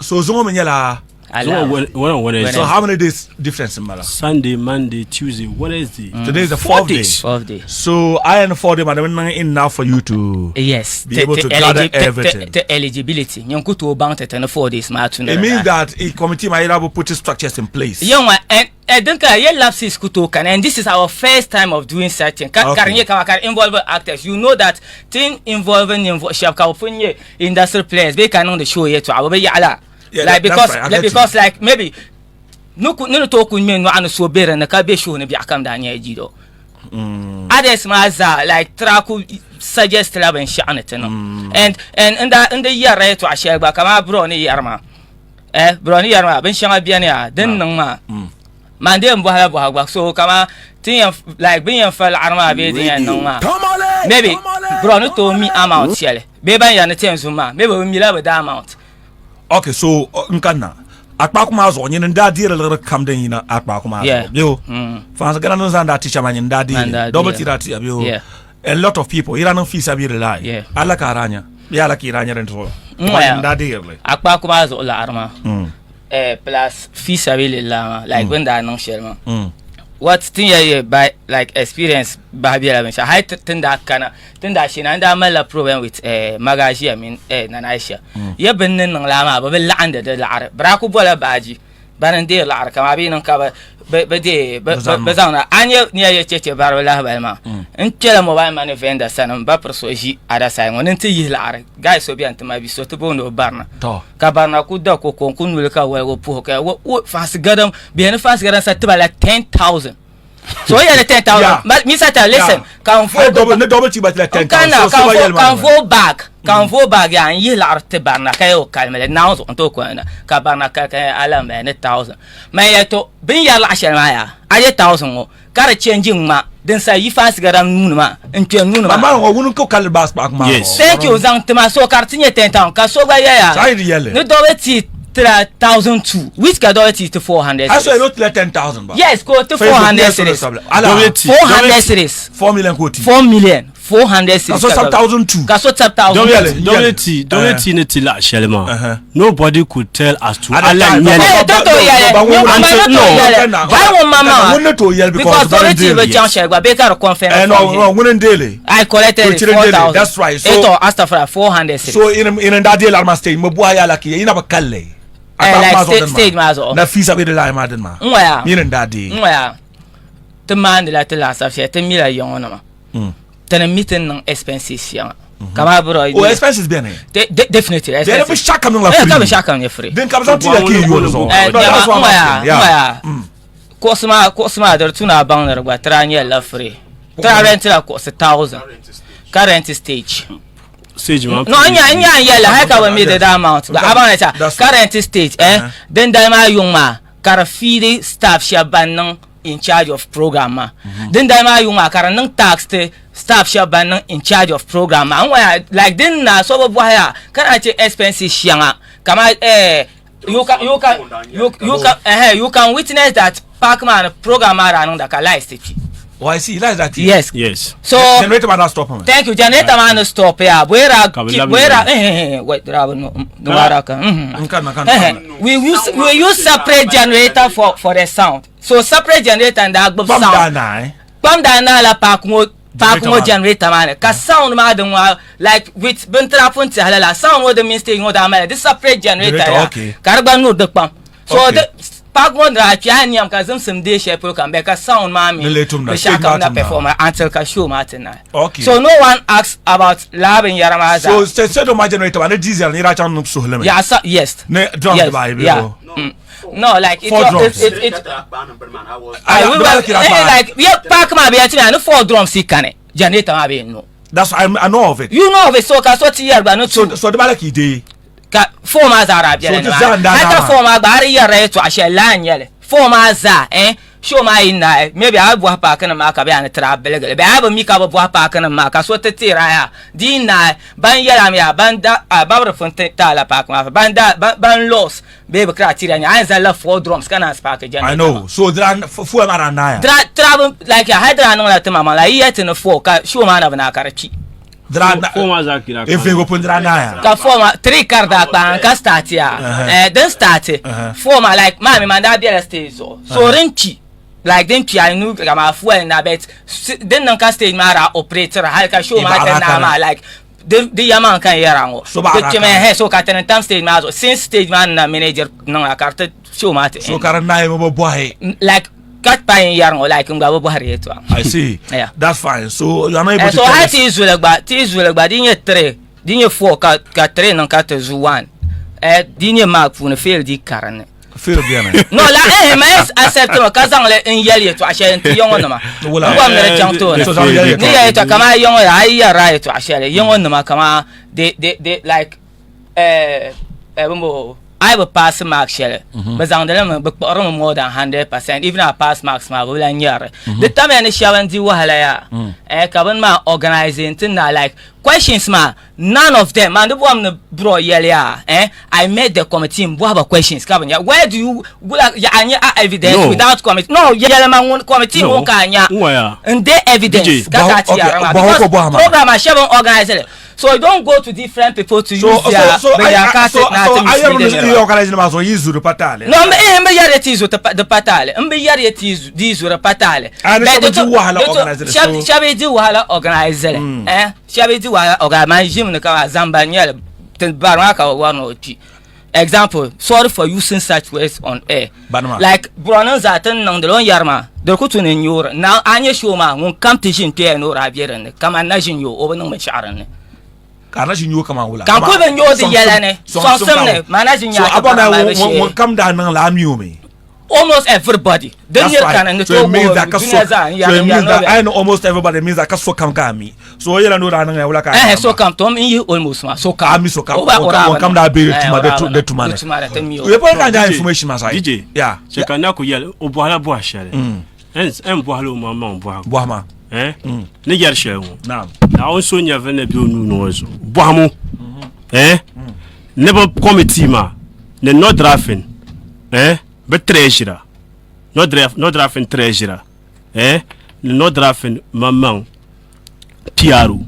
so zuŋɔ mi nyɛla Alaafee. One on Wednesday. so how many days difference n bala Sunday, Monday, Tuesday, Wednesday. today is the Four fourth day days. Fourth day. so I am fourth day ma di niŋ enough for you to Yes. Be able to gather everything. Ti eligibility. Nyin ku tooi baŋ ti ti ni 4 days maa tu ni it means that a committee ma yɛla bi put structures in place Yɛn and and din ka ye lapses ku tooi kani and this is our first time of doing such thing. Ka ka di nyɛ kama ka di involve actors. You know that thing involving ninvuɣu shɛba ka bi pun nyɛ industry players bee ka niŋdi show yɛltɔɣa bi bi yaɣi la. Yeah, Like that's because right. I like, get you. because like maybe ni ku ni ni tooi ku ŋmɛ nɔɣu ni so be dinni ka be show ni biɛɣu kam daa nyɛla jido. Others maa zaa like try ku suggest la binshaɣu ni ti niŋ. And n daa n di yɛrila yɛltɔɣa shɛli gba kamani bro ni yɛri maa. Eh bro ni yɛri maa binshɛŋa beni yaa din niŋ maa. Man dee n bɔhila bɔha gba so kamani ti yɛn like bɛ ni yɛn fa laɣiri maa bee din yɛn niŋ maa maybe bro ni tooi mi amount shɛli bee ban yɛri ni ti yɛn zum maa maybe bɛ mila bɛ da amount. Okay, so n kanna akpaaku maa zuɣu nyini n daa deeri liɣiri kam din yina akpaaku maa Yeah. zuɣu beo fansi gana niŋ zaŋ daa teacher maa nyini n daa Man deeri daa double deeri. t daa tiya beo Yeah. a lot of people yira niŋ fees abi rely Yeah. ala ka ara nya bee ala ka ira nya din zuɣu Mm, nyini yeah. n daa deeri li Akpaaku maa zuɣu laɣiri maa eh, plus fisabilillah maa like bɛ ni daa niŋ shɛli maa what tin yɛli yɛ by like experience bahi bela binshɛɣu hali tin daa kana tin daa shee na n daa malila problem with eh, Magajiya mini eh, Nana Aisha yɛ bini ni niŋ laa maa bi bi laɣindi di laɣiri bɛ daa ku bola baaji bani n deeri laɣiri kamani bɛ yi niŋ ka bɛ bɛ deei bɛ bɛ zaŋ na a nyɛ ni yɛ cheche baribu lahibali maa n kpɛla mobile money vendor sani n ba piri so ʒi other side ŋɔ ni n ti yihi laɣiri guy so bɛni ti ma bi so ti booni o barina Ka barina ku da ko ko n-ku nuli ka waligu puhi ka o o faansi gadam bihi ni faansi gadam sa tiba la 10,000. So o yɛli 10,000 Yeah. but Mr. Ta listen Yeah. ka n Hali vooi double- ni double ti gba ti la 10,000. N kana So, ka so n ba vooi yɛli maa ka n ni. vooi bag ka n vooi bag yaa n yihi laɣiri ti barina ka yɛ o kalimli Naawuni zuɣu n tooi kɔhi na ka barina kali ka yɛli a lan bala ni 1,000 man yɛli to bɛ ni yɛri laɣ shɛli maa yaa a yɛ 1,000 ŋɔ ka di change ŋma din sa yi faansi gadam nuuni maa n kpɛ nuuni maa. Maa ŋɔ ŋuni n ko kalli baas kpaɣu maa. Yes. Thank you zaŋ tima so ka di ti nyɛ 10,000 ka so gba yɛya Saa yi di yɛlli. ni dɔbɔ ti tira 1,002 which ka dɔbɔ ti ti 400 Aso cedis. yi no tila 10,000 ba. Yes ka o ti Facebook 400 yes, cedis. Ala. Double T. 400 cedis. 4 million ka o ti. 4 million 400 cedis. Ka so sab 1,002. Ka so sab 1,002. Yɛli, Double yɛli. T, double T ni ti laɣ shɛli maa. Uh-huh. Nobody could tell as to At the ala time, nyɛli. Eh, to to yɛli. Ba- ba- Nyɛ ba- ŋun ma no, ni to yɛli. no, Ba ŋun ma maa. Ŋun ni tooi yɛli because Because bari double T deal. bi chaŋ shɛli gba bee ka di confirm Eh, no, from him. no, ŋuni n deeli. I collected To it children daily. 4,000. That's right. So- Eto, astagfirullah, 400 cedis. So in in da deal arma stage mo buha yala ki ina ba kalle. Eh, like stage maa zuɣu. Na fees a bɛ di line maa dini maa. N waya. Nyini n daa deei. N waya. Ti maandila ti laasabu shɛli ti mila yiŋɔ nima. Ti ni mi ti ni niŋ expenses shɛŋa. Kamaa bro. O expenses beni. Definitely expenses. Bɛ binshɛɣu kam niŋla free. Ka binshɛɣu kam nyɛ free. Din ka bɛ zaŋ ti ya ka yi yooli zuɣu. Eh, n waya, n waya. Kuɣusi maa, kuɣusi maa di tu ni a baŋ ni di gba ti daa nyɛlila free. Ti daa rentila kuɣusi thousand ka rent stage. Stage maa No, n nya n nya n yɛlli hali ka bi mi di daa amount gba. A baŋ ni sa ka rent stage eh din dali maa yuŋ maa ka di feed staff shɛba ban niŋ in charge of program maa. Din dali maa yuŋ maa ka di niŋ tax ti staff shɛba ban niŋ in charge of program maa. N waya like din na so bi bɔhi ya ka naan che expenses shɛŋa kamani eh you can you can you, you can eh, you can witness that park maa ni program maa daa niŋda ka lights ti kpi. Oh, I see. Lights that Yes. Yes. So generator maa daa stop mi. Thank you. Generator maa ni stop ya. Bwera Ka bi labi bwera ni. eh eh eh wait dira no no wara ka. N ka na ka Eh, eh. We use we use separate generator for for the sound. So separate generator n daa gbubi Kpam daa sound. naai. Kpam daa naa la park ŋɔ park Generator ŋɔ maa. generator maa ni ka sound maa din ŋɔ like with bintira pun tɛhili la sound ŋɔ din mini stage ŋɔ daa mali di separate generator Generator, ya okay. ka di gba nuri di kpam. So Okay. di park ŋɔ ni daa kpi a ni niɛm ka zimsim deei shɛli polo kam bɛ ka sound maa Ni mini lee tumda, binshɛɣu stage maa kam na tumda. perform until ka show maa ti naai. Okay. So no one asks about laa binyɛra maa zaa. So stadium maa generator maa ni diesel ni daa chaŋ niŋ suhili mi. Yeah, so, yes. Ni drums yes, dibaayi bee yeah. o? No, like it Four was, drums. it, it, it, I, I, we were, eh, like, yeah, park maa bɛ ya ti ni four drums yi kani generator maa bɛ no. That's I, I know of it. You know of it, so ka so ti yɛri gba ni So two so di bala ki dee. ka four maa zaa daa So bɛla ti zaa n daa hali ka naa four maa gba a di yɛrila yɛltɔɣa shɛli laa n nyɛli four maa zaa eh show maa yi naai maybe a bɔhi paaki nim maa ka bɛ yaa ni tiri a biligili bee a bi mi ka bi bɔhi paaki nim maa ka so ti teeri a yaa di yi naai ban yɛla mi yaa ban da a babiri pun ti ti a la paaki maa ban da ban ban loss bee bi criteria nyɛ a yɛn zali la four drums ka naan spark generator I know. So dira fuel maa daa naaya. Dira tira bi like hali dira niŋla ti maŋmaŋ la yi yɛli ti ni four ka show maa na bi naai ka di kpi. Dira Four maa zaa kpi daa e vihigu pun dira naaya. Ka four maa three ka di daa kpaai ka start ya eh din start four maa like maa mi man daa bela stage zuɣu so din kpi like din kpi I knew ka maa fuel na but din niŋ ka stage maa daa operate hali ka show maa ti naai maa like Di di yɛmaŋ ka n yɛra ŋɔ. So ba Di ara kpɛmi ka. ɛhɛ so ka ti ni tam stage maa zuɣu since stage maa ni na manager niŋla ka di ti show maa ti So end. ka di naai mi bi bɔhi. Like ka pa n yɛri ŋɔ like n gba bi bɔhiri yɛltɔɣa. I see. Yeah. That's fine. So you are not able Eh, to so tell hali us. ti yi zuli gba ti yi zuli gba di nyɛ 3 di nyɛ 4 ka ka 3 niŋ ka ti zu 1 eh di nyɛ mark puuni fail di karinni. Fail beni. No la eh ma yes accept ma ka zaŋ li n yɛli yɛltɔɣa shɛli n ti yɛŋɔ nima. Wula. N bɔri ni di chaŋ tooni. So zaŋ yɛli Ni yɛltɔɣa. yɛli yɛltɔɣa kaman yɛŋɔ a yi yɛrila yɛltɔɣa shɛli yɛŋɔ nima kaman de de de like eh eh bimbo a yi bi paasi mark shɛli bɛ zaŋdi li mi bɛ kpuɣiri mi more than 100% even a pass marks maa bɛ bi lahi nyɛri li. Di tamya ni shɛba n di wahala yaa eh ka bini maa organize n ti naai like questions maa None of them man di bɔhim ni bro yɛli yaa eh I met the committee n bɔhi ba questions ka bi nya where do you wula yaɣa nya a evidence No. without committee no yɛli ma ŋun committee No. ŋun ka a nya N waya. n de evidence DJ, ka ka ti okay, yɛri maa bɔhim because ko bɔhi ma. program a shɛba n organize li so you don't go to different people to So use so their so their I card so na so ti I yɛri mislead ni niriba. organize maa so yi zuri pa taali. No, n bi n bi yɛri ti zu di pa taali n bi yɛri ti zu di zu di pa taali. Ah, ni But shɛba di di to- wahala di to- organize li, shɛba so- shɛba di wahala organize li eh Shɛba yi di wahala ɔga man ʒimi ni ka zamba n-nyɛli ti bari maa ka bɛ bɔri ni o kpi. Example, sorry for using such words on air. Bani maa. Like bɔrɔnim zaa ti ni niŋdi li o ni yɛri maa di ku tu ni n nyoori na a nya show maa ŋun kam ti ʒini kpɛya ni o daa be din ni kaman na ʒi n-nyo o bi niŋ binshɛɣu din ni. Ka a na ʒi nyo kaman wula? Ka n kuli bi nyo di yɛla ni sɔŋsim ni maa na ʒi So nya ti a bɔri bara ni maa bi ŋun shee. ŋun kam daa niŋ la a mi o mi? Almost everybody. Din That's niri right. kani ni So tooi it means booi that ka dunia so, zaa n so yɛri it n means yɛri that no I know almost everybody means that ka so kam ka mi. So o yɛla ni o daa niŋ ya wula ka Eh so kam tom n yihi almost ma so kam. A mi so kam. O ba o daa Ŋun kam daa be Eh, tuma o de daa tu bi de tuma de ni. tuma ni ti mi o. Ye pɔi ka n daa DJ, information maa sayi. DJ, Yeah. chɛ ka na ku yɛli o bɔhila bɔhi shɛli N n bɔhila o maŋmaŋ bɔhigu. Bɔhi ma. Eh? Ni yɛri shɛli ŋɔ. Naam. Naawuni so nyɛvili ni be o nuu ni ŋɔ zuɣu. Bɔhimu. Eh? Ni bɛ committee maa ni Nordrafin. Eh? Bɛ treasurer, Nordrafin treasurer, eh, ni Nordrafin maŋmaŋ PRO.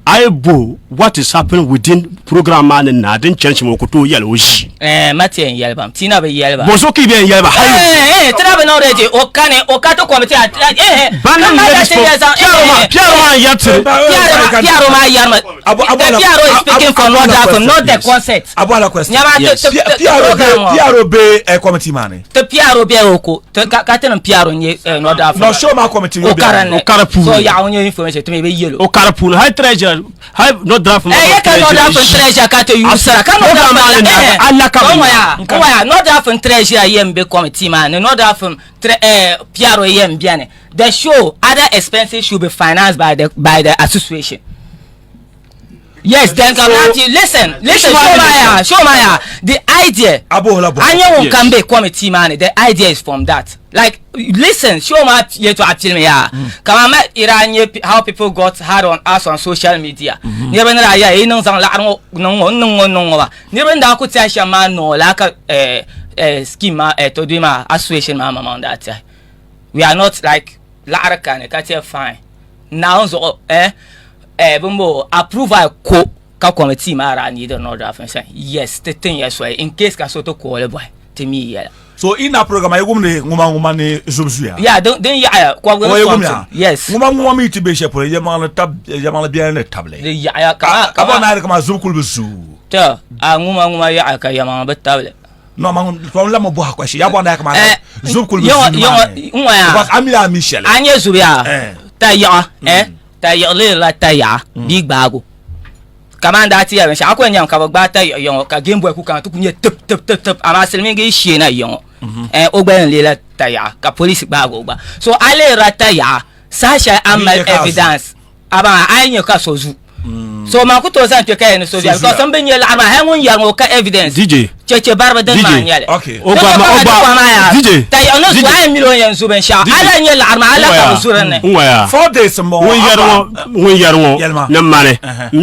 A yi bo what is happening within program maa ni naa din chani shɛm o ku tooi yɛli o ʒi. Eh, ma ti yɛn yɛli ba, ti na bi yɛli ba. Bɔzuɣu ka yi bɛ yɛn yɛli ba hali. Eh, eh, ti na bi niŋ ready, o kani, o ka ti committee a, eh, eh. Ban niŋ ready for PRO maa, PRO maa n-yɛri tiri. PRO maa yɛri mi. The PRO is speaking for North Africa, not the concert. Abu ala question. Nyama Yes. ti ti PRO program be ŋɔ. PRO be committee maa ni. Ti PRO be o ko, ti ka ka ti niŋ PRO n-nyɛ eh, North Africa. No show maa committee O yo be. kara ni. O kara puuni. So yaɣa ŋɔ nyɛ information ti mi bi yɛl o. O kara puuni hali treasurer hali North Africa Eh, ye ka North African treasurer ka ti yusira ka North Program maa ni African na ala ka bi ŋɔya ŋɔya North African treasurer yɛn be committee maa ni North African tre eh, PRO yɛn bɛni the show other expenses should be financed by the by the association. Yes, then come so, listen, listen, show my show my the idea. Abo la bo. Anya won kan be committee man. The idea is from that. Like listen, show my ye to appeal me ya. Kama ma ira nye how people got hard on us on social media. Niraba ni daa ya yi niŋ zaŋ laɣiri ŋɔ niŋ ŋɔ niŋ ŋɔ niŋ ŋɔ ba. Niraba ni daa ku tiɛhi shɛm maa noo laa ka eh, eh, scheme maa eh, to dui maa association maa maŋmaŋ daa tiɛhi. We are not like laɣiri kani ka tiɛhi fine. Naawuni zuɣu eh, eh, bimbo approval ko ka committee maa daa need North Africa. Yes, ti tin ya soli in case ka so ti kooli bɔhi ti mi yɛla. So ina program ayi wumdi ŋuma ŋuma ni zubu zuya. Yeah, din din yaɣaya kɔbigi O ni ye kɔm wumya. Yes. Ŋuma ŋuma mi ti be shɛli polo yɛmaŋli tab yɛmaŋli biɛla ni tabili. Di yaɣaya Ka kama ka bɔ kama naari kama zubu kuli bi zuu. to a ŋuma ŋuma yaɣaya ka yɛmaŋli bi tabili. No ma to la mo bɔha question ya bɔ naari kama Eh, zubu kuli bi yɔŋɔ zuu yɔŋɔ maa ni. ŋɔya Because a mi a mi shɛli. a nyɛ zubu yaa Eh. ta yaɣa eh ta yaɣa la ta yaɣa bia gbaago. Kaman daa ti yɛli binshɛɣu a ku yɛn nyami ka bi gbaai ta yiɣi yiŋɔ ka Game Boy ku kana ti ku nyɛ tip tip tip tip amaa silimiingi yi sheena yiŋɔ eh, o gba yɛn leela tayaɣa ka polisi gbaagi o gba so a lihirila tayaɣa saha shɛli a ni mali evidence a baŋ a yi nya ka so zu so man ku tooi zaŋ kpɛ ka yɛli ni so zuya because n bi nyɛ laɣiri maa hali ŋun yɛri ŋɔ o ka evidence DJ cheche bariba din maa n-nyɛli Okay. O gba ma o gba DJ tayaɣa ni zu a yi mili o ni yɛn zu binshɛɣu a lahi nyɛ laɣiri maa a lahi ka bi zu dinni n waya 4 days n bɔŋɔ. ŋun yɛri ŋɔ ŋun yɛri ŋɔ Yɛlima. ni mani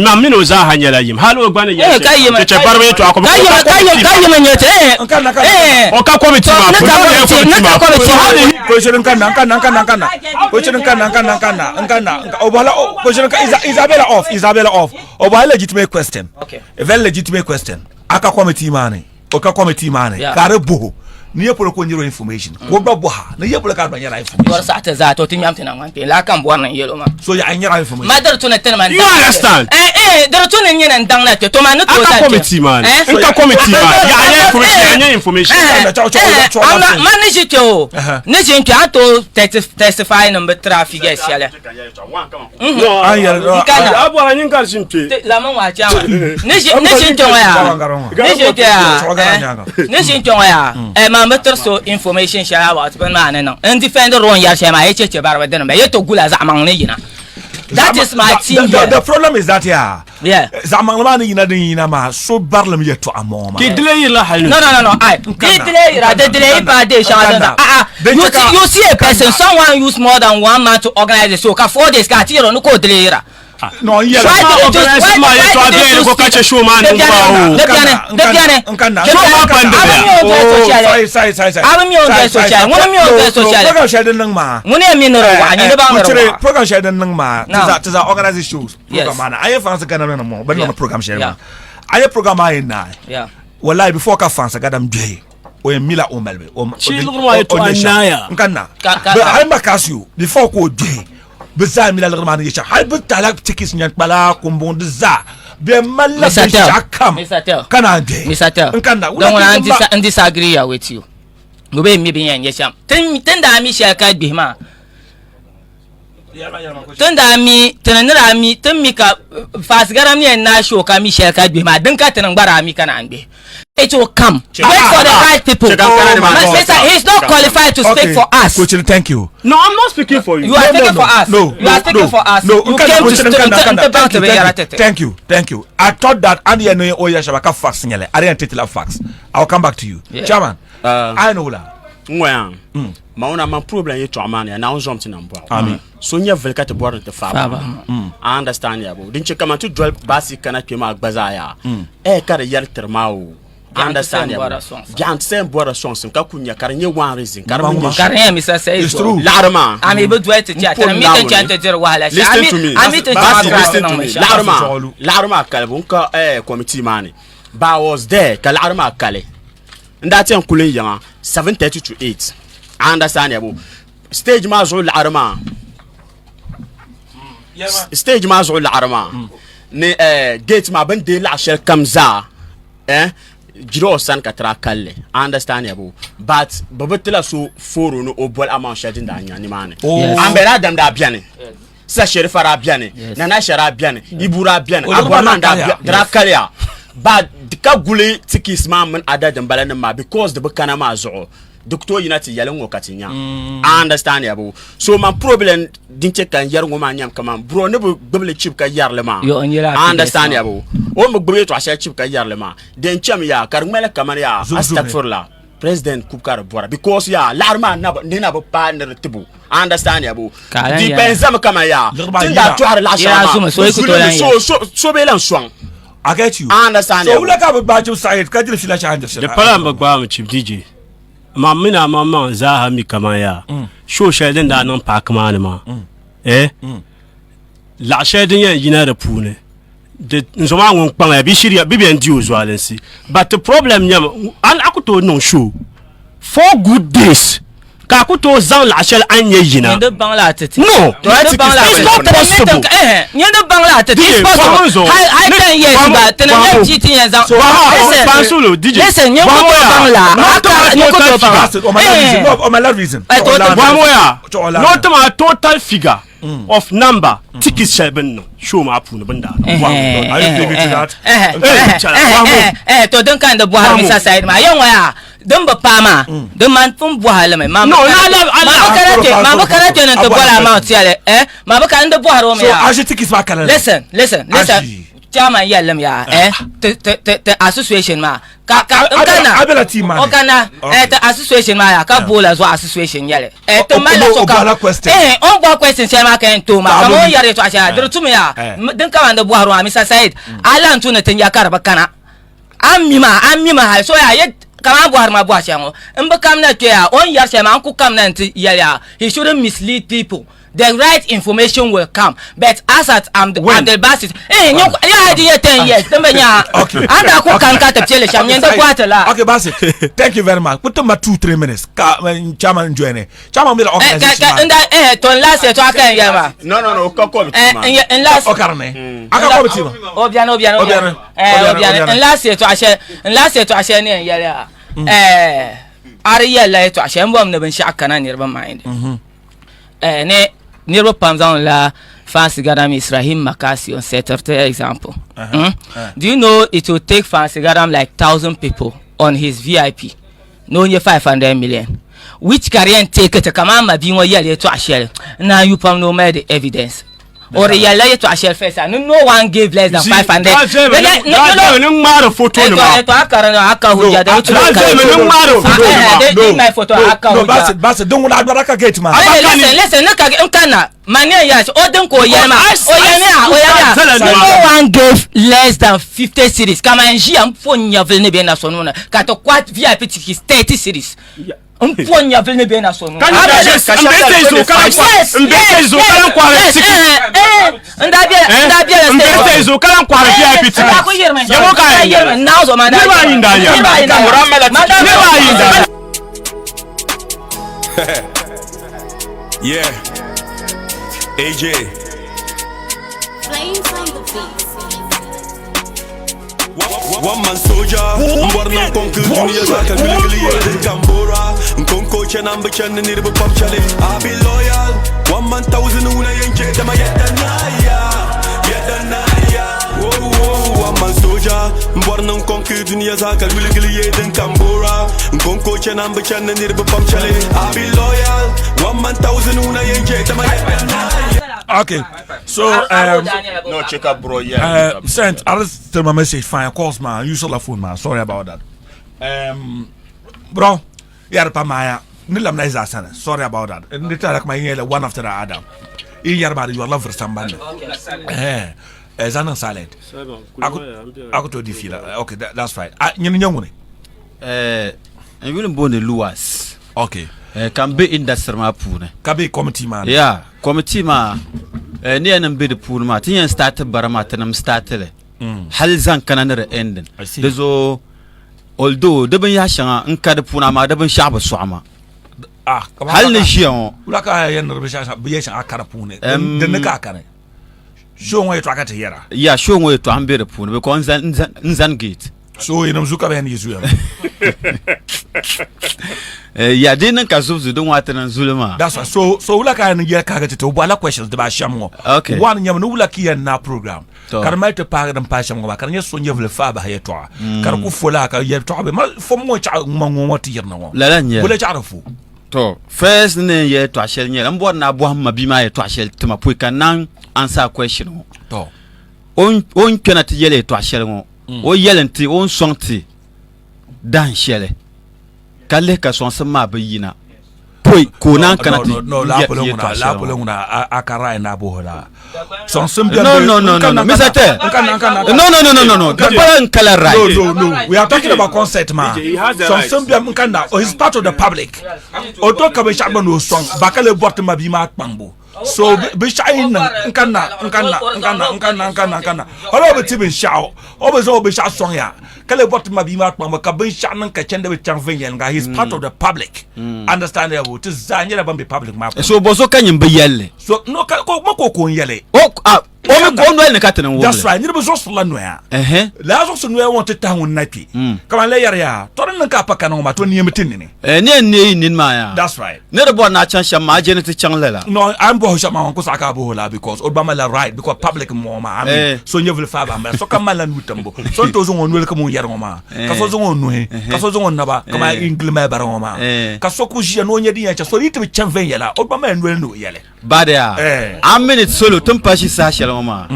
mam mini o zaaha nyɛla yim hali o gba ni Eh, ka yim cheche bariba yɛltɔɣa ko ka yim ka yim ka yim n-nyɛ ti eh N kanna, kanna. eh o ka committee maa Ne puuni ka o nyɛla committee ne committee ka maa committee puuni. maa Hali Question n kanna n kanna n kanna n kanna. Question n kanna n kanna n kanna n kanna. O bɔla o question ka Isabella off Isabella off. O bɔla legitimate question. Okay. A very legitimate question. Aka committee maa ni. O ka committee maa ni. Yeah. Ka di boho. Ni yɛ polo ko nyɛro information. Ko gba bɔha. Ni yɛ polo ka gba nyɛra Bɔri information. saɣa ti zaa to ti ŋmɛm ti naŋgban kpeeni laa ka n bɔri ni n yɛl o maa. So ya nyɛra information. Ma diri tu ni tini man You understand? Eh eh diri tu ni nyini n daŋ na kpe to ma ni tooi Aka zaŋ kpe. committee maa ni Eh? n ka committee maa ya a nyɛ information ya a nyɛ information Eh, Cho- cho- eh, cho- I'm not- ma ni ʒi kpe o Uh-huh. ni ʒi n kpe a tooi testify nim bi traffic shɛli No, An yɛli N kana. a bɔra nyin ka ʒi n kpe Ti- lami ŋɔ a chama ni ʒi ni ʒi n kpe ŋɔ yaa ni ʒi n kpe yaa Chɔɣa gara eh, nyaaŋa. ni ʒi n kpe ŋɔ yaa eh, man bi tiri so information shɛli about bini maa ni niŋ n defend role yɛri shɛli maa ye cheche bariba dini ba ye to gula zaɣ maŋ ni yina that is my team The, here the problem is that yeah. yeah Zaɣ maŋli maa ni yina din yina maa so barilim yɛltɔɣa mɔŋɔ maa. ki delay yirila hali No, no, no, no. I di delay, ra di delay pa de shanga Nkana. Ah, ah. Then You check see, out- you see a person, someone use more than one man to organize the show. Ka 4 days ka ti yɛrɛ ni ko delay ra. No, n yɛli. Why Ma did you organize why maa why yɛltɔɣa did bɛni you ko ka chɛ show maa De ni biɛni, gba o. de biɛni, de biɛni. N kanna. De Show biɛni. maa pan de A bi bɛya. mi o doli Oh, so sorry, shɛli. sorry, sorry, sorry. A bi mi o doli so Sorry, shɛli. sorry. Ŋuni mi o No, doli so no, shɛli. Program shɛli din niŋ maa. Ŋuni yɛn mi ni di waɣa, nyini baŋ ni di Kuchiri, waɣa. program shɛli din niŋ maa. Naam. Tiza tiza organize shows. Yes. Program maa na. A ye fansi gana na mo. Bani Yeah. na program shɛli Yeah. maa. A ye program maa ye naai. Yeah. Wallahi before ka fansi gadam dɔhi. O ye mila o malibi. O Chi liɣiri maa yɛltɔɣa naaya. N ka na. Ka- ka- But ka- hali makasiyo before k'o dɔhi. Bi zaa mila liɣiri maa ni yɛ shɛm. Hali bi taala tickets nyɛ kpala kumbun di zaa. Bɛ malila Mr. Tell. binshɛɣu kam. Mr. Tell. Ka naan dɔhi. Mr. Tell. N ka na. Don ŋuna n disagree ya with you. Ŋun bɛ mi bin yɛn nyɛ shɛm. Tin tin daa mi shɛli ka gbihi maa. Tin daa mi tini ni daa mi tin mi ka faasigaram ni yɛn naai show ka mi shɛli ka gbihi maa din ka tini gba daa mi ka naan gbihi. It will come. Wait for the right people. Check out Canada, man. Mr. He's not qualified to speak for us. Kuchiri, thank you. No, I'm not speaking for you. You are speaking for us. No, You are speaking no, for us. No, You Nkana, came to Kuchiri, Nkana, to Nkana. to Thank to you, be thank you, thank thank you, thank you. I thought that Andy and Oya Shabaka fax nyele. I didn't take the fax. I'll come back to you. Yeah. Chairman, I know that. N waya ma ŋuna man problem yɛltɔɣa maa ni ya Naawuni zɔm ti na m-bɔɣu Amin. so nyɛ vili ka ti bɔri ni ti faaba Faaba. I understand ya bo din chɛ kaman ti doli baasi kana kpe maa gba zaa yaa eh ka di yɛri tiri maa o Understand ya biɛɣu n ti sɛn bɔra sɔŋsim ka ku nya ka di nyɛ one reason ka di mi nyɛ ka di nyɛ Mr. Said zuɣu laɣiri maa a mi bi doli ti chɛ ti mi ti chɛni ti diri wahala shɛli listen to me a mi ti chɛni listen to me laɣiri maa laɣiri maa kalibu n ka committee maa ni but I was there ka laɣiri maa kali n daa ti yɛn kuli n yiŋa 7:30 to 8 I understand ya bo stage maa zuɣu laɣiri maa stage maa zuɣu laɣiri maa ni gate maa bin deei laɣa shɛli kam zaa eh jiri o sani ka tira kalli I understand ya bo but bi bi tila so foro ni o boli amount shɛli din daa nya nimaani Ambɛla Adam daa biɛni Sisa Sherifa daa biɛni Nana Aisha daa biɛni Ibu daa biɛni Abuaman daa biɛni di daa kaliya but ka guli tikis maa mini ada din bala nim maa because di bi kana maa zuɣu di ku tooi yina ti yɛli ŋɔ ka ti nya I understand ya bo so man problem din chɛ ka n yɛri ŋɔ maa nyɛmi kaman bro ni bi gbubili chib ka yɛrili maa Yo, n yɛla I understand ya bo o ni bi gbubi yɛltɔɣa shɛli chib ka yɛrili maa din chɛmi yaa ka di ŋmanila kaman yaa Zum zumi. astagfirullah president kubu ka di bɔra because yaa laɣiri maa na bi ni na bi paai ni di tibo I understand ya bo Ka a lan di yɛra. kpɛn zami kaman yaa Liɣiri maa ti ni daa yina. tɔhiri laɣ shɛŋa Yɛra maa zumi, so yi ku tooi lan so yɛli. so so bee lan sɔŋ I get you. I understand So ya bo wula ka bi gbaai Chief Said ka diri fiila shɛŋa n diri Di shɛli. pala n bi gbaami Chief DJ. Amaa m mini a maŋmaŋ zaaha mi kaman yaa show shɛli din daa niŋ paaki maa ni maa eh laɣ shɛli din yɛn yina di puuni di n zo maa ŋun kpaŋya bi shiriya bi bɛn di o zualinsi but the problem nyɛmi a ku tooi niŋ show four good days ka a ku tooi zaŋ laɣ shɛli a ni nyɛ yina Nyɛ di baŋ la ti ti. No, Nyɛ di baŋ la it's not possible. Nyɛ di baŋ la ti ti. DJ, It's possible. Kwamu zo. High high Ni- 10 years Kwamu- ba ti na nyɛ Kwamu. ti ti yɛn zaŋ. So, ah, Listen, Pansulu, DJ. Listen, nyɛ ku Kwamu tooi ya. baŋ la. Not Aka my nyɛ ku total tooi baŋ. That's it. On my love reason. No, on my love reason. Eh, total- Kwamu ya. Chola. Not my total figure of number tickets shɛli bin niŋ show maa puuni bin daa niŋ. Kwamu. Are you privy to that? Eh, to din kan di bɔhiri Mr. Said maa yɛn ŋɔ yaa din bi paai maa din man pun bɔhi li mi maa No, na la- maa bi kana kpe maa bi kana kpe ni ti bɔri amount yɛli eh maa bi kana n di bɔhiri o mi So yaa aji tickets maa kana. listen listen listen Aji. chairman yɛllim yaa eh ti ti ti ti association maa ka ka n kana A bela team maa o ni. kana Okay. eh ti association maa yaa ka boola zuɣu association nyɛli eh ti O- o- malila o sokam bɔhila question. eh o ni bɔhi question shɛli maa ka yɛn tooi maa Ka a kamani o bo ni yɛri yɛltɔɣa shɛli maa di di tumi yaa Eh. din ka man di bɔhiri o maa Mr. Said a lan tu ni ti nya ka di bi kana a ni mi maa a ni mi ma hali so yaa ye kamani a bɔhiri ma bɔhi shɛli ŋɔ n bi kamina kpe yaa o ni yɛri shɛli maa n ku kamina nti yɛli yaa he shouldn't mislead people the right information will come but as at When? Abdulbasit eh nye ya di nye 10 years din bi nya Okay. an daa ku kan ka ti piɛli shɛm nye n di bɔhi ti la Okay, Basit. Thank you very much. Put ma 2 3 minutes. Ka chairman join. Chairman be the Eh, ka organization. ka n da eh to n last yɛltɔɣa ka n yɛli maa no no no o ka committee eh maa n n last O karne. Aka committee ma. o biɛni o biɛni o O biɛni. biɛni eh O o biɛni, o biɛni biɛni. n last yɛltɔɣa shɛli n last yɛltɔɣa shɛli ni yɛn yɛli yaa eh a di yɛlila yɛltɔɣa shɛli n bɔmi ni binshaɣu kana niriba mind eh ni niriba pam zaŋ la Fancy Gadam Israhim Makasi on set of the example. Do you know it will take Fancy Gadam like 1,000 people on his VIP? Ni o nyɛ 500 million. Which ka di yɛn take ti kamani ma bia ŋɔ yɛli yɛltɔɣa shɛli n naan yu pam ni o mali di evidence. O di yɛlila yɛltɔɣa shɛli first ni no one gave less than 500. Daa zami ni ŋmaari foto nima. Ɛtɔ a kari a ka hujja Daa zami ni ŋmaari foto nima. Di my photo a ka No, hujja. Basit, Basit, don wala agbara ka gate ma. Hey, listen, listen, ne ka n ka na ma ne ya o din ko yɛli ma o yɛli a o yɛli a no one gave less than 50 cedis kama n ʒiya n po nyɛvili ni bɛ na sɔnni na ka ti kwat VIP tickets 30 cedis n po nyɛvili ni bɛ na sɔnni Ka nyɛ ka n bɛ tɛ zo kalan Yes, n bɛ tɛ zo kalan kɔhari ticket. n daa bɛla n daa bɛla N bɛ tɛ zo kalan kɔhari VIP ticket. Yɛmɔ ka ye. Niriba ayi n daa yɛri. Niriba ayi n daa yɛri. Niriba ayi n daa yɛri. Yeah. AJ. Flames on the beat. One man soldier, mbɔri niŋ kɔŋ dunia zaa ka gbiligili yɛli din kam boora n konko chana n bi chani niriba pam chali I be loyal one man thousand ŋuna yɛn chɛ dama yɛda naaya yɛda naaya Whoa, whoa, one man soldier mbɔri niŋ kɔŋ dunia zaa ka gbiligili yɛli din kam boora n konko chana n bi chani niriba pam chali I be loyal one man thousand ŋuna yɛn chɛ dama yɛda naaya Okay. So no check up bro yeah sent I just tell my message fine calls man. Use the phone man. Sorry about that. Bro, yar pa maya. Ni lam na isa sana. Sorry about that. Ni tara kuma yin one after the other. In yar ba you love for somebody. Eh. Eh zanan silent. Ako to di fila. Okay, that's fine. Ah, nyini nyangune. Eh, n yuli n booni Luwas. Okay. Eh, ka n be industry maa puuni. Ka be committee maa ni. Yeah, committee maa eh, ni yɛn n be di puuni maa ti yɛn start bara maa tinim start li. Mm. Hali zaŋ kana ni di ending. Di zuɣu although di binyɛha shɛŋa n ka di puuni amaa di binshaɣu bi sɔɣi ma. Ah, Hali ni ʒiya ŋɔ. Wula ka yɛn ni di binyɛshɛŋa ka di puuni. Dinni ka a kani. Show ŋɔ yɛtɔɣa ka ti yɛra. Ya show ŋɔ yɛtɔɣa n be di puuni because n zani gate. So yinim zu ka bɛ yɛn yi zuya. Eh, ya di niŋ ka zubu zu di ŋɔ ti niŋ zuli maa. That's right. So so wula ka yɛn yɛli kaagi ti ti o bɔhila questions dibaa shɛm ŋɔ. Okay. One nyɛmi ni wula ka yɛn na program. Ka di mali ti paagi din paai shɛm ŋɔ maa ka di nyɛ so nyɛvili faa bahi yɛtɔɣa. Ka di ku fo laa ka yɛtɔɣa bɛ ma fom ŋɔ chaɣi ŋma ŋɔ ŋɔ ti yirina ŋɔ. Lala n nyɛli. Wula chaɣi di fo. To, first ni yɛn yɛli yɛtɔɣa shɛli nyɛla n bɔri ni a bɔhim ma bia maa yɛtɔɣa shɛli ti ma pɔi ka n naan answer a question ŋɔ. To. O ni kpɛna ti yɛli yɛtɔɣa shɛli ŋɔ, o yɛli n-ti o ni sɔŋ ti dahin shɛli ka lihi ka sɔŋsim maa bi yina pɔi ka o naan kana ti yɛli yɛtɔɣa shɛli ŋɔ. A ka right ni a bɔhi la. Sɔŋsim bɛ No, no, no, no, no. Mr. Te. No, no, no, no, no, no. Di pala n kala right. No, no, no. We are talking about concert maa. Sɔŋsim bɛ n ka na. Oh, he's part of the public. O to ka binshɛɣu gba ni o sɔŋ ba ka lee bɔri ti ma bia maa kpaŋbu. So binshɛɣu yi niŋ n ka na n ka na n ka na n ka na n ka na n ka na. Hali o bi ti binshɛɣu o bi zaŋ o binshɛɣu sɔŋ ya ka lee bɔri ti ma bia maa kpaŋbu ka binshɛɣu niŋ ka chandi bi chaŋ viɛnyɛliŋga. He's part of the public. Understand ya ti zaa nyɛla ban be public maa puuni. So bɔzo ka nyin bi yɛlli. So no ka ko ma ko ko n yɛli. O a o mi ko noli ni ka ti ni wumli. That's right niriba zuɣusirila noya. Lala zuɣusiri noya ŋɔ ti tahi ŋun na kpe. Kaman lɛ yɛri yaa tɔ di niŋ ka a pa kani ŋɔ maa to neemi ti nini. Eh ni yɛn neei nini maa yaa. That's right. Ni di bɔri ni a chaŋ shɛm maa a je ni ti chaŋ lala. No a ni bɔhi shɛm maa n ku saɣi ka a bɔhi o la because o gba malila right because public m bɔŋɔ maa I mean so nyɛvili faaba m bala sokam malila nuu timbu so ni tooi zaŋ o noli kaman o yɛri ŋɔ maa. ka so zaŋ o nuhi ka so zaŋ o naba kamani n gili mali bari ŋɔ maa ka so ku ʒiya ni o nyɛ din yɛn chɛ so di yi ti bi chɛni viɛnyɛla o gba mali noli ni o yɛli Badia, a mini salo ti ni pa ʒi saha shɛli ŋɔ maa,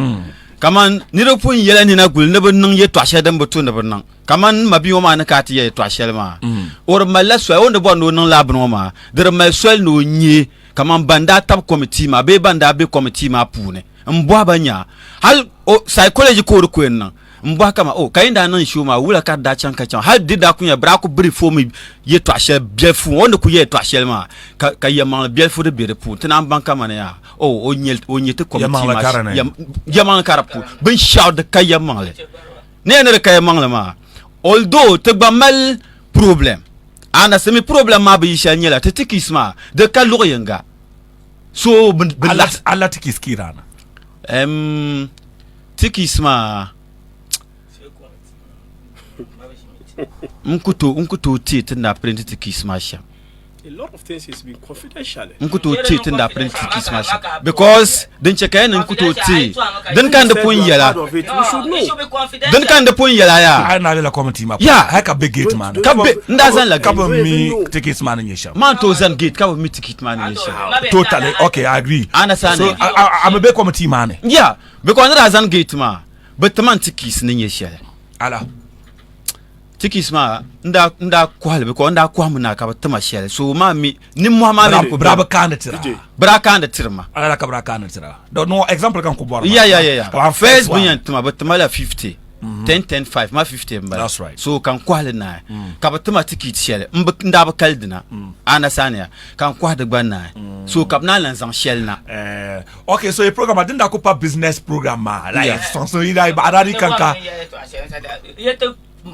kaman niriba pun yɛla nina guli ni bɛ niŋ yɛtɔɣ shɛli din bi tu ni bɛ niŋ. Kaman m mabia ŋɔ maa ni ka a ti yɛli yɛtɔɣ shɛli maa, o di malila soli, o ni di bɔri ni o niŋ lala bini ŋɔ maa, di di mali soli ni o nya kaman ban daa tabi kɔmitii maa bee ban daa be kɔmitii maa puuni m-bɔhi ba nya hal o psychology ka o di ku yɛn niŋ. M bɔhi kaman, O, ka yi ni daa niŋ show maa, wula ka di daa chaŋ ka chaŋ? Hal di daa ku nyɛla bɛ daa ku brief o mi yɛtɔɣ shɛli biɛlifu o ni ku yɛ yɛtɔɣ shɛli maa, ka, ka yɛlimaŋli biɛlifu di be di puuni. Ti naan baŋ kaman yaa, o, o nyɛ, o nyɛ ti committee maa shɛm. Yɛlimaŋli ka di puuni. Binshɛɣu di ka yɛlimaŋli. Ni yɛn ni di ka yɛlimaŋli maa, although ti gba mali problem, a understand mi problem maa bi yi shɛli nyɛla ti tikis maa di ka luɣ yiŋga. So bɛ, bɛ laɣisi. Ala tikis kiirana. Um, Tikis maa n ku tooi n ku tooi teei ti ni daa pirinti tikis maa shɛm. A lot of things has been confidential. N ku tooi teei ti ni daa pirinti tikis maa shɛm because din chɛ ka ya ni n ku tooi teei din ka n di pun yɛla din ka n di pun yɛla yaa. A na bela committee maa Ya. hali ka be gate maa ni Ka be n daa zani la ka gate. bi mi tikis maa ni nyɛ shɛm. Maa n tooi zani gate ka bi mi tikit maa ni nyɛ shɛm. Totally okay I agree. Understand? So a a a mi be committee maa ni. Ya. Because ni daa zani gate maa bɛ ti ma n tikis ni nyɛ shɛli. Ala. Tikis maa n daa n daa kɔhili because n daa kɔhimi na ka bɛ ti ma shɛli so maa mi nimmohi maa mi Bɛ daa bi kaandi tira. Bɛ daa kaandi tiri ma. Ala ka bɛ daa kaandi tira. No example ka n ku bɔri maa. Ya ya ya ya. First bɛ yɛn ti ma bɛ ti ma la 50. 10 10 5 ma 50 n bala. That's right. So ka n kɔhili naai ka bɛ ti ma tikit shɛli n bi n daa bi kali dina. Understand ya ka n kɔhi di gba naai so ka bɛ naan lan zaŋ shɛli na. Eh, okay so a program din daa ku pa business program maa like yeah. song so ida ba ada di kanka ye ti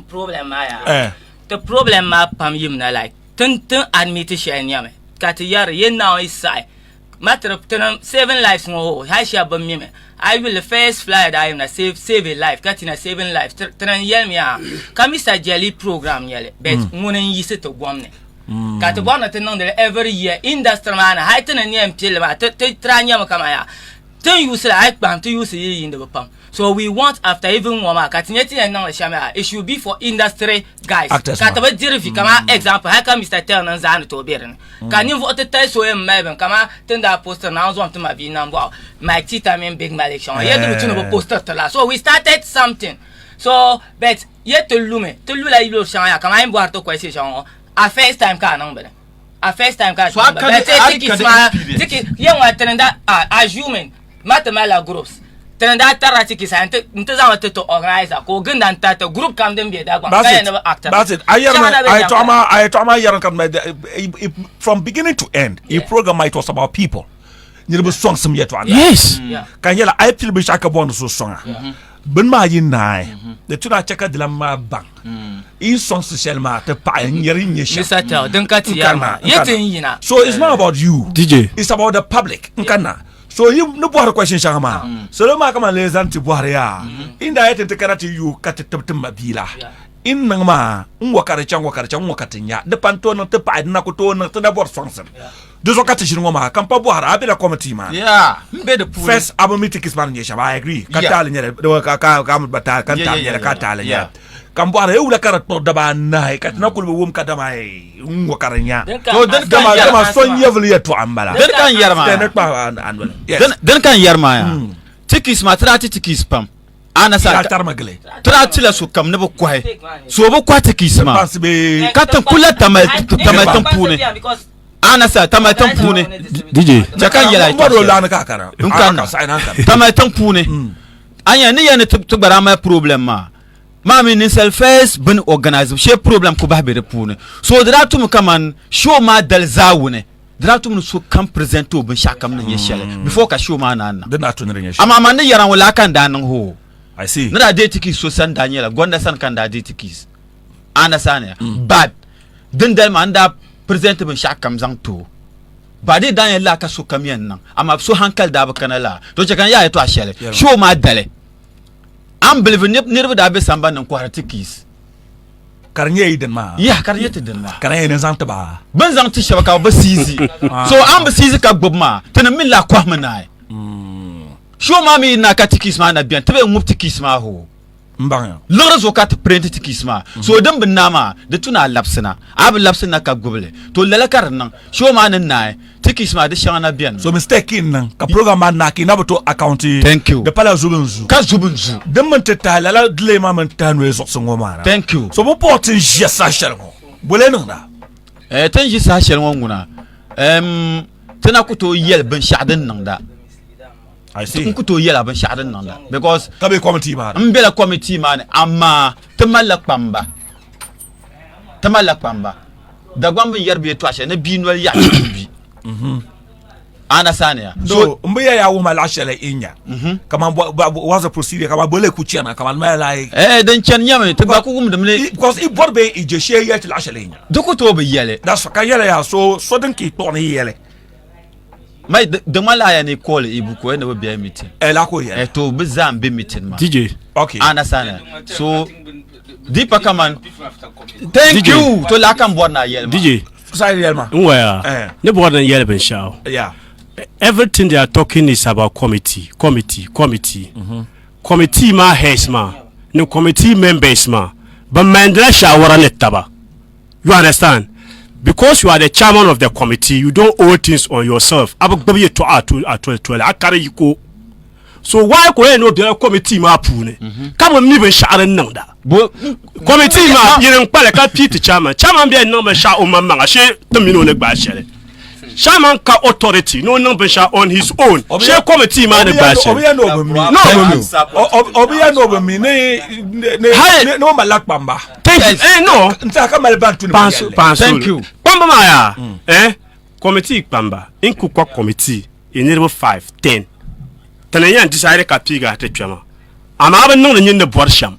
problem maa ya eh ti problem maa pam yim na like tin tin admit shɛli nyɛmi ka ti yɛri ye naawuni yi saɣi ma tiri tinim saving lives ŋɔ o hali shɛba bi mimi a yi yuli first flyer daa yim na save save a life ka ti na saving life tinim yɛlimi yaa ka Mr. Jelly program nyɛli but ŋuni n yiɣisi ti gom ni Ka ti bɔri ni ti niŋdi li every year industry maa ni hali ti ni niɛm pilli maa ti ti try nyɛmi kaman yaa ti ni yuusi li a yi kpahim ti yuusi yili yiindiba pam so we want after even ŋɔ maa ka ti nyɛ ti yɛn niŋli shɛm yaa it should be for industry guys Actors ka ti maa. bi diri vi kaman example hali ka Mister Tell niŋ zaa ni tooi be dini ka ninvuɣu titali so yɛn mali bini kaman ti ni daa postiri Naawuni zom ti ma bia nambɔɣu Mike Tita mini Big Malik shɛŋa yɛ di bi tu ni bi postiri ti la so we started something so but yɛ ti lumi ti lula luɣu shɛŋa yaa kaman a yi bɔhiri ti question shɛŋa ŋɔ A first time ka a niŋ bini. A first time ka a So a niŋ bini. ka di- But a ticket ka di maa experience. ticket yɛn ŋɔ tini da a assuming ma ti malila groups. Ti ni daa tarila ti kisa nti zaŋ li ti ti organizer ka o ginda n-tari ti group kam din be Dagbaŋ ka yɛli ni bɛ actiri. That's it. A yɛrimi, a yɛtɔɣa maa, a yɛtɔɣa maa yɛrimi ka from beginning to end, i program maa it was about people. Niriba sɔŋsim yɛtɔɣa n-daa. Yes. Ka n yɛla a yi pili binshɛɣu ka bɔŋdi so sɔŋa, bini maa yi naai, di tu ni a chɛ ka dilan maa baŋ i ni sɔŋsi shɛli maa ti paɣi n-nyɛri n-nyɛ shɛm. Mr. Tell, din ka ti yɛri maa, yi ti n yina. So it's not about you. DJ. It's about the public. N kanna. So yi ni bɔhiri question shɛŋa maa, salo maa kaman lee zaŋ ti bɔhiri yaa, n daa yɛli ti ni ti kana ti yu ka ti tibi ti ma bia la, n niŋ maa, n ŋɔ ka di chaŋ, ŋɔ ka di chaŋ, n ŋɔ ka ti nya, di pa n-tooi niŋ ti paɣi, di na ku tooi niŋ, ti na bɔri sɔŋsim. Di zuɣu ka ti ʒini ŋɔ maa, ka m pa bɔhiri, a bela committee maa ni? First, a bi mi ti kiss maa ni nyɛ shɛm, I agree, ka taali nyɛli, ka ka mi gba taali, ka n taali nyɛli, ka taali nyɛli. Ka m bɔhiri, wula ka di kpuɣi daba anahi ka ti na kuli bi wum kadama n ŋɔ ka di nya? To dini ka n Dama so nyɛvili yɛtɔɣa m-bala. Dini ka n yɛri maa Ni kpahi a noli. Yes. Dini ka n yɛri maa yaa. Tikis maa ti daa ti tikis pam. A na Yaa tarimi gili. Ti daa tila sokam ni bi kɔhi. So bi kɔhi tikis maa. Kpansi bee. Ka ti kula Tamale tiŋ puuni. A na sa Tamale tiŋ puuni. DJ. Chɛ ka n yɛli a yɛtɔɣa shɛli. N ka a kana. N kanna. Tamale tiŋ puuni. A nya ni yɛli ni ti gba daa mali problem maa. Maa mi ninsal first bini organize shee problem ku bahi be di puuni. So di daa tumi kaman show maa dali zaawuni di daa tumi ni so kam present o binshɛɣu kam ni nyɛ shɛli before ka show maa naan niŋ. Di daa tu ni di nyɛ shɛli. Amaa man ni yɛra ŋɔ laa ka n daa niŋ hoo. I see. Ni daa deei ti keys so sani daa nyɛla Gonda sani ka n daa deei ti keys. A understand ya? But dindali maa n daa present binshɛɣu kam zaŋ ti o. Ba di daa nyɛ laa ka sokam yɛn niŋ amaa so hankali daa bi kana laa. To chɛ ka n yaai yɛtɔɣa shɛli show maa dali. Unbelievable niriba daa be sambani ni n-kɔhiri ti keys. Ka di nyɛ yi dini maa? Yeah, ka di nyɛ ti dini maa. Ka di nyɛ ni zaŋ ti ba? Bɛ ni zaŋ ti shɛba ka bɛ bi siizi. So a ni bi siizi ka gbubi maa, tinim mi lahi kɔhimi naai. Show maa mi yi naai ka ti keys maa na beni, ti bee ŋubi ti keys maa hoo. M baŋ ya. Liɣiri zuɣu ka ti print ti keys maa. So din bi naai maa, di tu ni a labisina. A bi labisi na ka gbubi li. To lala ka di niŋ. Show maa ni naai, ti keys maa di shɛŋa na beni mi. So mistake n niŋ ka program maa naai ka yi na bi tooi account Thank you. Di pala zubi n zu. Ka zubi n zu. Din mini ti tahi lala delay maa mini tahi noli zuɣusi ŋɔ maa na. Thank you. So bɛ paɣi ti n ʒiya saha shɛli ŋɔ, bole niŋda? Eh, ti ni ʒi saha shɛli ŋɔ ŋuna, ehm, ti na ku tooi yɛli binshɛɣu din niŋda. I see. N ku tooi yɛla binshɛɣu din niŋda because Ka be committee maa ni. N bela committee maa ni amaa ti malila kpamba. Ti malila kpamba. Dagbaŋ bin yɛri bɛ yɛtɔɣa shɛli ni bia noli yaɣi chɛ bi. Understand ya? So n bi yɛli ya wuhima laɣ shɛli i nya. Kaman what's the procedure kaman bole ku chana kaman mali la yi. Eh din chani nyɛmi ti gba ku wumdimi ni. Because i bɔri bee i je shee yɛli ti laɣ shɛli i nya. Di ku tooi bi yɛli. That's ka yɛli ya so so din ka i kpuɣi ni yi yɛli. Mai di ŋmanila a yɛn ni call Ibu ka o yɛn ni bi be meeting. Eh la ka o yɛli. Eh to bi zaa n be meeting maa. DJ. Okay. Understand so di pa kaman thank DJ. you to la ka n bɔri ni a yɛli maa. DJ. Sai yɛli ma. N waya. Eh. Ni bɔri ni n yɛli binshɛɣu. Yeah. Everything they are talking is about committee, committee, committee. Committee maa heads maa ni committee members maa bɛ mandila shawara ni taba. You understand? Because you are the chairman of the committee, you don't hold things on yourself. A bi gbubi yɛtɔɣa a toli toli, a kari yiko. So why ka o yɛn ni o bela committee maa puuni ka bi mi binshɛɣu din niŋda? Committee maa yini n kpali ka pii ti chairman. Chairman bɛ yɛn niŋ binshɛɣu o maŋmaŋa shee ti mini o ni gbaai shɛli. Chairman ka authority ni o niŋ binshɛɣu on his own shee committee maa ni gbaai shɛli. O bi yɛn ni o bi mi. No, no, no. O bi yɛn ni o bi mi ni ni o malila kpamba. Thank you. Eh, no. N tɛha ka mali ban tu ni bi yɛlli. Paanso. Thank you. Kpamba maa yaa. Eh, committee kpamba. N ku kpa committee i niriba 5, 10. Tini yɛn decide ka piigi a ti kpɛma. Amaa bi niŋdi nyin ni bɔri shɛm.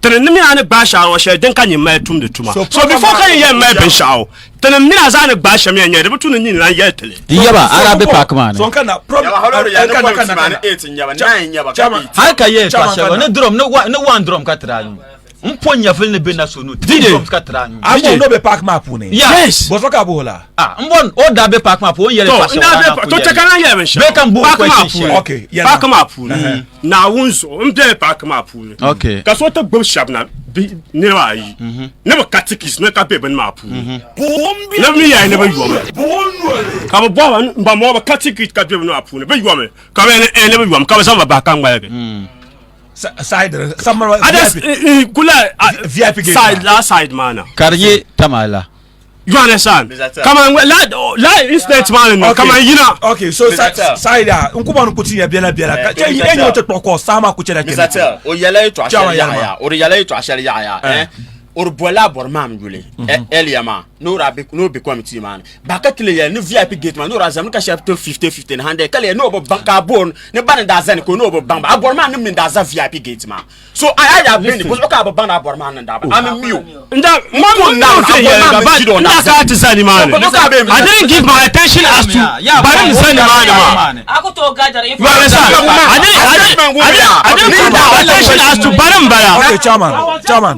Tini ni mini a ni gbaai shɛhira shɛli din ka nyin mali tumdi tuma. So before ka nyin yɛn mali binshɛɣu, tini mini a zaa ni gbaai shɛm yɛn nyɛli di bi tu ni nyin lan yɛli ti li. N yaba a daa be paaki maa ni. So n kana problem. Yaba halori ya ni committee maa ni 8 n nyaba 9 n nyaba ka 8. Hali ka yɛli tɔɣa shɛli ni drum ni one drum ka ti daa nyu. N po nyɛvili ni be na so nuu three drums ka tira nyu. A bɔn n'o be paaki maa puuni? Yes. Bɔzɔ ka a bɔh o la? Ah, n bɔn o daa be paaki maa puuni, o ni yɛli To, tɔɣa n daa shɛli be o daa to na chɛ ku ka yɛli. lan yɛli binshɛɣu. Bee ka n bɔh o Paaki maa question puuni. shɛli. Okay, yɛli Paaki ma. maa puuni. Naawuni zuɣu, n bela paaki maa puuni. Okay. Ka so ti gbubi shɛba na, bihi niriba ayi, ni bɛ ka tikis ni ka be bini maa puuni. Ni bɛ mi yɛli ni bɛ yomi. Ka bɛ bɔhi ba, n ba mɔɣu bɛ ka tikit ka be bini maa puuni, bɛ yomi? Ka bɛ yɛli ni, Ɛɛn, ni bɛ yomi, ka bɛ zaŋ ba bahi ka ŋmaligi. Side Others kula VIP gate side la side maa na. Ka di nyɛ Tamale la. You understand? Kaman la la incident maa ni niŋ kaman yina. Okay, so Saida, n ku bɔni ku ti yɛ biɛla biɛla ka cɛ e nyɛ ti kpuɣi kɔ saa maa ku chɛla kpɛ. Mr. Tell, o yɛla yɛtɔɣa shɛli yaɣa ya, o di yɛla yɛtɔɣa shɛli yaɣa ya, eh, o di bɔla a bɔri maam yuli, earlier maa, ni o daa be, ni o be committee maa ni. Ba ka ti le yɛli ni VIP gate maa ni o daa zami ka shɛba ti 50 50 ni 100 ka le yɛli ni o bi baŋ ka a booni ni ba ni daa zani ka o ni o bi baŋ ba a bɔri maa nim ni daa za VIP gate maa. So a a yaa bɛ ni bɔzuɣu ka a bi baŋ ni a bɔri maa niŋda a mi mi o. Nda ma mo mi o viɛnyɛliŋga but n daa kana ti za nimaani. I didn't give my attention as to bari ni za nimaani maa. You understand? I didn't, I didn't, I didn't, I didn't put my attention as to bari n bala. Okay, chairman, chairman.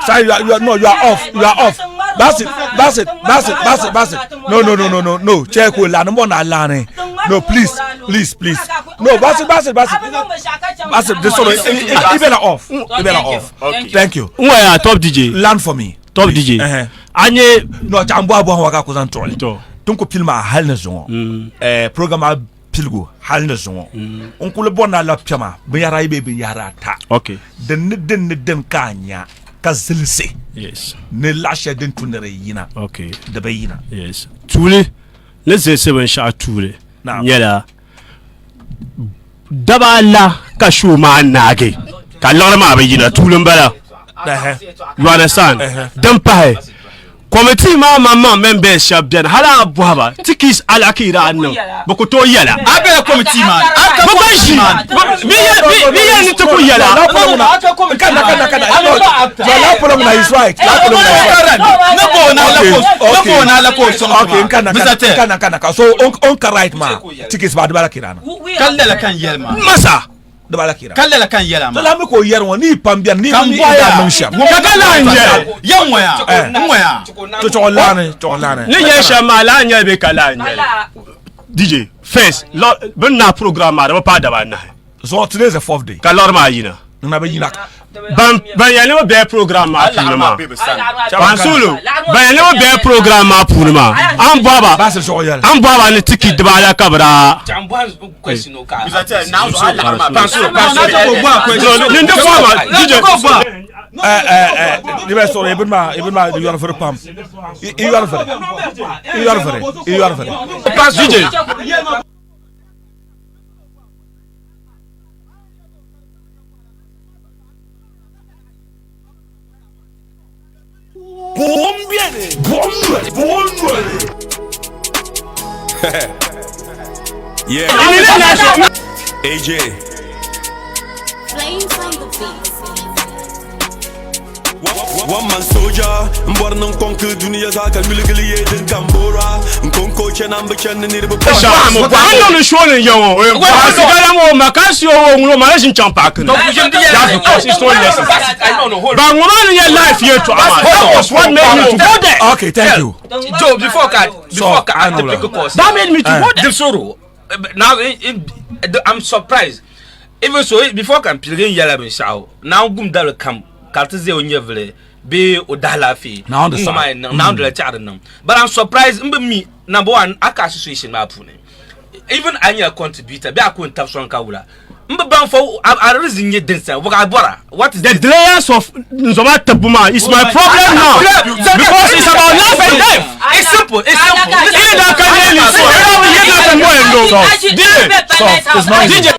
Sorry, you are, no, you are off. You are off. That's it. That's it. That's it. That's it. That's it. No, no, no, no, no, no. Check wo lani mo na lani. No, please, please, please. No, that's it. That's it. That's it. That's it. This sort of you better off. You better off. Okay. Thank you. N wa top DJ. Land for me. Top DJ. An ye. No, chan bo abo wa ka ko zan tɔli. Tun ko pilma hal ne zuŋɔ. Eh, program a piligu hal ni zuŋɔ n kuli bɔri ni a labi kpɛma binyɛra ayi bee binyɛra ata okay. din ni din ni din ka a nya ka zilisi yes. ni laɣ shɛli din tu ni di yina okay. di bi yina yes. tuuli ni zilisi binshɛɣu tuuli nyɛla daba ala ka show maa naagi ka liɣiri maa bi yina tuuli n bala you understand din pahi Committee maa maŋmaŋ members shɛba beni hali a bɔhi ba tikis alaki yi daa niŋ bɛ ku tooi yɛla. A bela committee maa ni. A ka Bɛ gba committee ʒi maa ni. bɛ yɛli bɛ yɛli ni ti ku yɛla. Kana kana kana. La polo is right. La polo is right. Ne bo na la ko ne bo na la ko sɔŋ Okay, kana Mr. Teh. kana kana kana. So on on ka right ma. Tikis ba dibala kirana. Kan lala kan yɛli ma. Masa. Dibala kira. Kan lala kan yɛli ma. To la mi ko yɛri ŋɔ ni pam biɛni ni Kan ni bɔya. daa niŋ shɛm. Ka ka lahi yɛli. Ya ŋɔya. Eh. N ŋɔya. To chɔɣɔ laani chɔɣɔ laani. Ni yɛli shɛm maa laa nyɛli bee ka laa nyɛli. DJ first bɛ ni naai program maa di bi paai daba anahi. So today is the fourth day. Ka lɔri maa yina. Ŋuna bi yina. Ban ban yɛli ni bɛ bɛɛ program maa puuni maa. Pansulu ban yɛli ni bɛ bɛɛ program maa puuni maa. An bɔhi ba Baasi chɔɣɔ yɛli. an bɔhi ba ni tiki dibaala ka bɛ daa. Ni di bɔhi ba DJ. Eh eh eh ni bɛ sɔrɔ ibn ma ibn ma yɔri firi pam. I yɔri firi. I yɔri firi. I yɔri firi. DJ. Yeah. AJ. Flames on the beat. One man soldier, n bɔri niŋ kɔŋ duniya zaa ka yuligili ye din kam boora n konko chana n bi chani niriba pam. An niŋdi show ni n-yɛ ŋɔ paɣasigala ŋɔ makasi o ŋɔ ma ʒin chaŋ paaki ni that's because it's not necessary but ŋɔ maa ni nyɛ life yɛltɔɣa maa that was what made me to go there. Okay, thank you. Joe, before ka before ka I I know pick a that. course. That made me to go there. The sorrow. Now I'm surprised. Even so, before kan piligi n yɛla binshaɣu Naawuni gum dabili kam ka di ti ʒɛ o nyɛvili bee o daalaafee Naawuni di n ŋɔ maa saɣi. yɛn niŋ Naawuni dila tɛɣu di niŋ but I'm surprised n bi mi number one a ka association maa puuni even a nyɛla contributor bee a ku n tabi sɔŋ ka wula n bi baŋ fo a reason nyɛ din sani a bɔra what is The this delayers of Nzoma Tabuma is my problem now because it's about life and death. It's simple it's simple Ina da kan yi ni so ina da yi na kan mo yendo. DJ It's not easy. DJ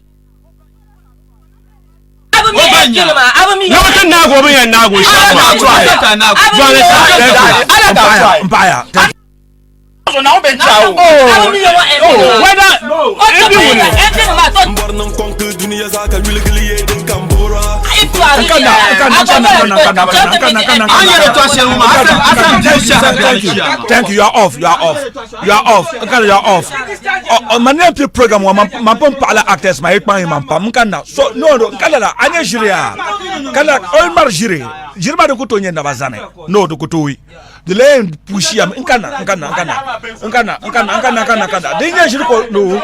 Lokacin na gobe yan na gobe shi ma. Mpaya. Thank Whether every woman N bɔri niŋ kɔŋ duniya zaa ka yuligili ye din kam boora. Kana kana kana kana kana kana kana. An yɛrɛ tɔ shɛli ma Asan di shɛha Thank you. Thank you. You are off. You are off. You are off. Nkana you are off. Oh, oh, man pe program wa man pon paɣala actors ma yikpan man pam nkana. So no no nkana la anya jiri ya. Kana Olmar jiri. Jiri ma de kuto nye na bazane. No de kuto wi. De le pushi am nkana nkana nkana. Nkana nkana nkana nkana nkana. De nye jiri ko no.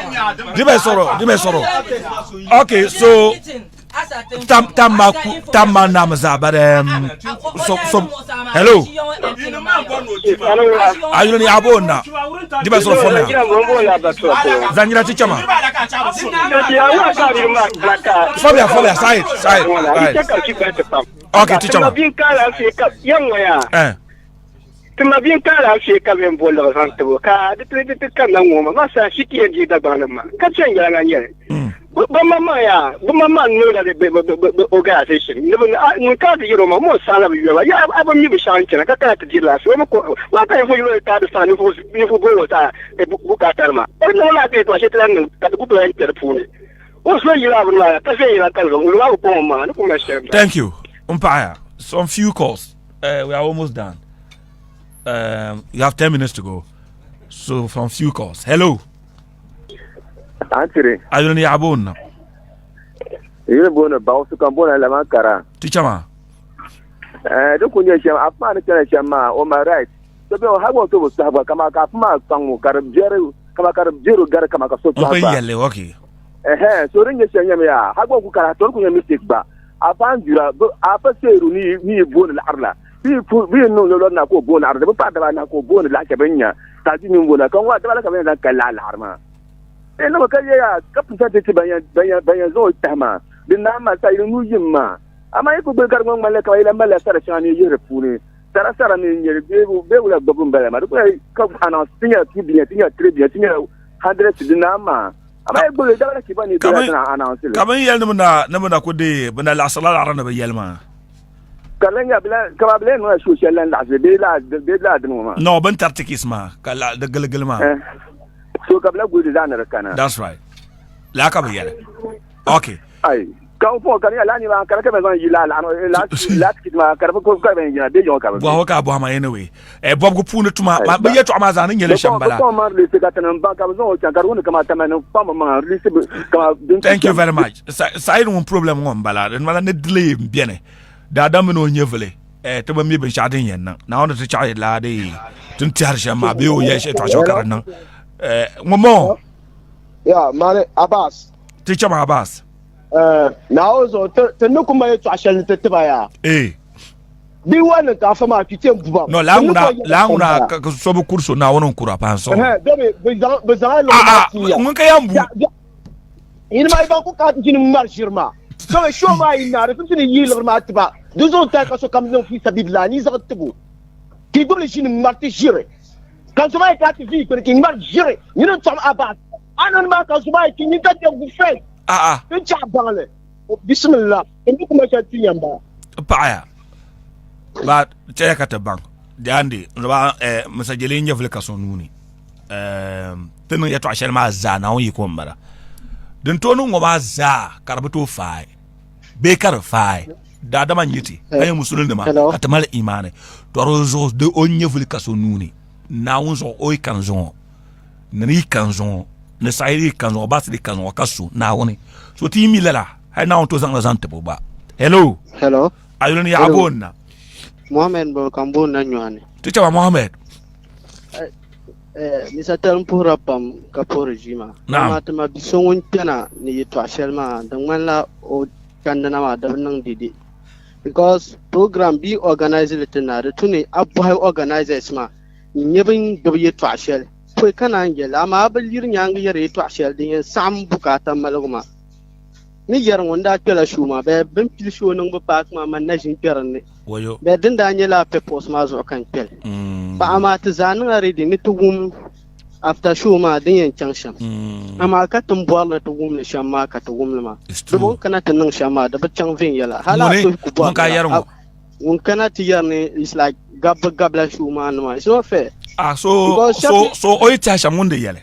Di be soro, di be soro. Okay, so tam tam ma ku tam ma nam za but so so hello ayulo ni abo na di ba soro fo na zangira ti chama fobia fobia side side side okay ti chama eh. Ti ma bia n-ka alaafee ka bɛ yɛn bo liɣiri zaŋ tib o, ka di ti di ti kanna ŋ-ŋɔ maa, maa saha shi ti yɛn deei Dagbaŋ nim maa, ka chɛ n-yɛla ŋa n-nyɛ li. Bɛ maŋmaŋ yaa, bɛ maŋmaŋ niŋla bɛ bɛ bɛ bɛ organisation ni bɛ a ŋun kana ti yɛri o maa, o mi o saɣila bɛ yuya maa. Yaa a bi mi binshɛɣu n-chana ka kana ti diri laafee, o mi ko maa ka ninvuɣ yino yi taai di saɣi ninvuɣ ninvuɣ bɔbigu zaa bukaata nima. O niŋ lala ka yɛtɔɣ shɛli ti lahi niŋ ka di ku bi lahi kpe di puuni. O zo yila bini maa ka viɛnyɛla ka zuŋ ŋuni maa bi kɔŋ o maŋa ni ku mali shɛli. Thank you. N paɣaya. Some few calls. We are almost done. You have 10 minutes to go. So some few calls. Hello. Antiri. Ayuni ni yaɣa booni na. Yuli booni Bawusu ka booni Laman Kara. Teacher maa. Eh, di ku nyɛ shɛm afa maa ni chana shɛm maa on my right. So bɛ hali gba to bi sɔhi gba kama ka afa maa kpaŋ o ka di biɛri kama ka di biɛri gari kama ka so N sɔhi pun gba. yɛlli okay. Ɛhɛn, so din nyɛ shɛm nyɛmi yaa, hali gba ku kara to di ku nyɛ mistake gba. Afa n dura bi afa seeru ni yi ni yi booni laɣiri la bi yi pu bi yi niŋ lɔlɔri na ka o booni laɣiri di bi paai daba anahi ka o booni laɣi shɛba n nya ka di mini booni ka ŋɔ daba la ka bɛ yɛn zaŋ kali laa laɣiri maa e niŋ ka yɛ yaa ka percentage ti ban yɛn ban yɛn ban yɛn zaŋ o tahi maa di naan maa sa yili nuu yim maa amaa yi ku gbubi ka di ŋɔ ŋmanila kamani yi lahi malila sara shɛŋa ni yi yihiri puuni sara sara mi n nyɛli bee bee wula gbubbu n bala maa di kuli ka announce ti nyɛla 2 billion ti nyɛla 3 billion ti nyɛla 100 di naan maa Ka bɛ ni yɛli ni bɛ na ku deei bɛ na laɣisirila laɣiri ni bɛ yɛli maa. No, bɛ ni tari tickets maa ka di giligili maa. That's right. Laa ka bɛ yɛli. Okay. Ka n fɔ ka ni la ni ma ka ka bɛ zaŋ yi la la la la tikiti maa ka di ka bɛ yina bɛ yɔn ka bɛ bɔhɔ ka bɔhima anyway eh bɔbigu puuni tuma ma bɛ yɛltɔɣa maa zaa ni nyɛli shɛm bala bɛ ma release ka tani ba ka bɛ zaŋ o chaŋ ka di wuni kama tamani kpaŋ maŋa release kama din thank you very much Said ŋun problem ŋɔ n bala din bala ni delay n bɛni daadam mini o nyɛvili eh ti bi mi binshɛɣu din yɛn niŋ Naawuni ti chaɣi laa di tin tɛhiri shɛm maa bee o yɛli shɛli shɛli ka di niŋ eh ŋun bɔŋɔ ya mani Abbas ti chama Abbas Eh, Naawuni zuɣu ti ti ni ku mali yɛtɔɣa shɛli ni ti tiba yaa. Eh. Di wa ni ka afa maa kpi ti yɛn bu ba. No, laa ŋuna laa ŋuna ka so bi kuri so Naawuni n-kura pa n sɔŋ. Ɛhɛn, dami bɛ zaŋ bɛ zaŋ a liɣiri maa ti ya. Ŋun ka yɛn bu. Yini maa yi ban ku ka ʒini ŋmari ʒiri maa. So bɛ show maa yi naai di simsi ni yi liɣiri maa tiba. Di zuɣu n-tahi ka sokam niŋ fi sabilillah ni yi zaŋ tibo. Ka yi gbubi li ʒini ŋmari ti ʒiri. Ka so maa yi kana ti vi kpini ka yi ŋmari ʒiri. Nyini n-tɔɣim Abbas. A niŋdi maa ka so maa yi ti nyin ka dɛbgu fɛn. A'a. N chaɣ baŋli. Bismillah. N bi kuma shɛli ti yɛn bala. N paɣaya. Ba chaya ka ti baŋ. Diandi, n ba eh, Musa Jeli nyɛvuli ka so nuuni. Eh, ti niŋ yɛtɔɣa shɛli maa zaa Naawuni yiko m-bala. Din tooi niŋ ŋɔ maa zaa ka di bi tooi faai bee ka di faai. Daadama n-nyɛ ti ka nyɛ musulinima ka ti mali imaani. Tɔ di zuɣu di o nyɛvuli ka so nuuni. Naawuni zuɣu o yi kani zuŋɔ. Ni yi kan zuŋɔ ni saɣi yi kan zuŋɔ baasi di kan zuŋɔ ka su Naawuni so ti yi mi lala hali Naawuni to zaŋla zaŋ tibo gba hello hello ayuli ni yaɣa boon na Mohammed bo kan boon na nyɔhani ti chaba Mohammed eh, Mr. Tɛli n puhira pam ka puhiri ʒii maa amaa ti ma bi so ŋun kpɛna ni yɛtɔɣa shɛli maa di ŋmanila o kandina maa di bi niŋ dede because program bi organize li ti na di tu ni a bɔhi organizers maa N-nyɛ bɛ ni gbubi yɛtɔɣ shɛli pɔi ka naan yɛli, amaa a bi liri nyaaŋa yɛri yɛtɔɣ shɛli din yɛn saɣim bukaata maligu maa. N ni yɛri ŋɔ, n daa kpɛla shuu maa bee bɛ ni pili shuu niŋbu paaki maa man na ʒi n-kpe din ni bee din daa nyɛ lala purpose maa zuɣu ka n kpe li. Paɣa maa ti zaa niŋla ready ni ti wum after show maa din yɛn chaŋ shɛm. Amaa ka ti ni bɔri ni ti wum li shɛm maa ka ti wum li maa. Di bɔŋɔ kana ti niŋ shɛm maa di bi chaŋ viɛnyɛla. Hali a suhu ku bɔri ni la. Ŋun kana ti yɛri ni it's like gabbi gabila show maa nima it's not fair. Ah so Because so so o yi tɛha shɛm ŋun di yɛli.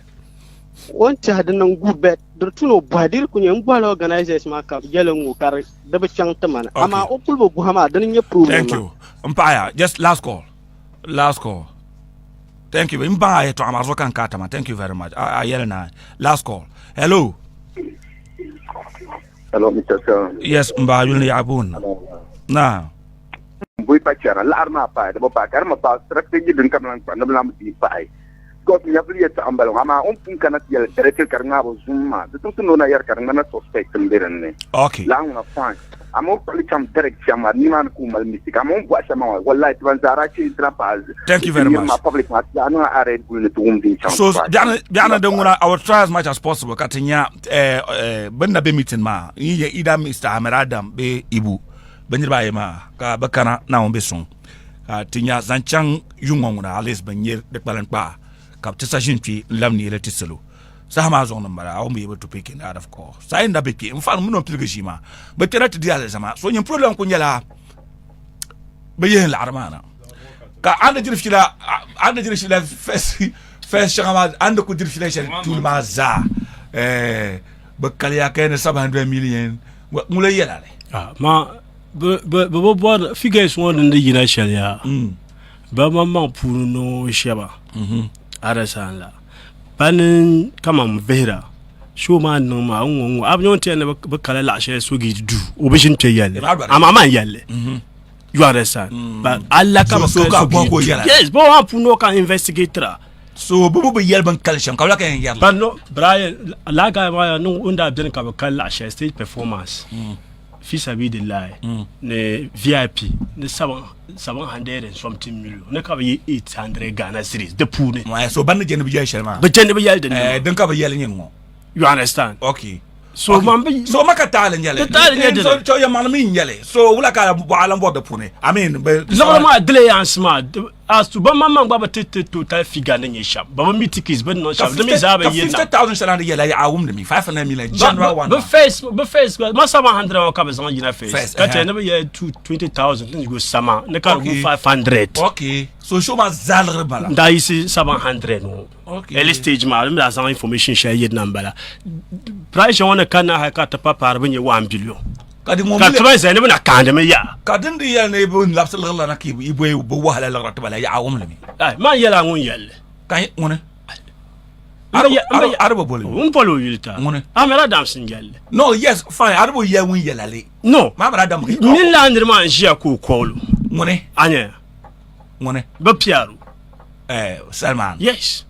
O ni tɛha di niŋ good but di tu ni o bɔhi di ku nyɛ n bɔhila organizers maa ka bi yɛli n ŋɔ ka di bi chaŋ ti ma ni amaa o kuli bi bɔhi maa dini n nyɛ problem Thank you. N paɣaya just last call last call thank you n baŋ a yɛtɔɣa maa zuɣu ka n kaata maa thank you very much a yɛli naai last call hello. Hello, Mr. Seven. Yes, n ba yuli ni yaɣa boon na. Na. Boi pa chɛra laɣari maa paai di bi paai ka di ma paai strategy din ka bi lan kpa ni bi lan bi paai because nyɛvili yɛltɔɣa n bala ŋɔ amaa o ni pun kana ti yɛli directly ka di ŋmaai bi zoom maa di timsi ni o na yɛri ka di ŋmanila suspect n be din ni Okay. laa ŋuna fine amaa o kpuɣili chaŋ direct shɛm maa nimaani ka o mali mistake amaa o ni bɔhi shɛm maa wallahi ti ban zaa daa chɛ n-ti na paai Thank you very much. Ma public ma ti niŋ a red bull ni ti wum din chaŋ. So biɛɣuni biɛɣuni din ŋuna I will try as much as possible ka ti nya eh, eh, bin na be meeting maa n yi nya either Mr. Ahmed Adam bee Ibu bɛ niriba ayi maa ka bɛ kana Naawuni bɛ suŋ. Ka ti nya zaŋ chaŋ yuŋ ŋɔ ŋuna at least bɛn nyɛ di kpaliŋkpaa ka bɛ ti sa ʒini kpe n-lab neei li ti salo. Saha maa zuɣu ni m-bala, I won't be able to pick it out of course. Saha yin na be kpe, n faani mini o piligi ʒii maa, bɛ kpɛna ti di alizama. So nyin problem ku nyɛla bɛ yihi laɣiri maa na. Ka a ni diri fiila, a ni diri fiila first, first shɛŋa maa, a ni ku diri fiila shɛli tuuli maa zaa, eh, bɛ kaliya ka ni 700 million, ŋula yɛla li. Ah, ma bɛ bɛ bɛ bi bɔri figures ŋɔ ni di yina shɛli yaa bɛ maŋmaŋ puuni noo shɛba understand la bani kaman vihira show maa niŋ maa n ŋɔ n ŋɔ a bi nyɛ ti ni bi kala laɣa shɛli so gate duu o bi ʒini kpɛ yɛlli amaa amaa n yɛlli you understand but alla ka bi kali so gate yes bɛ maa puuni o ka investigator so bi bi yɛli bin kali shɛm ka wula ka yɛn yɛri but no Brian laa guy maa ni o ni daa beni ka bi kali laɣa shɛli stage performance fi sabilillahi ni VIP ni 700 and something million ni ka bi ye 800 Ghana cedis di puuni. So ban ni jɛndi bi yɛli shɛli maa. Bi jɛndi bi yɛli din ni. Din ka bi yɛli nyini ŋɔ. You understand? Okay. So okay. Man bi so maka taali nyɛli. Di taali nyɛ dini. So yɛ maŋli mi nyɛli. So wula ka a lan bɔri di puuni. I mean bɛ. Liɣiri maa delay yansi maa as to ban maŋmaŋ gba bi ti ti total figure ni nyɛ shɛm. Bɛ bi mi tickets bɛ ni niŋ shɛm. Di mi zaa bi yirina. Ka 50,000 shɛli ni yɛla a wumdi mi 500 million general one. Bɛ first bɛ first ma 700 ŋɔ ka bɛ zaŋ yina first. Ka chɛ ni bɛ yɛ 20,000 ni go sama ni ka di gu 500. Okay. So show maa zaa liɣiri bala. N daa yiɣisi 700 ŋɔ. Okay. Early stage maa di mi daa zaŋ information shɛli yirina m-bala. Price ŋɔ ni kanna hali ka ti pa paari bɛ nyɛ 1 billion. Ka di ŋɔ Ka ti ba zali ni bɛ na kaandimi yaha. Ka din di yɛli ni bɛ labisi liɣiri la na ka i bɔhi bɛ wahala liɣiri ti ba la yaha wumli mi. Ai, man yɛla ŋun yɛlli. Ka ŋuni? A di bi boli o. N boli o yuli ta. Ŋuni? Ahmed Adams n yɛlli. No, yes, fine. A di bi yɛli ŋun yɛla li. No. Ahmed Adams. Mini laa niri maa n ʒiya ka o kɔɔli o. Ŋuni? A nya? Ŋuni? Bɛ piɛri o. Eh, Salman. Yes.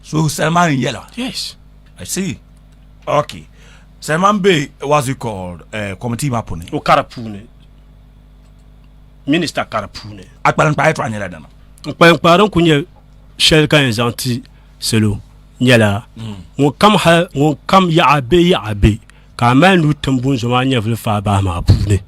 So Salman n yɛla? Yes. I see. Okay. Salman be what's it called committee maa puuni. O kara puuni. Minister kara puuni. A kpaliŋkpaa yɛtɔɣa nyɛla dini? N kpaliŋkpaa din kuli nyɛ shɛli ka yɛn zaŋ ti salo nyɛla ŋun kam hali ŋun kam yaɣa be yaɣa be ka a mali nuu tim bunzɔma a nyɛvuli faai bahi maa puuni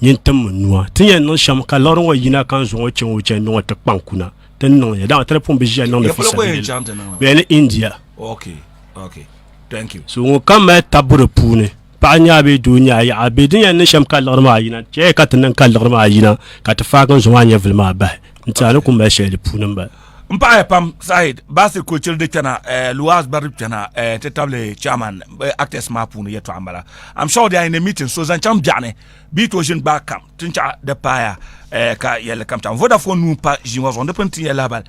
nyin timmi nua ti yɛn niŋ shɛm ka liɣiri ŋɔ yina ka n zaŋ o chaŋ o chandi ŋɔ ti kpaŋ kuna ti ni niŋ ya dama ti di pun bi ʒiya niŋdi fi sabilillah bɛ ni India. Okay, okay. Thank you. So ŋun kam mali tabbu di puuni paɣa nyaa bee doo nyaa yaɣa bee din yɛn niŋ shɛm ka liɣiri maa yina chɛya ka ti niŋ ka liɣiri maa yina ka ti faagi n zaŋ a nyɛvuli maa bahi n tiɛha ni ku mali shɛli di puuni m-bala. N paɣiya pam Said Bassey Kochiri di kpɛna eh, Luaz gba di kpɛna eh, ti tabili chairman eh, actors maa puuni yɛtɔɣa m-bala. I'm sure they are in a meeting so zaŋ chaŋ biɛɣuni bɛ yi tooi ʒini gbaai kam ti n-chaɣ di paaya eh, ka yɛlli kam chaŋ. Vodafone nuu pa ʒii ŋɔ zuɣu n di pun tin ya lahibali.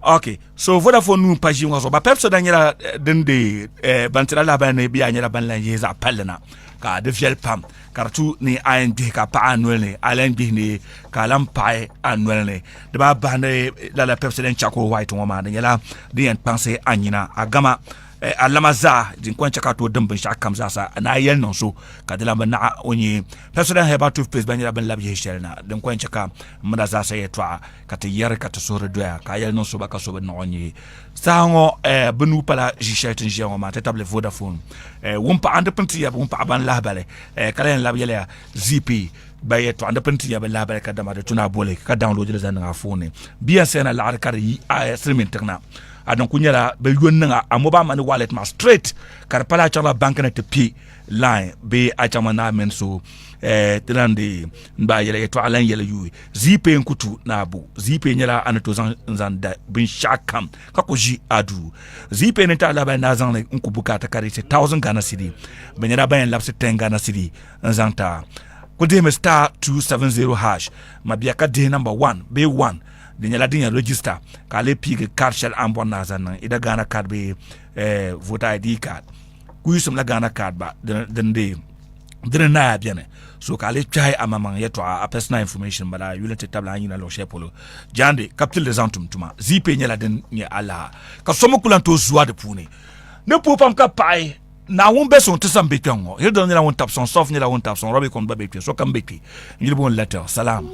Ok so Vodafone nuu pa ʒii ŋɔ zuɣu ba Pepsodent nyɛla eh, din de eh, ban tira lahabali ni bɛ yaa nyɛla ban lan yihi zaɣ palli na ka di viɛli pam ka di tu ni a yɛn gbihi ka paɣi a noli ni a lan gbihi ni ka a lan paɣi a noli ni di baa bahi ni lala Pepsodent charcoal white ŋɔ maa di nyɛla din yɛn kpaŋsi a nyina a gama Eh, alama zaa din kɔŋ chɛ ka tooi dim binshɛɣu kam zaa sa ni a yɛli niŋ so ka di lan bi naɣ o nyee. Pepsodent Herbal Toothpaste gba nyɛla bɛn labi yihi shɛli na din kɔŋ chɛ ka m mina zaa sa yɛtɔɣa ka ti yɛri ka ti suhuri doya ka a yɛli niŋ so ba ka so bi naɣ o nyee. Saha ŋɔ eh, bɛ nuu pala ʒi shɛli ti ni ʒiya ŋɔ maa ti tabili Vodafone eh, wumpaɣa n-ti pini ti ya wumpaɣa ban lahibali eh, ka lahi yɛn labi yɛliya ZP gba yɛtɔɣa n-ti pini ti ya bɛ lahibali ka dama di tu ni a boli ka download li zaŋ niŋ a phone ni. Bia n sayina laɣiri ka di yi a silimiin tiŋ na. A din ku nyɛla bɛ yo n-niŋ a mobile money wallet maa straight ka di pala a chaŋla banki ni ti pe line bee a chaŋmi ni a mini so eh, ti lan di n gba yɛli yɛtɔɣa lan yɛli yuui. Zeepay n-ku tu ni a bo. Zeepay nyɛla a ni tooi zaŋ n-zaŋ da binshɛɣu kam ka ku ʒi a duu. Zeepay ni ti a lahabali ni a zaŋ li n-ku bukaata ka di ti 1000 Ghana cedi. Bɛ nyɛla ban yɛn labisi 10 Ghana cedi n-zaŋ ti a. Ku dihimi *270 hash mabia ka dihi number 1 bee 1. Di nyɛla din yɛn register ka a lee piigi card shɛli a ni bɔri ni a zaŋ niŋ either Ghana card bee eh, voter ID card. Ku yusim la Ghana card ba din di dini naaya beni so ka a lee kpɛhi a maŋmaŋ yɛtɔɣa a personal information bala a yuli nti tabili a ni yina luɣ shɛli polo jaande ka pilli zaŋ tum tuma. Zeepay nyɛla din nyɛ alaha ka so mi ku lan tooi zua di puuni. Ni puhi pam ka paɣi Naawuni be suŋ ti sam be kpɛŋ ŋɔ. Hildon nyɛla ŋun tabi sɔŋ, Sɔf nyɛla ŋun tabi sɔŋ, Robbie Kong gba be kpe, sokam be kpe. N yuli booni Latel. Salaam.